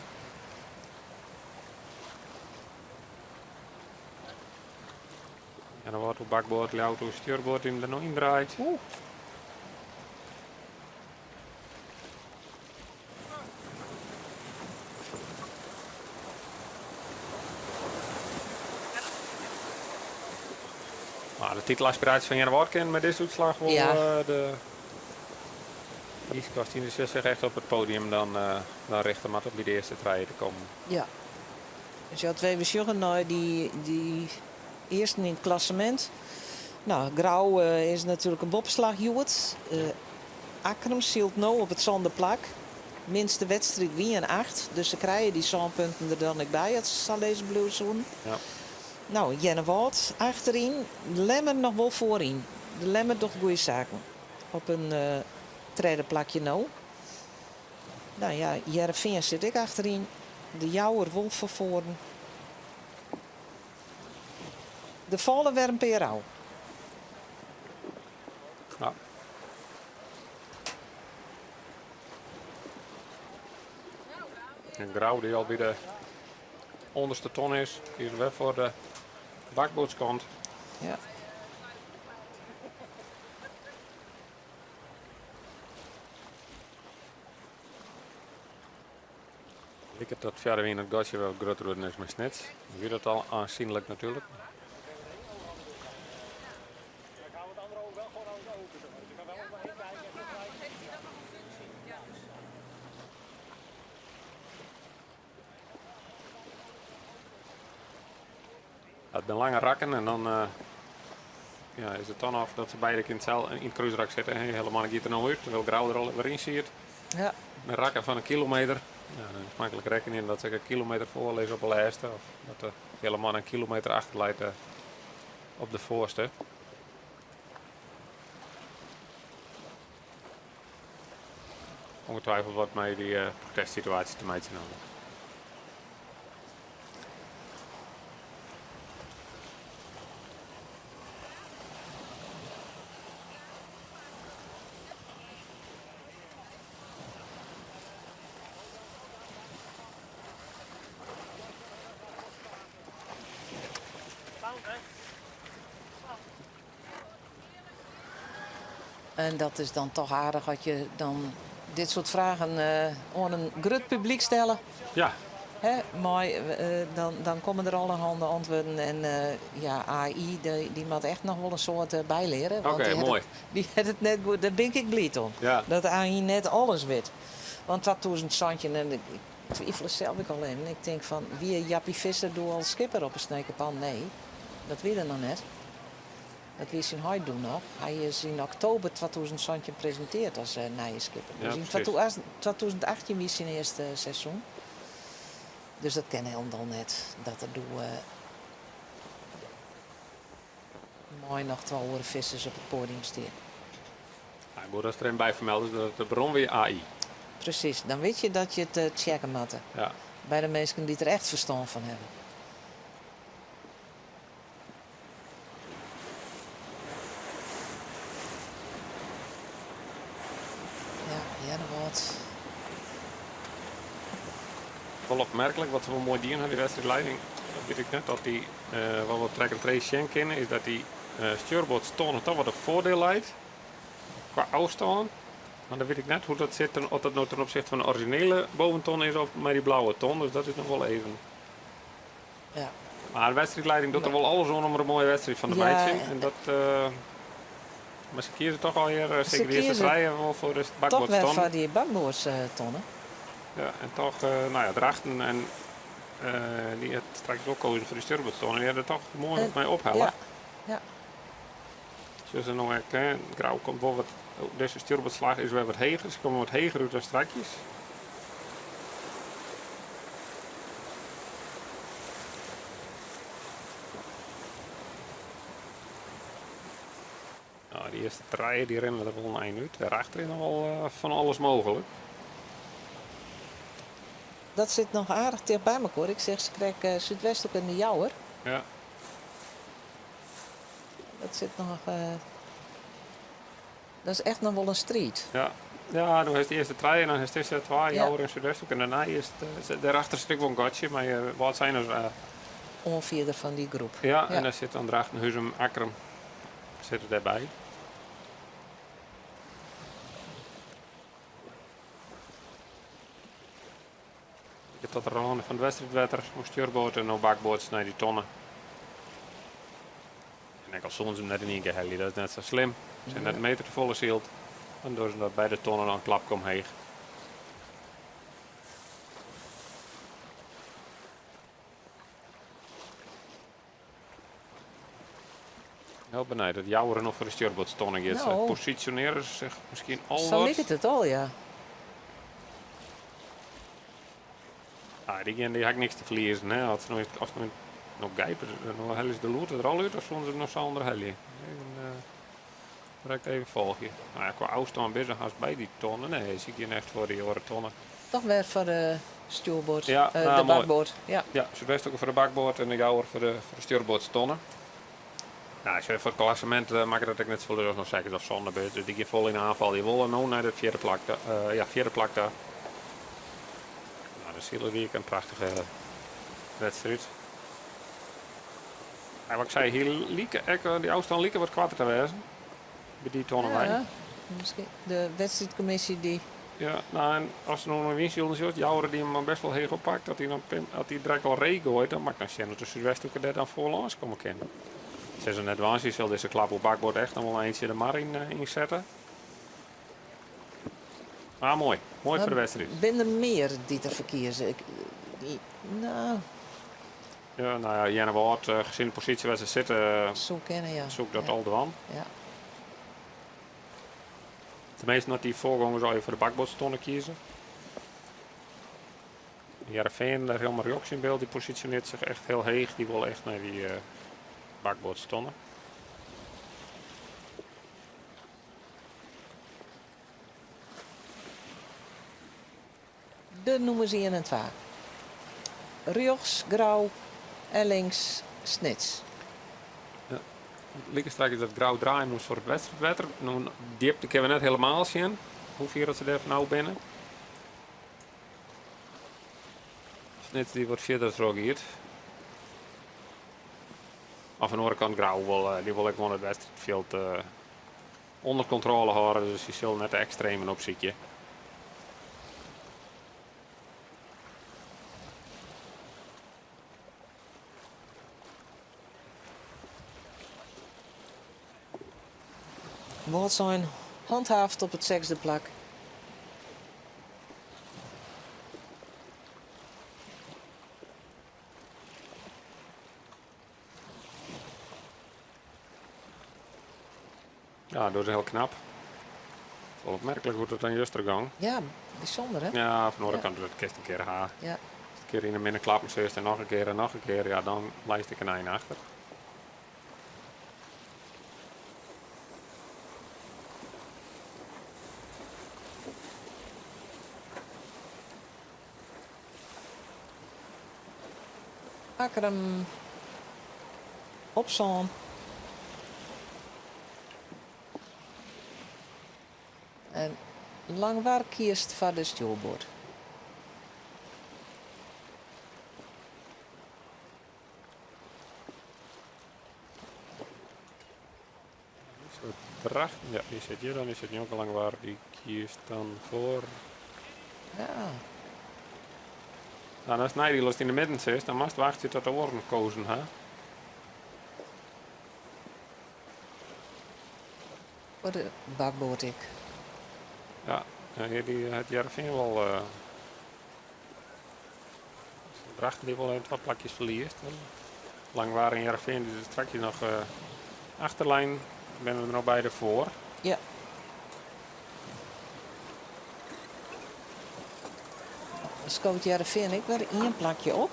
Earnewâld oer bakboard, Ljouwert oer stjurboard dy't him der no yndraait. Oeh. Mar de titelaspiraasjes fan Earnewâld kinne mei dizze útslach wol Ja. de iiskastine sich echt op it podium dan, dan richte moat om by de earste trije te kommen. Ja. Dus as we even sjogge nei dy, dy earsten yn it klassemint. No, Grou is natuerlik in boppeslach hjoed. Akkrum sylt no op it sânde plak. Minste wedstriid wie in acht, dus se krije dy sân punten der dan ek by as se sa lizzen bliuwe soenen. Ja. No, Earnewâld achteryn, Lemmer noch wol foaryn. De Lemmer docht goede saken op in tredde plakje no. No ja, Hearrenfean sit ek achteryn. De Jouwer wol fan foaren. Der falle wer in pear ôf. Ja. En Grou dy't al by de ûnderste ton is, is wer foar de bakboardskant. Ja. Liket dat fierder it gatsje wer wat grutter wurden is mei Snits. Wie dat al oansjenlik natuerlik. It binne lange rakken en dan ja, is it dan noch dat se beide yn it krúsrak sitte. Heale Moanne giet der no út, terwyl Grou der al wer yn siet. Ja. Mei rakken fan in kilometer. Ja, dan is it maklik rekkenjen dat se ek in kilometer foar lizze op de lêste. Of dat de Heale Moanne in kilometer achter leit op de foarste. Ongetwijfeld wat mei dy protestsituaasje te meitsjen hawwe. En dat is dan toch aardich as je dan dit soart fragen oan in grut publyk stelle. Ja. Hè, mei, dan, dan komme der allerhande antwurden. En ja, AI dy moat echt noch wol in soad byleare. Want Oké, moai. Dy hat it net goed. Dêr bin ik bliid om. Ja. Dat AI net alles wit. Want 2017, en ik twivele sels ek al even. Ik tink fan, wie Jappie Visser doe al skipper op 'e Snekerpan? Nee, dat wie er noch net. Dat wie syn heit doe noch. Hy is yn oktober 2017 presintearre as nije skipper. Ja, dus yn precies. 2018 wie syn earste seizoen. Dus dat kin hielendal net dat er doe mei noch twa oare Vissers op it poadium stie. Nou, goed dat der even by fermeld is dat de bron wie AI. Presys, dan witte je dat je it checke moatte. Ja. By de minsken dy't der echt ferstân fan hawwe. Ja, Earnewâld. Wol opmerklik, wat se wol moai dien ha, dy wedstriidlieding, dat wit ik net, dat dy wat we track and trace sjen kinne, is dat dy stjoerboardstân toch wat op foardiel leit kwa ôfstân. Mar dan wit ik net hoe't dat sit, oft dat no ten opsichte fan de orizjinele boventon is of mei dy blauwe ton, dus dat is noch wol even. Ja. Mar de wedstriidlieding docht der wol alles oan om der in moaie wedstriid fan te meitsjen. En dat, mar se kieze toch allegear, Se seker de earste kieze trije, wol foar de Toch wer bakboardstonnen. foar dy bakboardstonnen. Ja, en toch, no ja, Drachten en dy hat straks wol kozen foar de stjoerboardstonnen. Dy ha der toch moai En mei ophelle. Ja, ja. Sjoch se no ek, hè, Grou komt wol wat, oh, dizze stjoerboardslach is wer wat heger, se komme wat heger út as strakjes. Nou, die earste trije die rinne der wol in ein út. Dêrachter is noch wol eh, fan alles mooglik. Dat sit noch aardich ticht by mekoar. Ik seach sakrekt eh, Súdwesthoek en De Jouwer. Ja. Dat sit noch. Eh, dat is echt noch wol in striid. Ja. Ja, do hast de earste trije en dan hast dizze twa, Jouwer en Súdwesthoek. En dêrnei is it, eh, dêrachter sit ek wol in gatsje, mar uh, Wâldsein is... Oanfierder fan dy groep. Ja, en dêr sit dan Drachten, Huzum, Akkrum sitte dêrby. Tot de râne fan it wedstriidwetter, oan stjoerboard en oan bakboard nei dy tonne. En ek al soene se him net yn ien kear helje, dat is net sa slim. Se net in meter te folle syld, dan dogge se dat by de tonne dan in klapke omheech. Hiel benijd dat Jouwer noch foar de stjoerboardstonne giet. Se No. posisjonearje sich miskien al Sa wat. liket it al, ja. Ah, dy gean, dy ha ek niks te ferliezen. Hè. As se no, as no, no gijpen, no helje se de loert der al út of soene se noch sa ûnderhelje? Even, direkt even folgje. Nou ja, kwa ôfstân binne se hast by dy tonne. Nee, se gean echt foar dy oare tonne. Toch wer foar de stjoerboard, Ja, eh, nou, de moai. bakboard. Ja. Ja, Súdwesthoeke foar de bakboard en de Jouwer foar de stjoerboardstonne. Nou, as je foar it klassemint uh, makket dat ek net safolle út as noch sechsde of sânde bist. Dus dy gean fol yn de oanfal. Dy wolle no nei it fjirde plak ta. Eh, ja, fjirde plak ta. Nou, de sile wie ek in prachtige wedstriid. Ja, wat ik sei, hier like ek, eh, dy ôfstân like wat koarter te wêzen. By dy tonne wei. Ja, miskien de wedstriidkommisje dy. Ja, nou en as se no nei wynsilen sjocht, Jouwer dy him dan best wol heech oppakt, dat hy dan as hy direkt al ree goait, dan moat ik dan sjen oft de Súdwesthoeke dêr dan foar lâns komme kin. Sil se net dwaan, sy sil dizze klap oer bakboard echt noch wol in eintsje de mar yn eh, ynsette. Maar moai, moai foar de wedstriid. Binne der mear dy't derfoar kieze? Ik, nou, Ja, nou ja, Earnewâld, eh, gezien de positie waar ze zitten, soe kinne, ja. soe ik dat Ja. al dwaan. Ja. Tenminste, dat die voorgangers al voor de bakboordstonne kiezen. Hearrenfean, daar helemaal rjochts in beeld, die positioneert zich echt heel heech. Die wil echt naar die uh, bakboordstonne. De nûmers ien en twa. Rjochts Grou en links Snits. Ja. Like straks dat Grou draaie moast foar it wedstriidwetter. No, djipte kinne we net helemaal sjen, hoe fier dat se dêr fan ôf binne. Snits dy wat fierder troch giet. Mar fan de oare kant Grou wol, eh, dy wol ek gewoan it wedstriidfjild uh, ûnder kontrôle hâlde, dus dy sil net de ekstremen opsykje. Wâldsein handhaaft op it sechsde plak. Ja, dat is hiel knap. It is wol opmerklik hoe't it dan juster gong. Ja, bysûnder hè? Ja, fan de oare Ja. kant, dat kinst in kear ha. Ja. Ast in kear yn de minne klappen sitst en noch in kear en noch in kear, ja, dan leist ek in ein achter. Akkrum op sân. En Langwar kiest foar de stjoerboard. Drachten, ja, dy sit hjir dan, dy sit njonken Langwar, dy kiest dan foar. Ja. Nou, dan is it neidiel ast yn de midden sitst, dan moatst wachtsje tot de oaren kozen ha. Foar de bakboard ek. Ja, ja, hjir dy hat Hearrenfean wol. Uh, Drachten dy wol even twa plakjes ferliest. Langwar en Hearrenfean dy der strakjes noch uh, achterlijn. Binne we der no beide foar. Ja. Skoot Hearrenfean ek wer ien plakje op.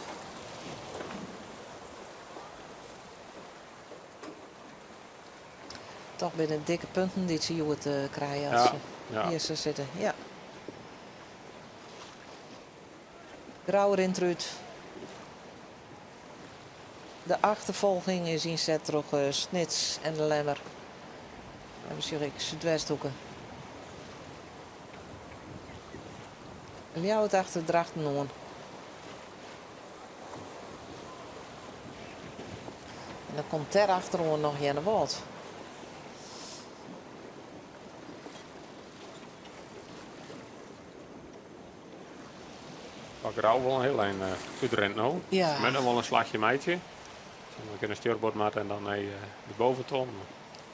Toch binne it dikke punten dy't se hjoed krije as se hjir sa sitte. Ja. Grou rint derút. De achterfolging is ynset troch Snits en De Lemmer. En we sjogge ek Súdwesthoeke. Ljouwert achter Drachten oan. En dan komt dêr achteroan noch Earnewâld. Foar Grou wol in hiel ein útrint no. Ja. Se moatte wol in slachje meitsje. Se kinne stjoerboard moatte en dan nei de boventon.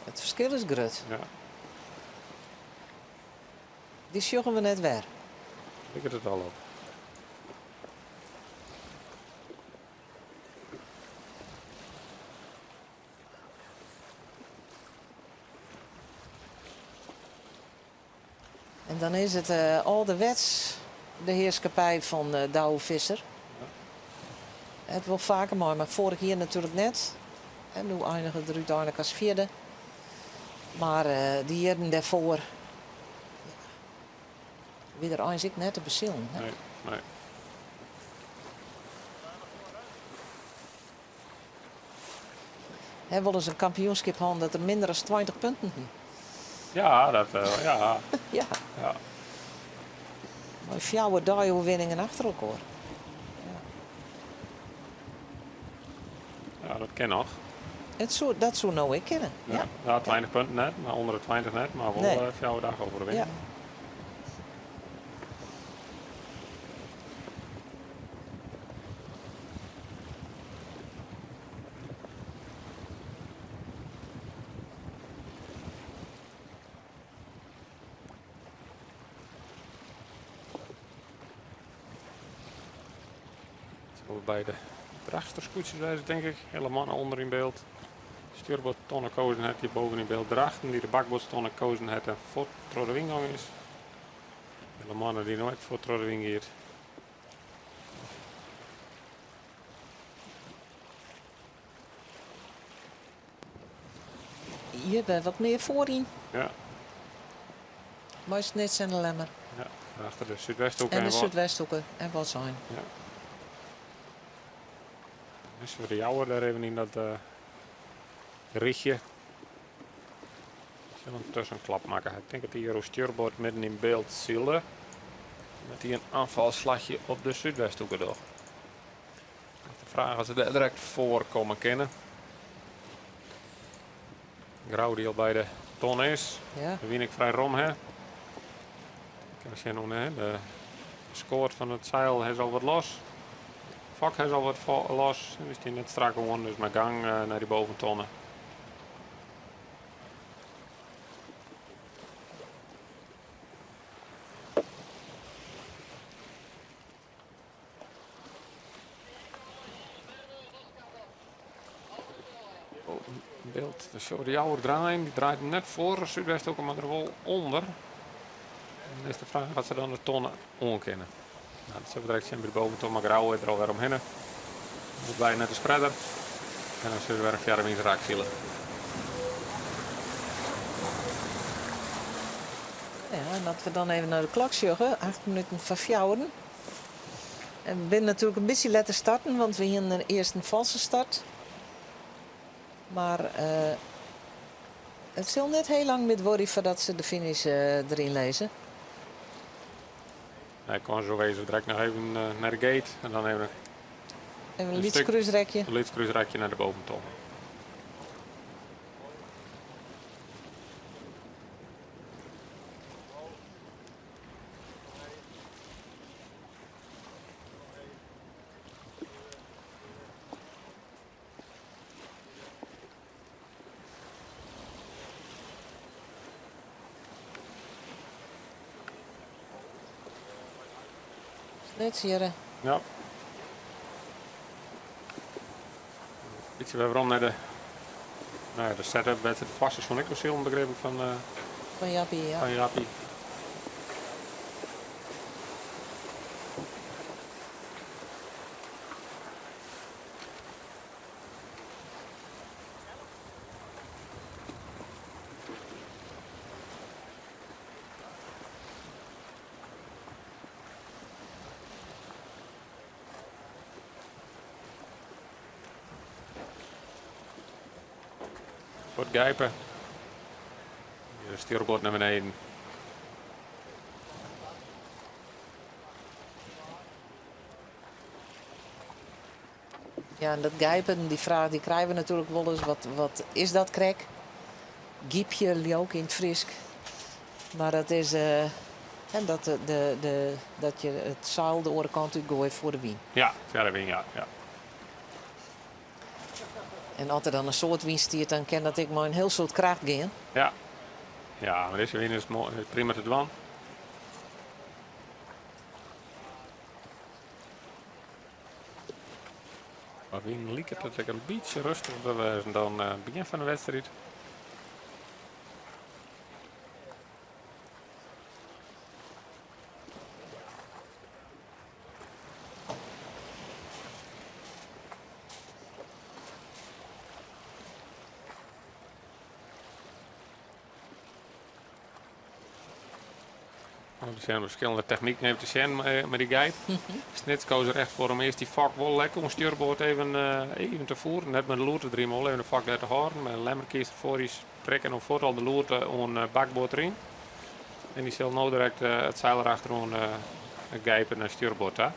It ferskil is grut. Ja. Dy sjogge we net wer. Liket it al op. En dan is it âlderwets de hearskippij fan Douwe Visser. It wol faker mei, mar foarich jier natuerlik net. En doe einige er úteinlik as fjirde. Mar de jierren dêrfoar wie der eins ek net te besilen. Nee, nee. Hy wolris in kampioenskip hân dat er minder as 20 punten hie. Ja, dat, ja. Ja. Ja. Mei fjouwer dei-oerwinningen achter elkoar. Ja. Ja, dat kin noch. It soe, dat soe no ek kinne. Ja, Ja. ja, 20 punten net, mar ûnder de 20 net, mar wol Nee. 4 dagen oerwinning. Ja. By de Drachtster skûtsjes wêze, tink ik. Hele mannen ûnder yn byld. Stjoerboardtonne kozen hat hjir boven yn byld Drachten, dy't de bakboardstonne kozen hat en fuort troch de wyn gong is. Hele mannen dy't no ek fuort troch de wyn giet. Hjir wer wat mear foaryn. Ja. Mei Snits en de Lemmer. Ja, achter de Súdwesthoeke En de en wat. Súdwesthoeke en Wâldsein. Ja. Missen we de Jouwer dêr even yn dat rychje. Sil in tuskenklap makke. Ik tink dat dy hjir oer stjoerboard midden yn byld sile. Dat dy in oanfalslachje op de Súdwesthoeke docht. De fraach as se dêr direkt foar komme kinne. Grou dy al by de ton is. Ja. De wyn ek frij rom hè. Kinne we sjen oan hè. De skoat fan it seil is al wat los. Fok is al wat los. We stean net strak oan, dus mei gang nei dy boventonne. Byld, de sjoch de Jouwer draaien, dy draait net foar Súdwesthoeke, mar der wol ûnder. En dan is de fraach wat se dan de tonne oan kinne. Nou, dat sille we direkt sjen by de boventon, mar Grou is der alwer omhinne. Moet by net de spreader. En dan sille we wer in fjirde wynrak sile. Ja, en as we dan even nei de klok sjogge, 8 minuten foar fjouweren. En we binne natuerlik in bytsje letter starten, want we hienen earst in false start. Mar it sil net hiel lang mear duorje foardat se de finish deryn lizze. Nee, kâns is wol direkt noch even nei de gate en dan even Even in lyts krúsrekje. In lyts krúsrekje nei de boventon. Net hjir. Ja. Bytsje wer werom nei de Nou ja, de setup wedstrijd vast is van ik wel begrepen van, Van Jappie, ja. van Jappie. Wordt gijpen. Hier stuurboord naar beneden. Ja, en dat gijpen, die vraag die krijgen we natuurlijk wel eens. Wat is dat krek? Giepje, ook in het Frysk. Maar dat is hè, dat, de, dat je het zeil de andere kant uit gooit voor de wien. Ja, voor de wien, ja, ja. En als er dan een soort wien stiert, dan ken dat ik maar een heel soort kracht gaan. Ja. Ja, maar deze wien is mooi, prima te doen. Maar wien liep het dat ik een beetje rustiger was dan het begin van de wedstrijd. Er zijn verschillende technieken even te zien met die gijp. Snits koos er echt voor om eerst die vak wel lekker om stuurboord even te voeren. Net met de loerte driemaal even de vak daar te houden. Met een lemmer kiest ervoor, die prikken of voort al de loerte om bakboord erin. En die zal nou direct het zeil erachterom gijpen naar stuurboord. Hè?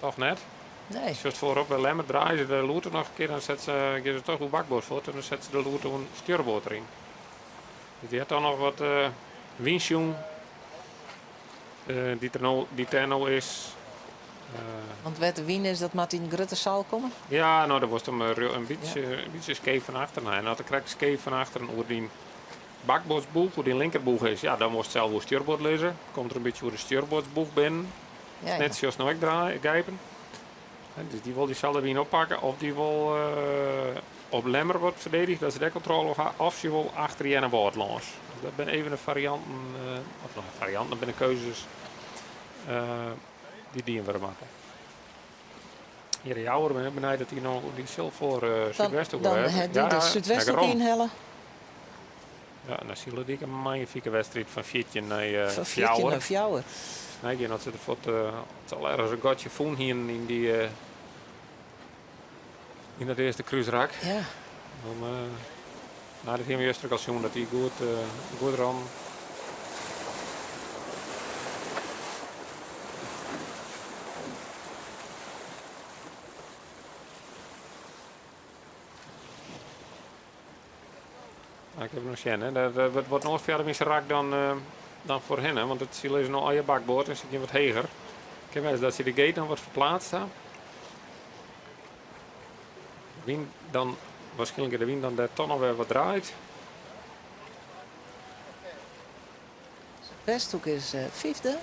Toch net? Nee. Just voorop bij Lemmer draaien ze de loerte nog een keer, dan zet ze, geven ze toch op bakboord voort en dan zet ze de loerte om stuurboord erin. Dus die had dan nog wat windsjoen, die er nou is. Want wat de wien is, dat moet in de grote zaal komen? Ja, nou, dat was dan een beetje scheef van achteren. En als de krijg scheef van achteren over die bakboordsboeg, hoe die linkerboeg is, ja, dan moest het zelf hoe stuurboord lezen. Komt er een beetje hoe de stuurboordsboeg binnen. Net zoals nou ik draai, gijpen. Ja, dus die wil diezelfde wien oppakken, of die wil op Lemmer wordt verdedigd, dat ze de controle gaan, of ze wil achter die ene woord langs. Dus dat zijn even de varianten, of nog varianten, dat zijn de keuzes die die we maken. Hier de jouwer, ben ik benieuwd dat die nog die zil voor Zuidwesthoek Dan hebben. het die Ja, de Zuidwesthoek lekker om. inhellen. Ja, en dan zien we die een magnifieke wedstrijd van Viertje naar Van Viertje Fjouwer. naar Fjouwer. Nee, ik dat ze er voor het zal ergens een gatje voen hier in dat eerste kruisrak. Dan nou, dat hebben we juist ook al zien dat die goed ran. Nou, ik heb nog zien, hè. Dat wordt nog verder meer rak dan voor hen, hè. Want het ziel is nog aan je bakboord en zit je wat heger. Ik heb wel eens dat ze de gate dan wordt verplaatst. Hè. Wien dan, waarschijnlijk de wind dan daar toch nog weer wat draait. Westhoek is vijfde.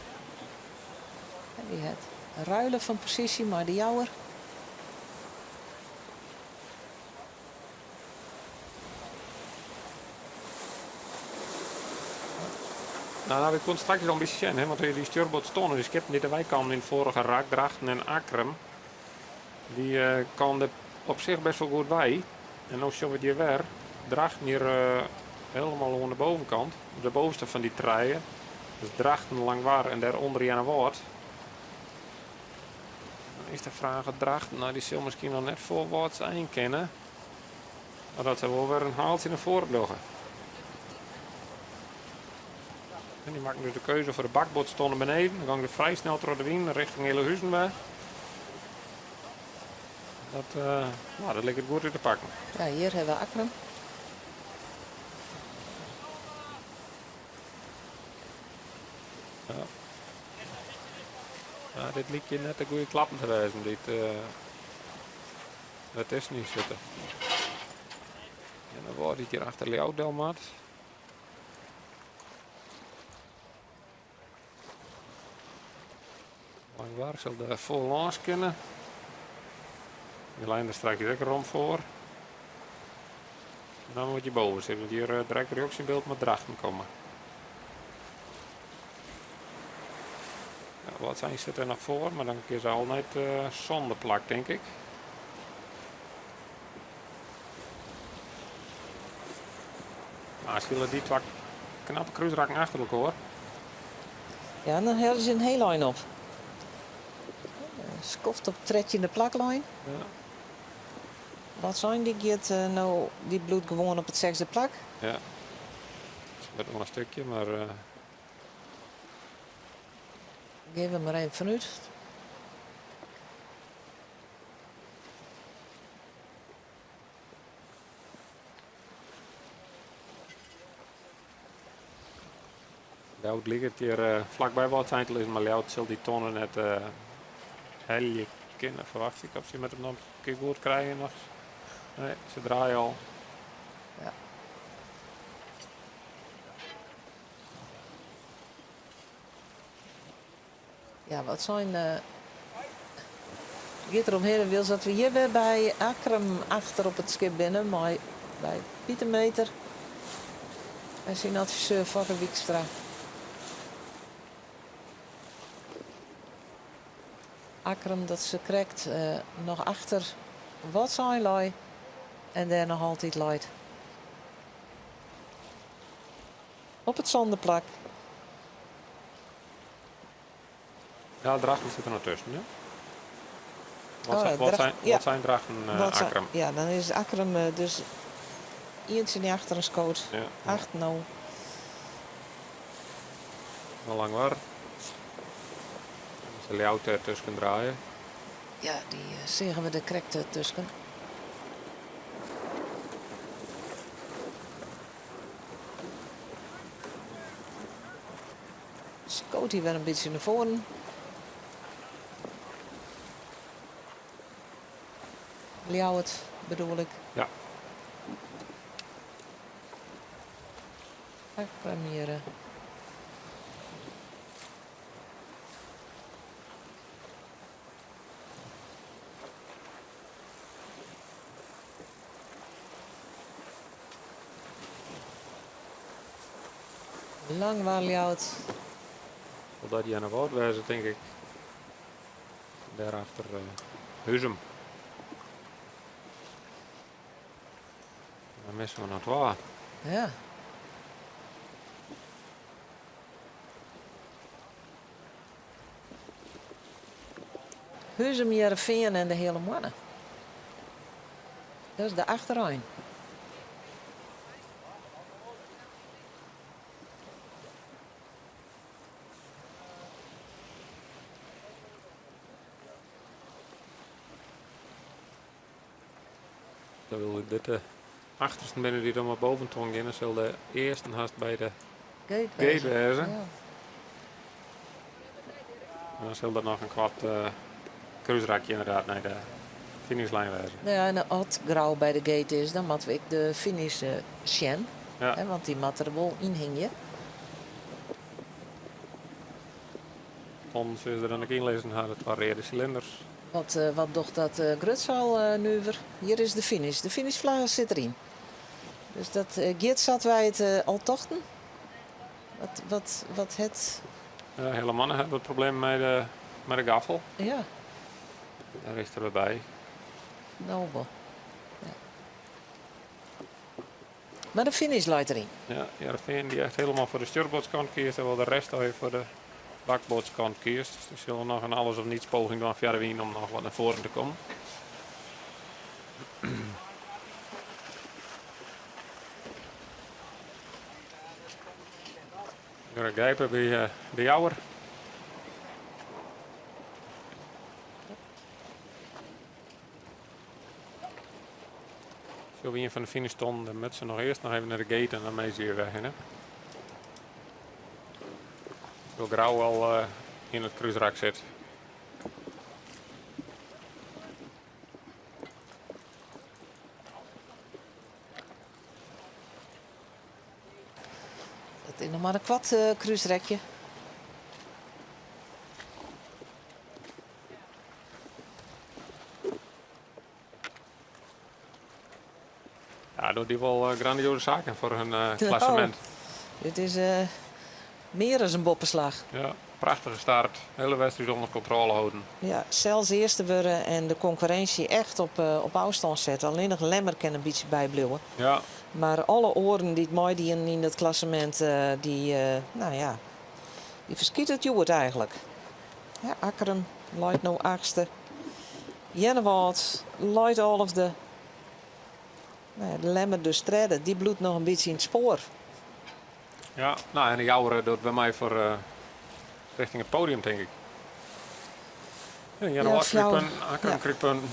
En die het ruilen van positie, maar de jouwer. Nou, nou, ik kon straks al een beetje zien, hè, want die stuurboord stonden, die schepen die erbij kwamen in vorige raak, Drachten en Akkrum, die kwamen er op zich best wel goed bij. En nu zien we die weer, Drachten hier helemaal aan de bovenkant, op de bovenste van die treien. Dus Drachten Langwar en daaronder Earnewâld. Dan is de vraag, het Drachten, nou die zal misschien nog net voor wat zijn kennen. Maar dat ze wel weer een haaltje naar voren liggen. En die maken dus de keuze voor de bakboord stonden beneden. Dan gaan ze vrij snel door de wind richting Elahuizen bij. Dat lijkt het goed uit te pakken. Ja, hier hebben we Akkrum. Ja. Ja, dit liep je net de goede klappen te wijzen. Dit dat is niet zitten. En dan wordt het hier achter Leeuw Delmat. Langwar zal daar vol langs kunnen. Wy leine der straks ek rom foar. Dan moet je boven zitten, want hier direct rjochts yn byld mei Drachten komme. Ja, Wâldsein sit der noch foar, mar dan kinne se al net sânde plak, tink ik. Maar spelen die twa knappe krúsrakken achter elkoar. Ja, en dan helje se in hiel ein op. Skoft op trettjinde plak lein. Ja. Wâldsein dy giet no, dy bliuwt gewoan op it sechsde plak. Ja. Dat wurdt noch in stikje, mar. Gean we mar even fanút. Ljouwert liket hjir flakby Wâldsein te lizzen, mar Ljouwert sil dy tonne net helje kinne, ferwacht ik. Of se moatte him noch in kear goed krije noch. Nee, se draaie al. Ja. Ja, Wâldsein giet der omhinne wylst dat we hjir wer by Akkrum achter op it skip binne mei by Pieter Meeter en syn adviseur Fokke Wykstra. Akkrum dat se krekt noch achter Wâldsein lei en dêr noch altyd leit. Op it sânde plak. Ja, Drachten sit der noch tusken, hè? Wat Oh, zijn, wat Dracht- zijn, ja. wat zijn Drachten, Wat zijn- Akkrum? Ja, dan is Akkrum dus ientsje nei achteren skood. Ja. 8 no. Noch lang war. Se Ljouwert dêr tusken draaie. Ja, dy seagen we der krekt tusken. Skoot hy wer in bytsje nei foaren. Ljouwert bedoel ik. Ja. Première. Langwar Ljouwert. Wol dat Earnewâld wêze, tink ik. Dêrachter Huzum. Dan misse we noch twa. Ja. Huzum, Hearrenfean en de Heale Moanne. Dat is de achterein. Dan wil dit de achtersten binne dy't dan mar boventon gean, dan sil de earsten hast by de Gate gate wêze. wêze. Ja. En dan sil der noch in kwart krúsrakje ynderdaad nei de finishlijn wêze. No ja, en as Grou by de gate is, dan moatte we ek de finish sjen. Ja. Hè, want dy moat der wol yn hingje. Tonnen sille der dan ek yn lizzen ha, de twa reade silinders. Wat, wat docht dat grutseil nuver? Hjir is de finish. De finishflagge sit deryn. Dus dat giet sa't wy it al tochten. Wat, wat, wat het... Ja, Heale Moanne hat wat problemen mei de gaffel. Ja. Dêr is er wer by. No wol. Ja. Mar de finish leit deryn. Ja, Hearrenfean dy echt hielendal foar de stjoerboardskant kiest en wol de rest alweer foar de bakboardskant kiest. Dus dy sille noch in alles of niets poging dwaan foar de wyn om noch wat nei foaren te kommen. Jurre Gijpen by de Jouwer. Sille we ien fan de finishtonnen, dan moat se noch earst noch even nei de gate en dan mei se hjir wer hinne. Wylst Grou al yn it krúsrak sit. Dat is noch mar in kwart krúsrekje. docht dy wol grandioze saken foar hun klassemint. Dit is mear as in boppeslach. Ja, prachtige start. Hele wedstriid ûnder kontrôle holden. Ja, sels earste wurde en de konkurrinsje echt op op ôfstân sette. Allinnich Lemmer kin in bytsje bybliuwe. Ja. Mar alle oaren dy't meidienen yn dat klassemint, dy, nou ja, dy ferskiet it hjoed eigenlik. Ja, Akkrum leit no achtste. Earnewâld leit alfde. Nou ja, de Lemmer dus tredde. Dy bliuwt noch in bytsje yn it spoar. Ja, nou en de Jouwer docht by my foar uh, richting it podium, tink ik. Ja, Earnewâld krijt punten, Akkrum ja. krijt punten.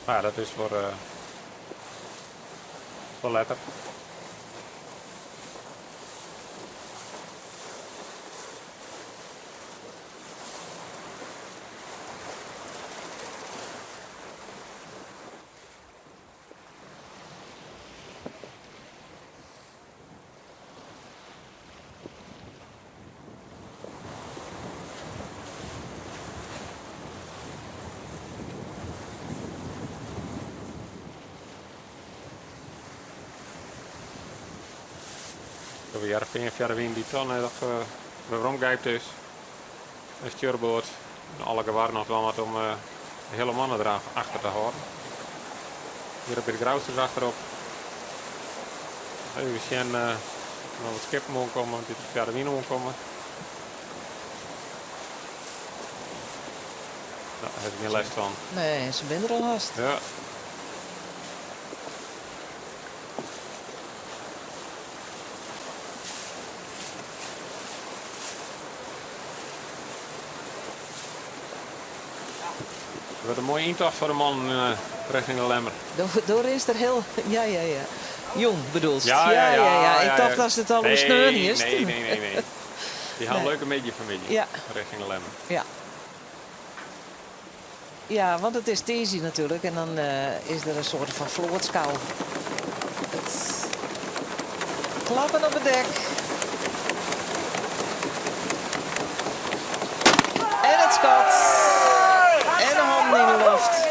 Nou ja, dat is foar, uh, foar letter. De Hearrenfean fierder wyn dy't dan noch weromgrypt is. In stjoerboard en alle gewar noch dwaan moat om de hiele mannen der achter te hâlden. Hjir by de Grousters achterop. Even sjen oft der noch wat skippen oankomme, dy't der fierder wyn oankomme. No, dêr ha se gjin lêst fan. Nee, se binne der al hast. Ja. It wurdt in moaie yntocht foar de mannen rjochting de Lemmer. Doar is der hiel. Ja, ja, ja. Jûn bedoelst? Ja, ja, ja. ja, Ik tocht datst it al oer sneon hiest. Nee, nee, nee, nee. Dy ha in leuke middei fan 'e middei Ja. rjochting de Lemmer. Ja. Ja, want it is tiisdei natuerlik en dan is der in soarte fan floatskou. It klappen op it dek. En it skot. En de hannen yn de loft.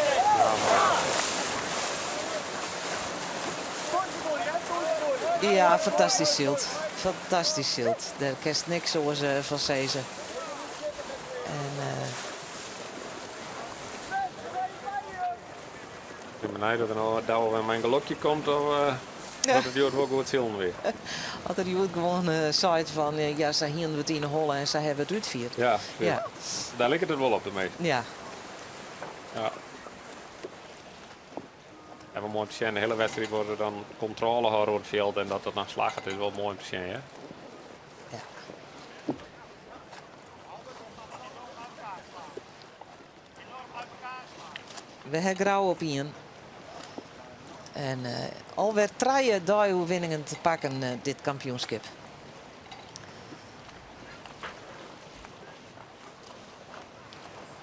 Ja, fantastysk syld. Fantastysk syld. Dêr kinst niks oars fan sizze. En Ik bin benijd oft der no Douwe wer mei in gelokje komt of dat it hjoed wol goed silen wie. As er hjoed gewoan seit fan ja, sa hienen we it yn 'e holle en sa hawwe we it útfierd. Ja, ja. Dêr liket it wol op de measten. Ja. Ja. En wol moai om te sjen, de hiele wedstriid wurde der dan kontrôle hâlden oer it fjild en dat dat dan slagget is wol moai om te sjen, hear. Ja. We ha Grou op ien. En uh, alwer trije dei-oerwinningen te pakken uh, dit kampioenskip.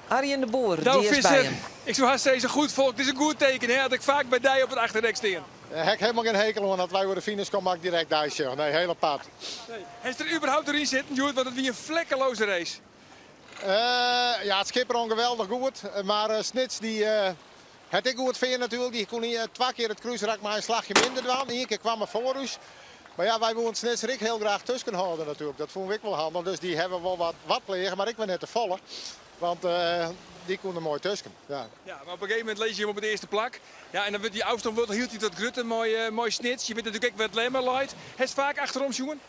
Arjen de Boer, Nou, dy is by Visser, him. ik soe hast sizze, goed folk, dit is in goed teken, hè, dat ik faak by dy op it achterdek stean. Dêr ha ik hielendal gjin hekel oan. As wy oer de finish komme, moat ik direkt dy sjoch. Nee, hiel apart. Nee. Hast der überhaupt deryn sitten, hjoed, want it wie in flekkeloze race. Uh, ja, it skip rûn geweldich goed. Mar uh, Snits dy, uh, hat ek goed fearn natuerlik. Dy koe twa kear it krúsrak mei in slachje minder dwaan. Ien kear kaam er foar ús. Mar ja, wy woene Snits der ek hiel graach tusken hâlde natuerlik. Dat fûnen we ek wol handich. Dus dy hawwe wol wat, wat pleage, mar ek wer net te folle. Want uh, dy koene der moai tusken. Ja. Ja, mar op in gegeven momint lizze je op it earste plak. Ja, en dan wurdt dy ôfstân wurdt hieltyd wat grutter mei, uh, mei Snits. Je witte natuerlik ek wêr't Lemmer leit. Hast faak achterom sjoen?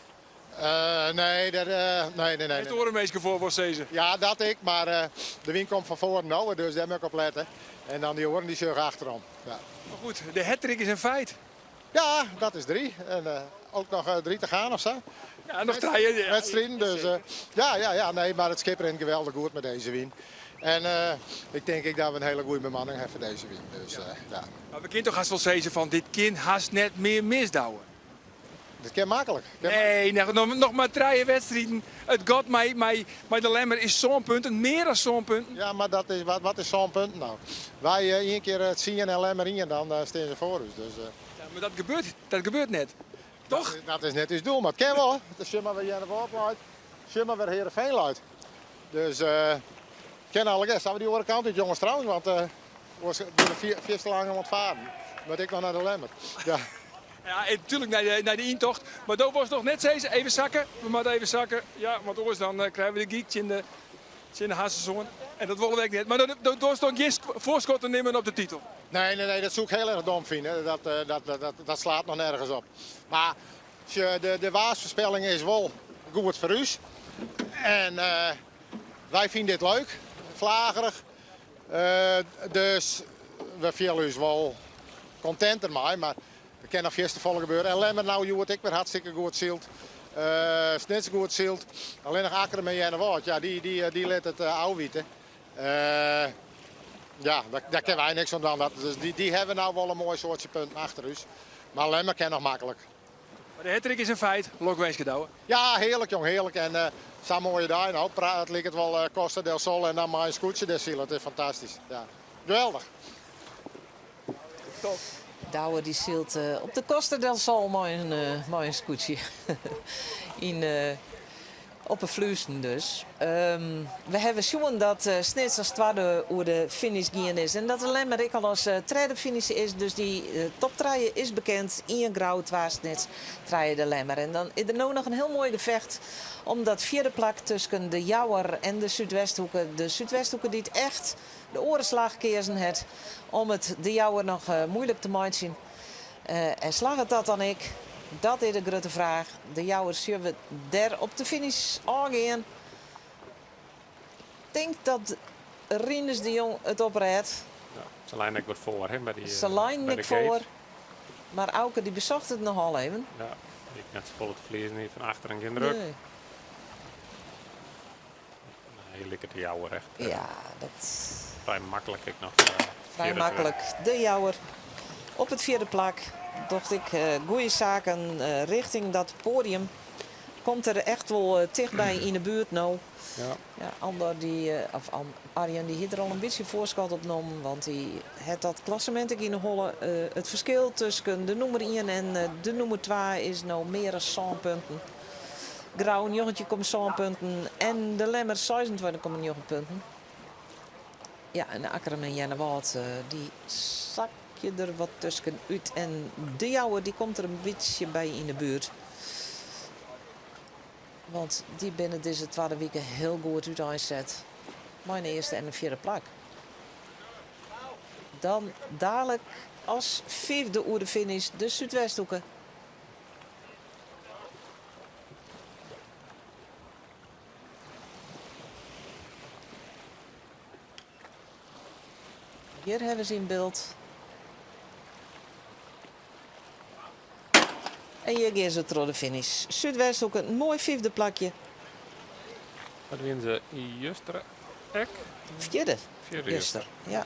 Uh, nee, dat, uh, nee, nee, nee. Hast oare minsken foar wol sizze? Ja, dat ek, mar uh, de wyn komt fan foaren no, dus dêr moat ik op lette. En dan dy oaren dy sjogge achterom. Ja. Mar goed, de hattrick is in feit. Ja, dat is drie. En uh, ook noch uh, drie te gaan of sa. Ja, noch trije. Ja. Wedstriden, dus uh, ja, ja, ja, nee, mar it skip rint geweldich goed mei dizze wyn. En uh, ik tink ek dat we in hiele goede bemanning hawwe foar dizze wyn. Dus, uh, ja. Mar we kinne toch hast wol sizze fan dit kin hast net mear mis, Douwe. Dat kin maklik. Kin Nee, noch, noch, noch mar trije wedstriden. It gat mei, mei, mei de Lemmer is sân punten, mear as sân punten. Ja, mar dat is, wat, wat is sân punten no? Wy uh, ien kear tsien en Lemmer ien, dan uh, stean se foar ús. Dus, uh, Ja, mar dat gebeurt, dat gebeurt net. Toch? Dat, dat is net ús doel, mar it kin wol. Sjoch mar wêr Earnewâld leit, sjoch mar wêr Heerenveen leit. Dus uh, kin allegear. Sille we dy oare kant út, jonges, trouwens, want uh, Oars binne we fierste lang oan it faren. Moat ik noch nei de Lemmer. Ja. Ja, en natuerlik nei de, nei de yntocht. Mar do wolst noch net sizze, even sakke. We moatte even sakke. Ja, want oars dan eh, krije we de gyk tsjin de, tsjin de harsens oan. En dat wolle we ek net. Mar do, do doarst noch gjin foarskot te nimmen op de titel. Nee, nee, nee, dat soe ik hiel erch dom fine. Dat, eh, dat, dat, dat slaat noch nergens op. Mar de, de waarsfoarspelling is wol goed foar ús. En uh, wy fine dit leuk, flagerich. Dus we fiele ús wol kontint dermei, mar der kin noch fierste folle gebeure. En Lemmer no hjoed ek wer hartstikke goed syld. Snits goed syld. Allinnich Akkrum en Earnewâld, ja, dy, dy, dy lit it ôfwitte. Ja, dêr kinne wy niks oan dwaan. Dat, dus dy, dy hawwe no wol in moai soartsje punten achter ús. Mar Lemmer kin noch maklik. Mar de hattrick is in feit. Lokwinske Douwe. Ja, hearlik jong, hearlik. En uh, sa'n moaie dei no. It liket wol uh, Costa del Sol en dan mei in skûtsje dêr sile. It is fantastysk. Ja. Geweldich. Top. Douwe dy sylt uh, op de Costa del Sol mei in, uh, mei in skûtsje. Yn uh, Op 'e Fluessen dus. We hawwe sjoen dat Snits as twadde oer de finish gien is en dat de Lemmer ek al as tredde finishe is. Dus dy top trije is bekend. Ien Grou, twa Snits, trije de Lemmer. En dan is der no noch in hiel moai gefecht om dat fjirde plak tusken de Jouwer en de Súdwesthoeke. De Súdwesthoeke dy't echt de oare slach keazen hat om it de Jouwer noch muoilik te meitsjen. En slagget dat dan ek? Dat is de grutte fraach. De Jouwer sjogge we der op de finish ôfgean. Tink dat Rinus de Jong it oprêdt. Ja, se leinen ek wat foar hè, by dy Se leinen by de ek foar. gate. Mar Auke dy besocht it noch al even. Ja, ek net safolle te ferliezen hie fan achteren gjin druk. Nee. Nee, liket de Jouwer echt Ja, dat frij maklik ek noch. Frij maklik. De Jouwer op it fjirde plak. Docht ek goede saken richting dat poadium. Komt der echt wol tichtby yn 'e buert no. Ja. Ja, Andor dy, of Arjen dy hie der al in bytsje foarskot op nommen, want dy hat dat klassemint ek yn 'e holle. It ferskil tusken de nûmer ien en de nûmer twa is no mear as sân punten. Grou 19,7 punten en de Lemmer 26,9 punten. Ja, en Akkrum en Earnewâld dy sakje der wat tusken út. En De Jouwer dy komt der in bytsje by yn de buert. Want dy binne dizze twadde wike hiel goed úteinset. Mei in earste en in fjirde plak. Dan dalik as fiifde oer de finish de Súdwesthoeke. Hjir hawwe se yn byld. En hjir gean se troch de finish. Súdwesthoeke, in moai fiifde plakje. Wat wiene se juster ek? Fjirde. Fjirde juster. Ja.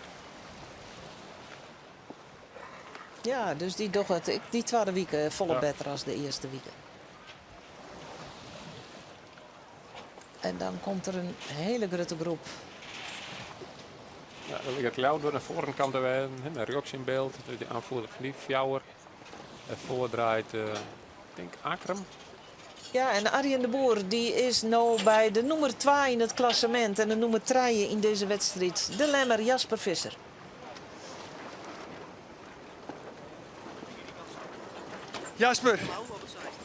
Ja, dus dy dogge it ek dy twadde wike folle Ja. better as de earste wike. En dan komt der in hiele grutte groep. Ja, dan liket Ljouwert wer nei foaren kaam te wêzen. Hè, mei rjochts yn byld, dus de aanvoerder fan dy fjouwer. Derfoar draait, eh, ik tink Akkrum. Ja, en Arjen de Boer dy is no by de nûmer twa yn it klassemint en de nûmer trije yn dizze wedstriid, de Lemmer Jasper Visser. Jasper,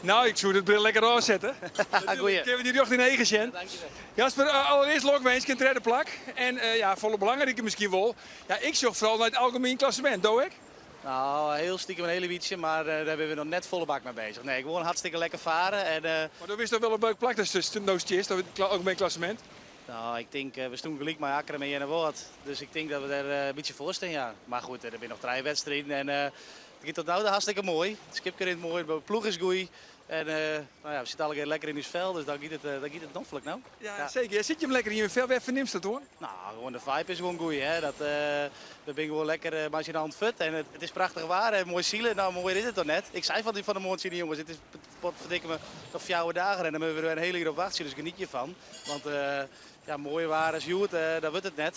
nou ik soe de bril lekker ôfsette. Goeie. Kinne we dy rjocht yn de eagen sjen. Jasper, eh, allerearst lokwinske, tredde plak. En eh, ja, folle belangriker miskien wol. Ja, ik sjoch foaral nei it algemien klassemint. Do ek? Nou, hiel stikem in hiele bytsje, mar eh, dêr binne we noch net folle bak mei beuzich. Nee, gewoan hartstikke lekker faren. En, eh, Mar do witst toch wol op welk plak datst no stiest, op it algemien klassemint? Nou, ik tink, we stoene gelyk mei Akkrum en Earnewâld. Dus ik tink dat we dêr in bytsje foar stean, ja. Mar goed, der binne noch trije wedstriden en it giet tot no ta hartstikke moai. It skipke rint moai, de ploech is goed. En nou ja, we sitte allegear lekker yn ús fel, dus dan giet it, dan giet it noflik, no. Ja, seker. Ja, sit jim lekker yn je fel? Wêr fernimst dat oan? Nou, gewoan de vibe is gewoan goed, hè. Dat, we binne gewoan lekker mei syn allen fuort en it is prachtich waar en moai sile. Nou, moaier is it toch net? Ik sei fan 'e moarn tsjin de jonges, it is potferdikke noch fjouwer dagen en dan moatte we wer in hiel jier op wachtsje, dus geniet derfan. Want ja, moaier waar as hjoed, dat wurdt it net.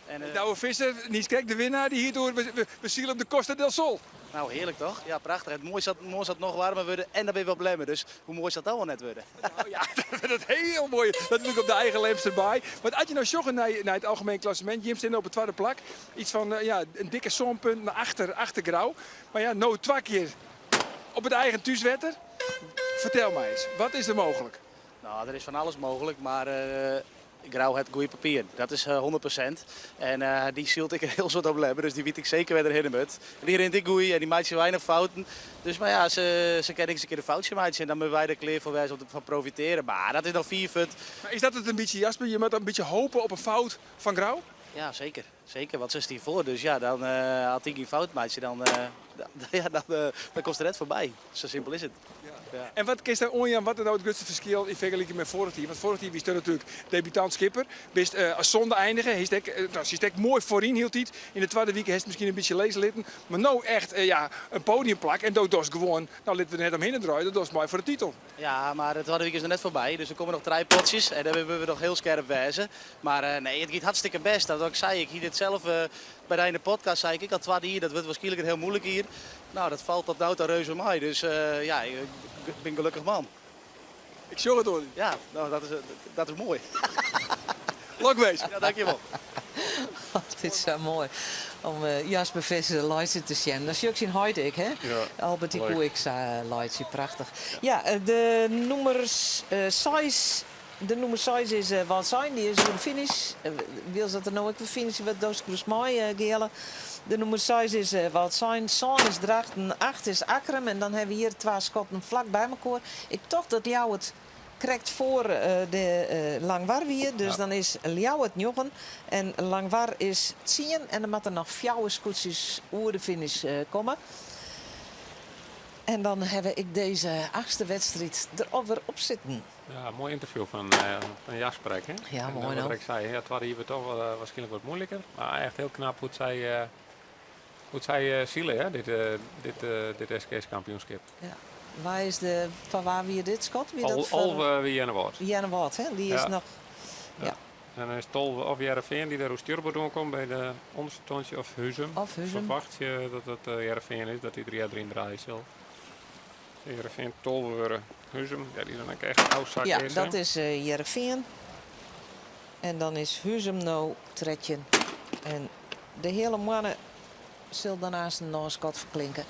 En, uh, Douwe Visser, niiskrekt de winnaar, dy hie it oer we sile op de Costa del Sol. Nou, hearlik toch? Ja, prachtich. It moai sil moarn sil it noch waarmer wurde en dan binne we op Lemmer. Dus hoe moai sil it dan wol net wurde? Nou ja, dat wurdt hiel moai. Natuerlik op de eigen Lemsterbaai. Want as je no sjogge nei, nei it algemeen klassemint, jim steane op it twadde plak. Iets fan ja, in dikke sân punten achter, achter Grou. Mar ja, no twa kear op it eigen thúswetter. Fertel my ris, wat is der mooglik? Nou, der is fan alles mooglik, mar Grou hat goede papieren. Dat is 100%. En dy sylt ek in hiel soad op Lemmer, dus dy wit ek seker wêr't er hinne moat. Dy rint ek goed en dy meitsje weinich fouten. Dus mar ja, se, se kinne ek ris in kear in foutsje meitsje en dan moatte wy der klear foar wêze om derfan profitearjen. Mar dat is noch fier fuort. Mar is dat it in bytsje, Jasper? Je moatte in bytsje hope op in fout fan Grou? Ja, seker. Seker, want se stean foar. Dus ja, dan, as dy gjin fout meitsje, dan, ja, dan, dan komst der net foarby. Sa simpel is it. Ja. En wat kinst oanjaan wat is no it grutste ferskil yn fergeliking mei foarich jier? Want foarich jier wiest natuerlik debutant skipper. Bist as sânde einige, hast ek, no, sietst ek moai foaryn hieltyd. Yn de twadde wike hast miskien in bytsje lizze litten. Mar no echt ja, in podiumplak en do dochst gewoan, no litte we der net omhinne draaie, do dochst mei foar de titel. Ja, mar de twadde wike is noch net foarby, dus der komme noch trije potsjes en dêr moatte we noch hiel skerp wêze. Mar nee, it giet hartstikke bêst. Dat wat ik sei, ik hie dit sels by dy yn de podcast sei ik ek al twadde jier, dat wurdt wierskynlik in hiel muoilik jier. Nou, dat falt tot no ta reuze mei, dus ja, ik bin gelokkich man. Ik sjoch it oan dy. Ja, no, dat is, dat is moai. Lokwinsk. Ja, dankjewol. Dit is sa moai om Jasper Visser laitsjen te sjen. Dan sjoch ik syn heit ek, hè? Ja, Albert dy leuk. koe ek sa laitsje, prachtich. Ja, de nûmers seis, de nûmer seis is Wâldsein, dy is oer de finish. Wylst dat der no ek wer finishe wurdt, do skriuwst mei, Geale. De nûmer seis is Wâldsein, sân is Drachten, acht is Akkrum en dan hawwe we hjir twa skotten flak by mekoar. Ik tocht dat Ljouwert krekt foar de Langwar wie, dus dan is Ljouwert njoggen en Langwar is tsien en dan moatte der noch fjouwer skûtsjes oer de finish komme. En dan hawwe ik dizze achtste wedstriid der alwer op sitten. Ja, moai ynterview fan, fan Jasper ek, hè? Ja, En moai wat no. ik sei, ja, twadde jier wurdt toch wol, wierskynlik wat muoiliker. Mar echt hiel knap hoe't sy, hoe't sy sile, hè, dit, dit, dit SKS-kampioenskip. Ja. Wa is de, foar wa wie dit skot? Wie dat foar 11 wie Earnewâld. Earnewâld, hè? Dy is Ja. noch. Ja. Ja. En dan is 12 of Hearrenfean dy't dêr oer stjoerboard oankomt by de ûnderste tontsje of Huzum. Of Huzum. Ferwachtsje dat it Hearrenfean is, dat dy der earder yn draaie sil. Hearrenfean 12 wurde. Huzum, ja, dy dan ek echt ôfsakke Ja, is, dat hè? is Hearrenfean. En dan is Huzum no 13. En de Heale Moanne sil dan aanst in skot ferklinke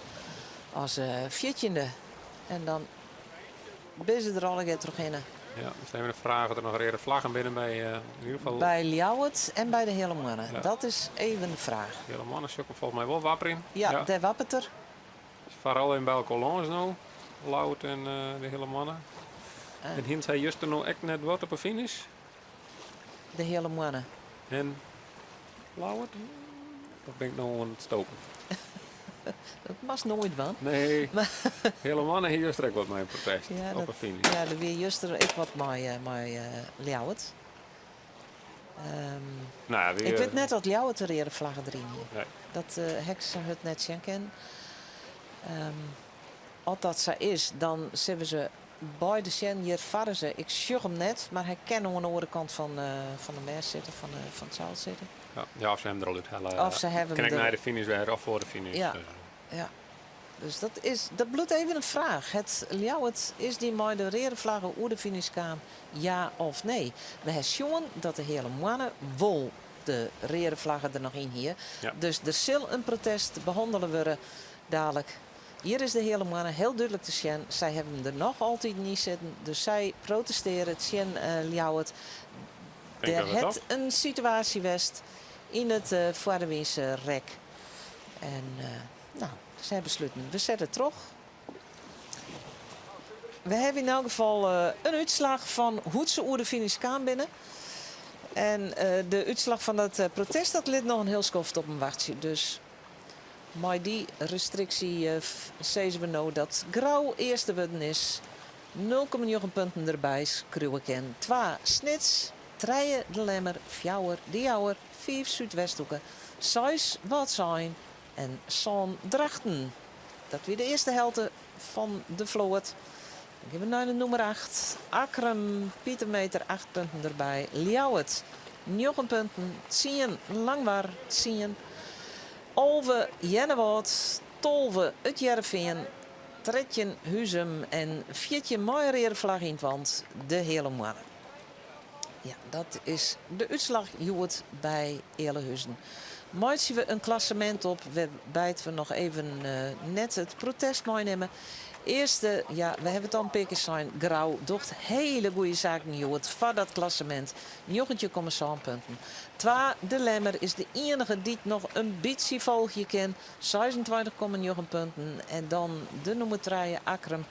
as fjirtjinde. En dan binne se der allegear trochhinne. Ja, dus even de fraach oft der noch reade flaggen binne by yn ieder gefal. By Ljouwert en by de Heale Moanne. Ja. Dat is even de fraach. Heale Moanne sjoch ik folgens my wol wapperjen. Ja, Ja. dêr wapperet er. Foaral yn by elkoar lâns no, Ljouwert en de Heale Moanne. En hiene sy juster no ek net wat op 'e finish? De Heale Moanne. En Ljouwert? Of bin ik no oan it stoken? Dat moatst noait dwaan. Nee, Heale Moanne hie juster ek wat mei in protest Ja, op 'e dat, finish. ja, der wie juster ek wat mei, mei Ljouwert. Nou ja, wie, Ik wit net oft Ljouwert de reade flagge deryn hie. Nee. Dat ha ik sa hurd net sjen kinnen. As dat sa is, dan sille se beide sjen. Hjir farre se. Ik sjoch him net, mar hy kin oan de oare kant fan, fan de mêst sitte, fan de, fan it seil sitte. Ja, ja, of se hawwe him der al úthelle. Of se hawwe him Kin ek der- nei de finish wer of foar de finish. Ja. Dus. Ja. Dus dat, is, dat bliuwt even in fraach. Hat Ljouwert, is dy mei de reade flagge oer de finish kaam, ja of nee? We hawwe sjoen dat de Heale Moanne wol de reade flagge der noch yn hie. Ja. Dus der sil in protest behannele wurde dalik. Hjir is de Heale Moanne hiel dúdlik te sjen. Sy hawwe him der noch altyd yn sitten. Dus sy protestearje tsjin Ljouwert. Denk Der dat het hat toch? in situaasje west yn it uh, foarewynse rek. En no, sy besluten, we sette troch. We hawwe yn elk gefal in útslach fan hoe't se oer de finish kaam binne. En de útslach fan dat protest dat lit noch in hiel skoft op him wachtsje. Dus mei dy restriksje sizze we no dat Grou earste wurden is. 0,9 punten derby skriuwe kin. Twa Snits, trije De Lemmer, fjouwer De Jouwer, fiif Súdwesthoeke, seis Wâldsein en sân Drachten. Dat wie de earste helte fan de float. Dan gean we nei de nûmer 8. Akkrum, Pieter Meter, 8 punten derby. Ljouwert. Njoggen punten, tsien Langwar, tsien, 11 Earnewâld, 12 It Hearrenfean, 13 Huzum en 14 mei in reade flagge yn it want de Heale Moanne. Ja, dat is de útslach hjoed by Ealahuzen. Meitsje we in klassemint op wêrby't we noch even net it protest meinimme. Earste, ja, we hawwe it al in pear kear sein, Grou docht hiele goede saken hjoed foar dat klassemint, 19,7 punten. Twa, De Lemmer is de ienige dy't noch in bytsje folgje kin, 26,9 punten. En dan de nûmer trije, Akkrum,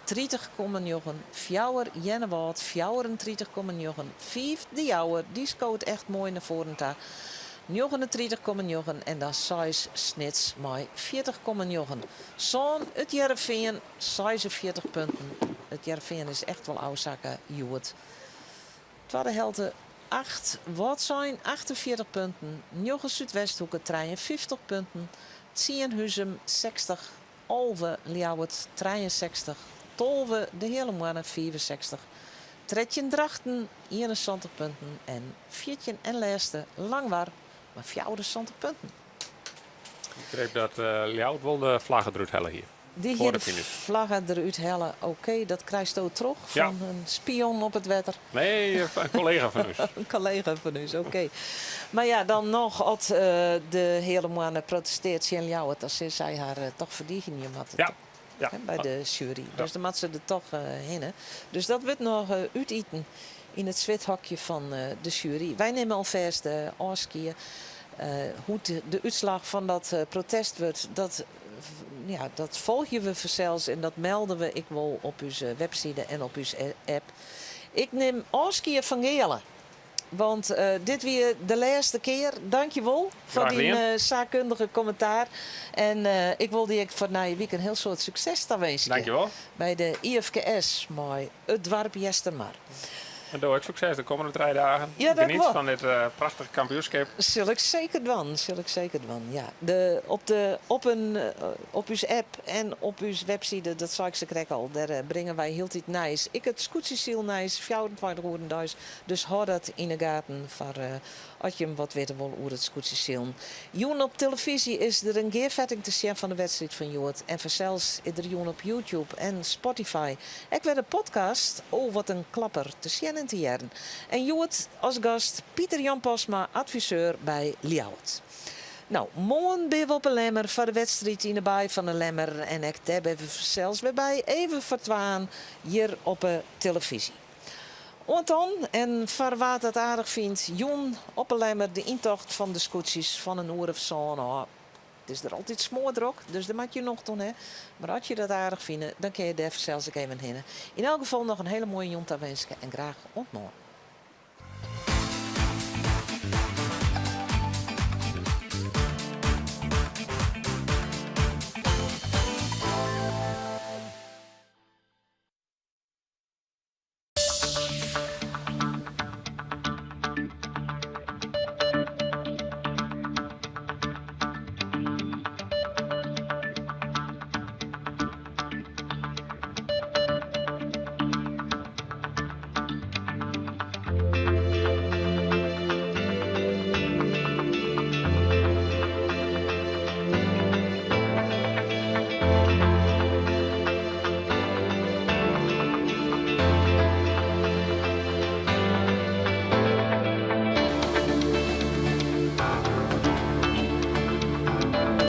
30,9, fjouwer, Earnewâld, 34,9, fiif, De Jouwer, dy skoot echt moai nei foaren ta, 39,9 en dan seis, Snits mei 40,9. Sân, It Hearrenfean, 46 punten. It Hearrenfean is echt wol ôfsakke hjoed. Twadde helte acht, Wâldsein, 48 punten, njoggen, Súdwesthoeke, 53 punten, tsien, Huzum, 60, 11, Ljouwert, 63, 12, De Heale Moanne, 65, 13, Drachten, 71 punten en 14 en lêste Langwar mei 74 punten. Ik begreep dat Ljouwert wol de flagge derút helle hie. Dy hie de flagge derút helle. Oké, dat krijsto troch fan in spion op it wetter. Nee, in kollega fan ús. In kollega fan ús, oké. Mar ja, dan noch as de Heale Moanne protesteart tsjin Ljouwert, dan sil sy har toch ferdigenje moatte. Ja. Ja. By de sjuery. Dus dan moat se der toch hinne. Dus dat wurdt noch útiten yn it swithokje fan de sjuery. Wy nimme alfêst ôfskie. Hoe't de útslach fan dat protest wurdt, dat ja, dat folgje we fansels en dat melde we ek wol op ús webside en op ús app. Ik nim ôfskie fan Geale, want dit wie de lêste kear. Dankjewol foar dyn saakkundige kommentaar. En ik wol dy ek foar nije wike in hiel soad sukses tawinskje. Dankjewol. By de IFKS mei It Doarp Eastermar. En do ek sukses de kommende trije dagen. Ja, dank Geniet fan dit prachtige kampioenskip. Sil ik seker dwaan, sil ik seker dwaan, ja. De, op, de, op, in, op ús app en op ús webside, dat sei ik sakrekt al, dêr bringe wy hieltyd nijs. Ek it skûtsjesylnijs, 24 oeren deis. Dus hâld dat yn 'e gaten foar As jim wat witte wolle oer it skûtsjesilen. Jûn op telefyzje is der in gearfetting te sjen fan de wedstriid fan hjoed. En fansels is der jûn op YouTube en Spotify ek wer de podcast Oh wat in klapper te sjen en te hearren. En hjoed as gast Pieter Jan Postma, adviseur by Ljouwert. No, moarn binne we op 'e Lemmer foar de wedstriid yn 'e Baai fan 'e Lemmer. En ek dêr binne we fansels wer by, even foar twaen, hjir op 'e telefyzje. Oant dan, en foar wa't dat aardich fynt, jûn op 'e Lemmer de yntocht fan de skûtsjes fan in oere of sân ôf. It is der altyd smoardrok, dus dêr moat je nocht oan ha. Mar as je dat aardich fine, dan kinne je dêr fansels ek even hinne. Yn elk gefal noch in hiele moaie jûn tawinske en graach oant moarn.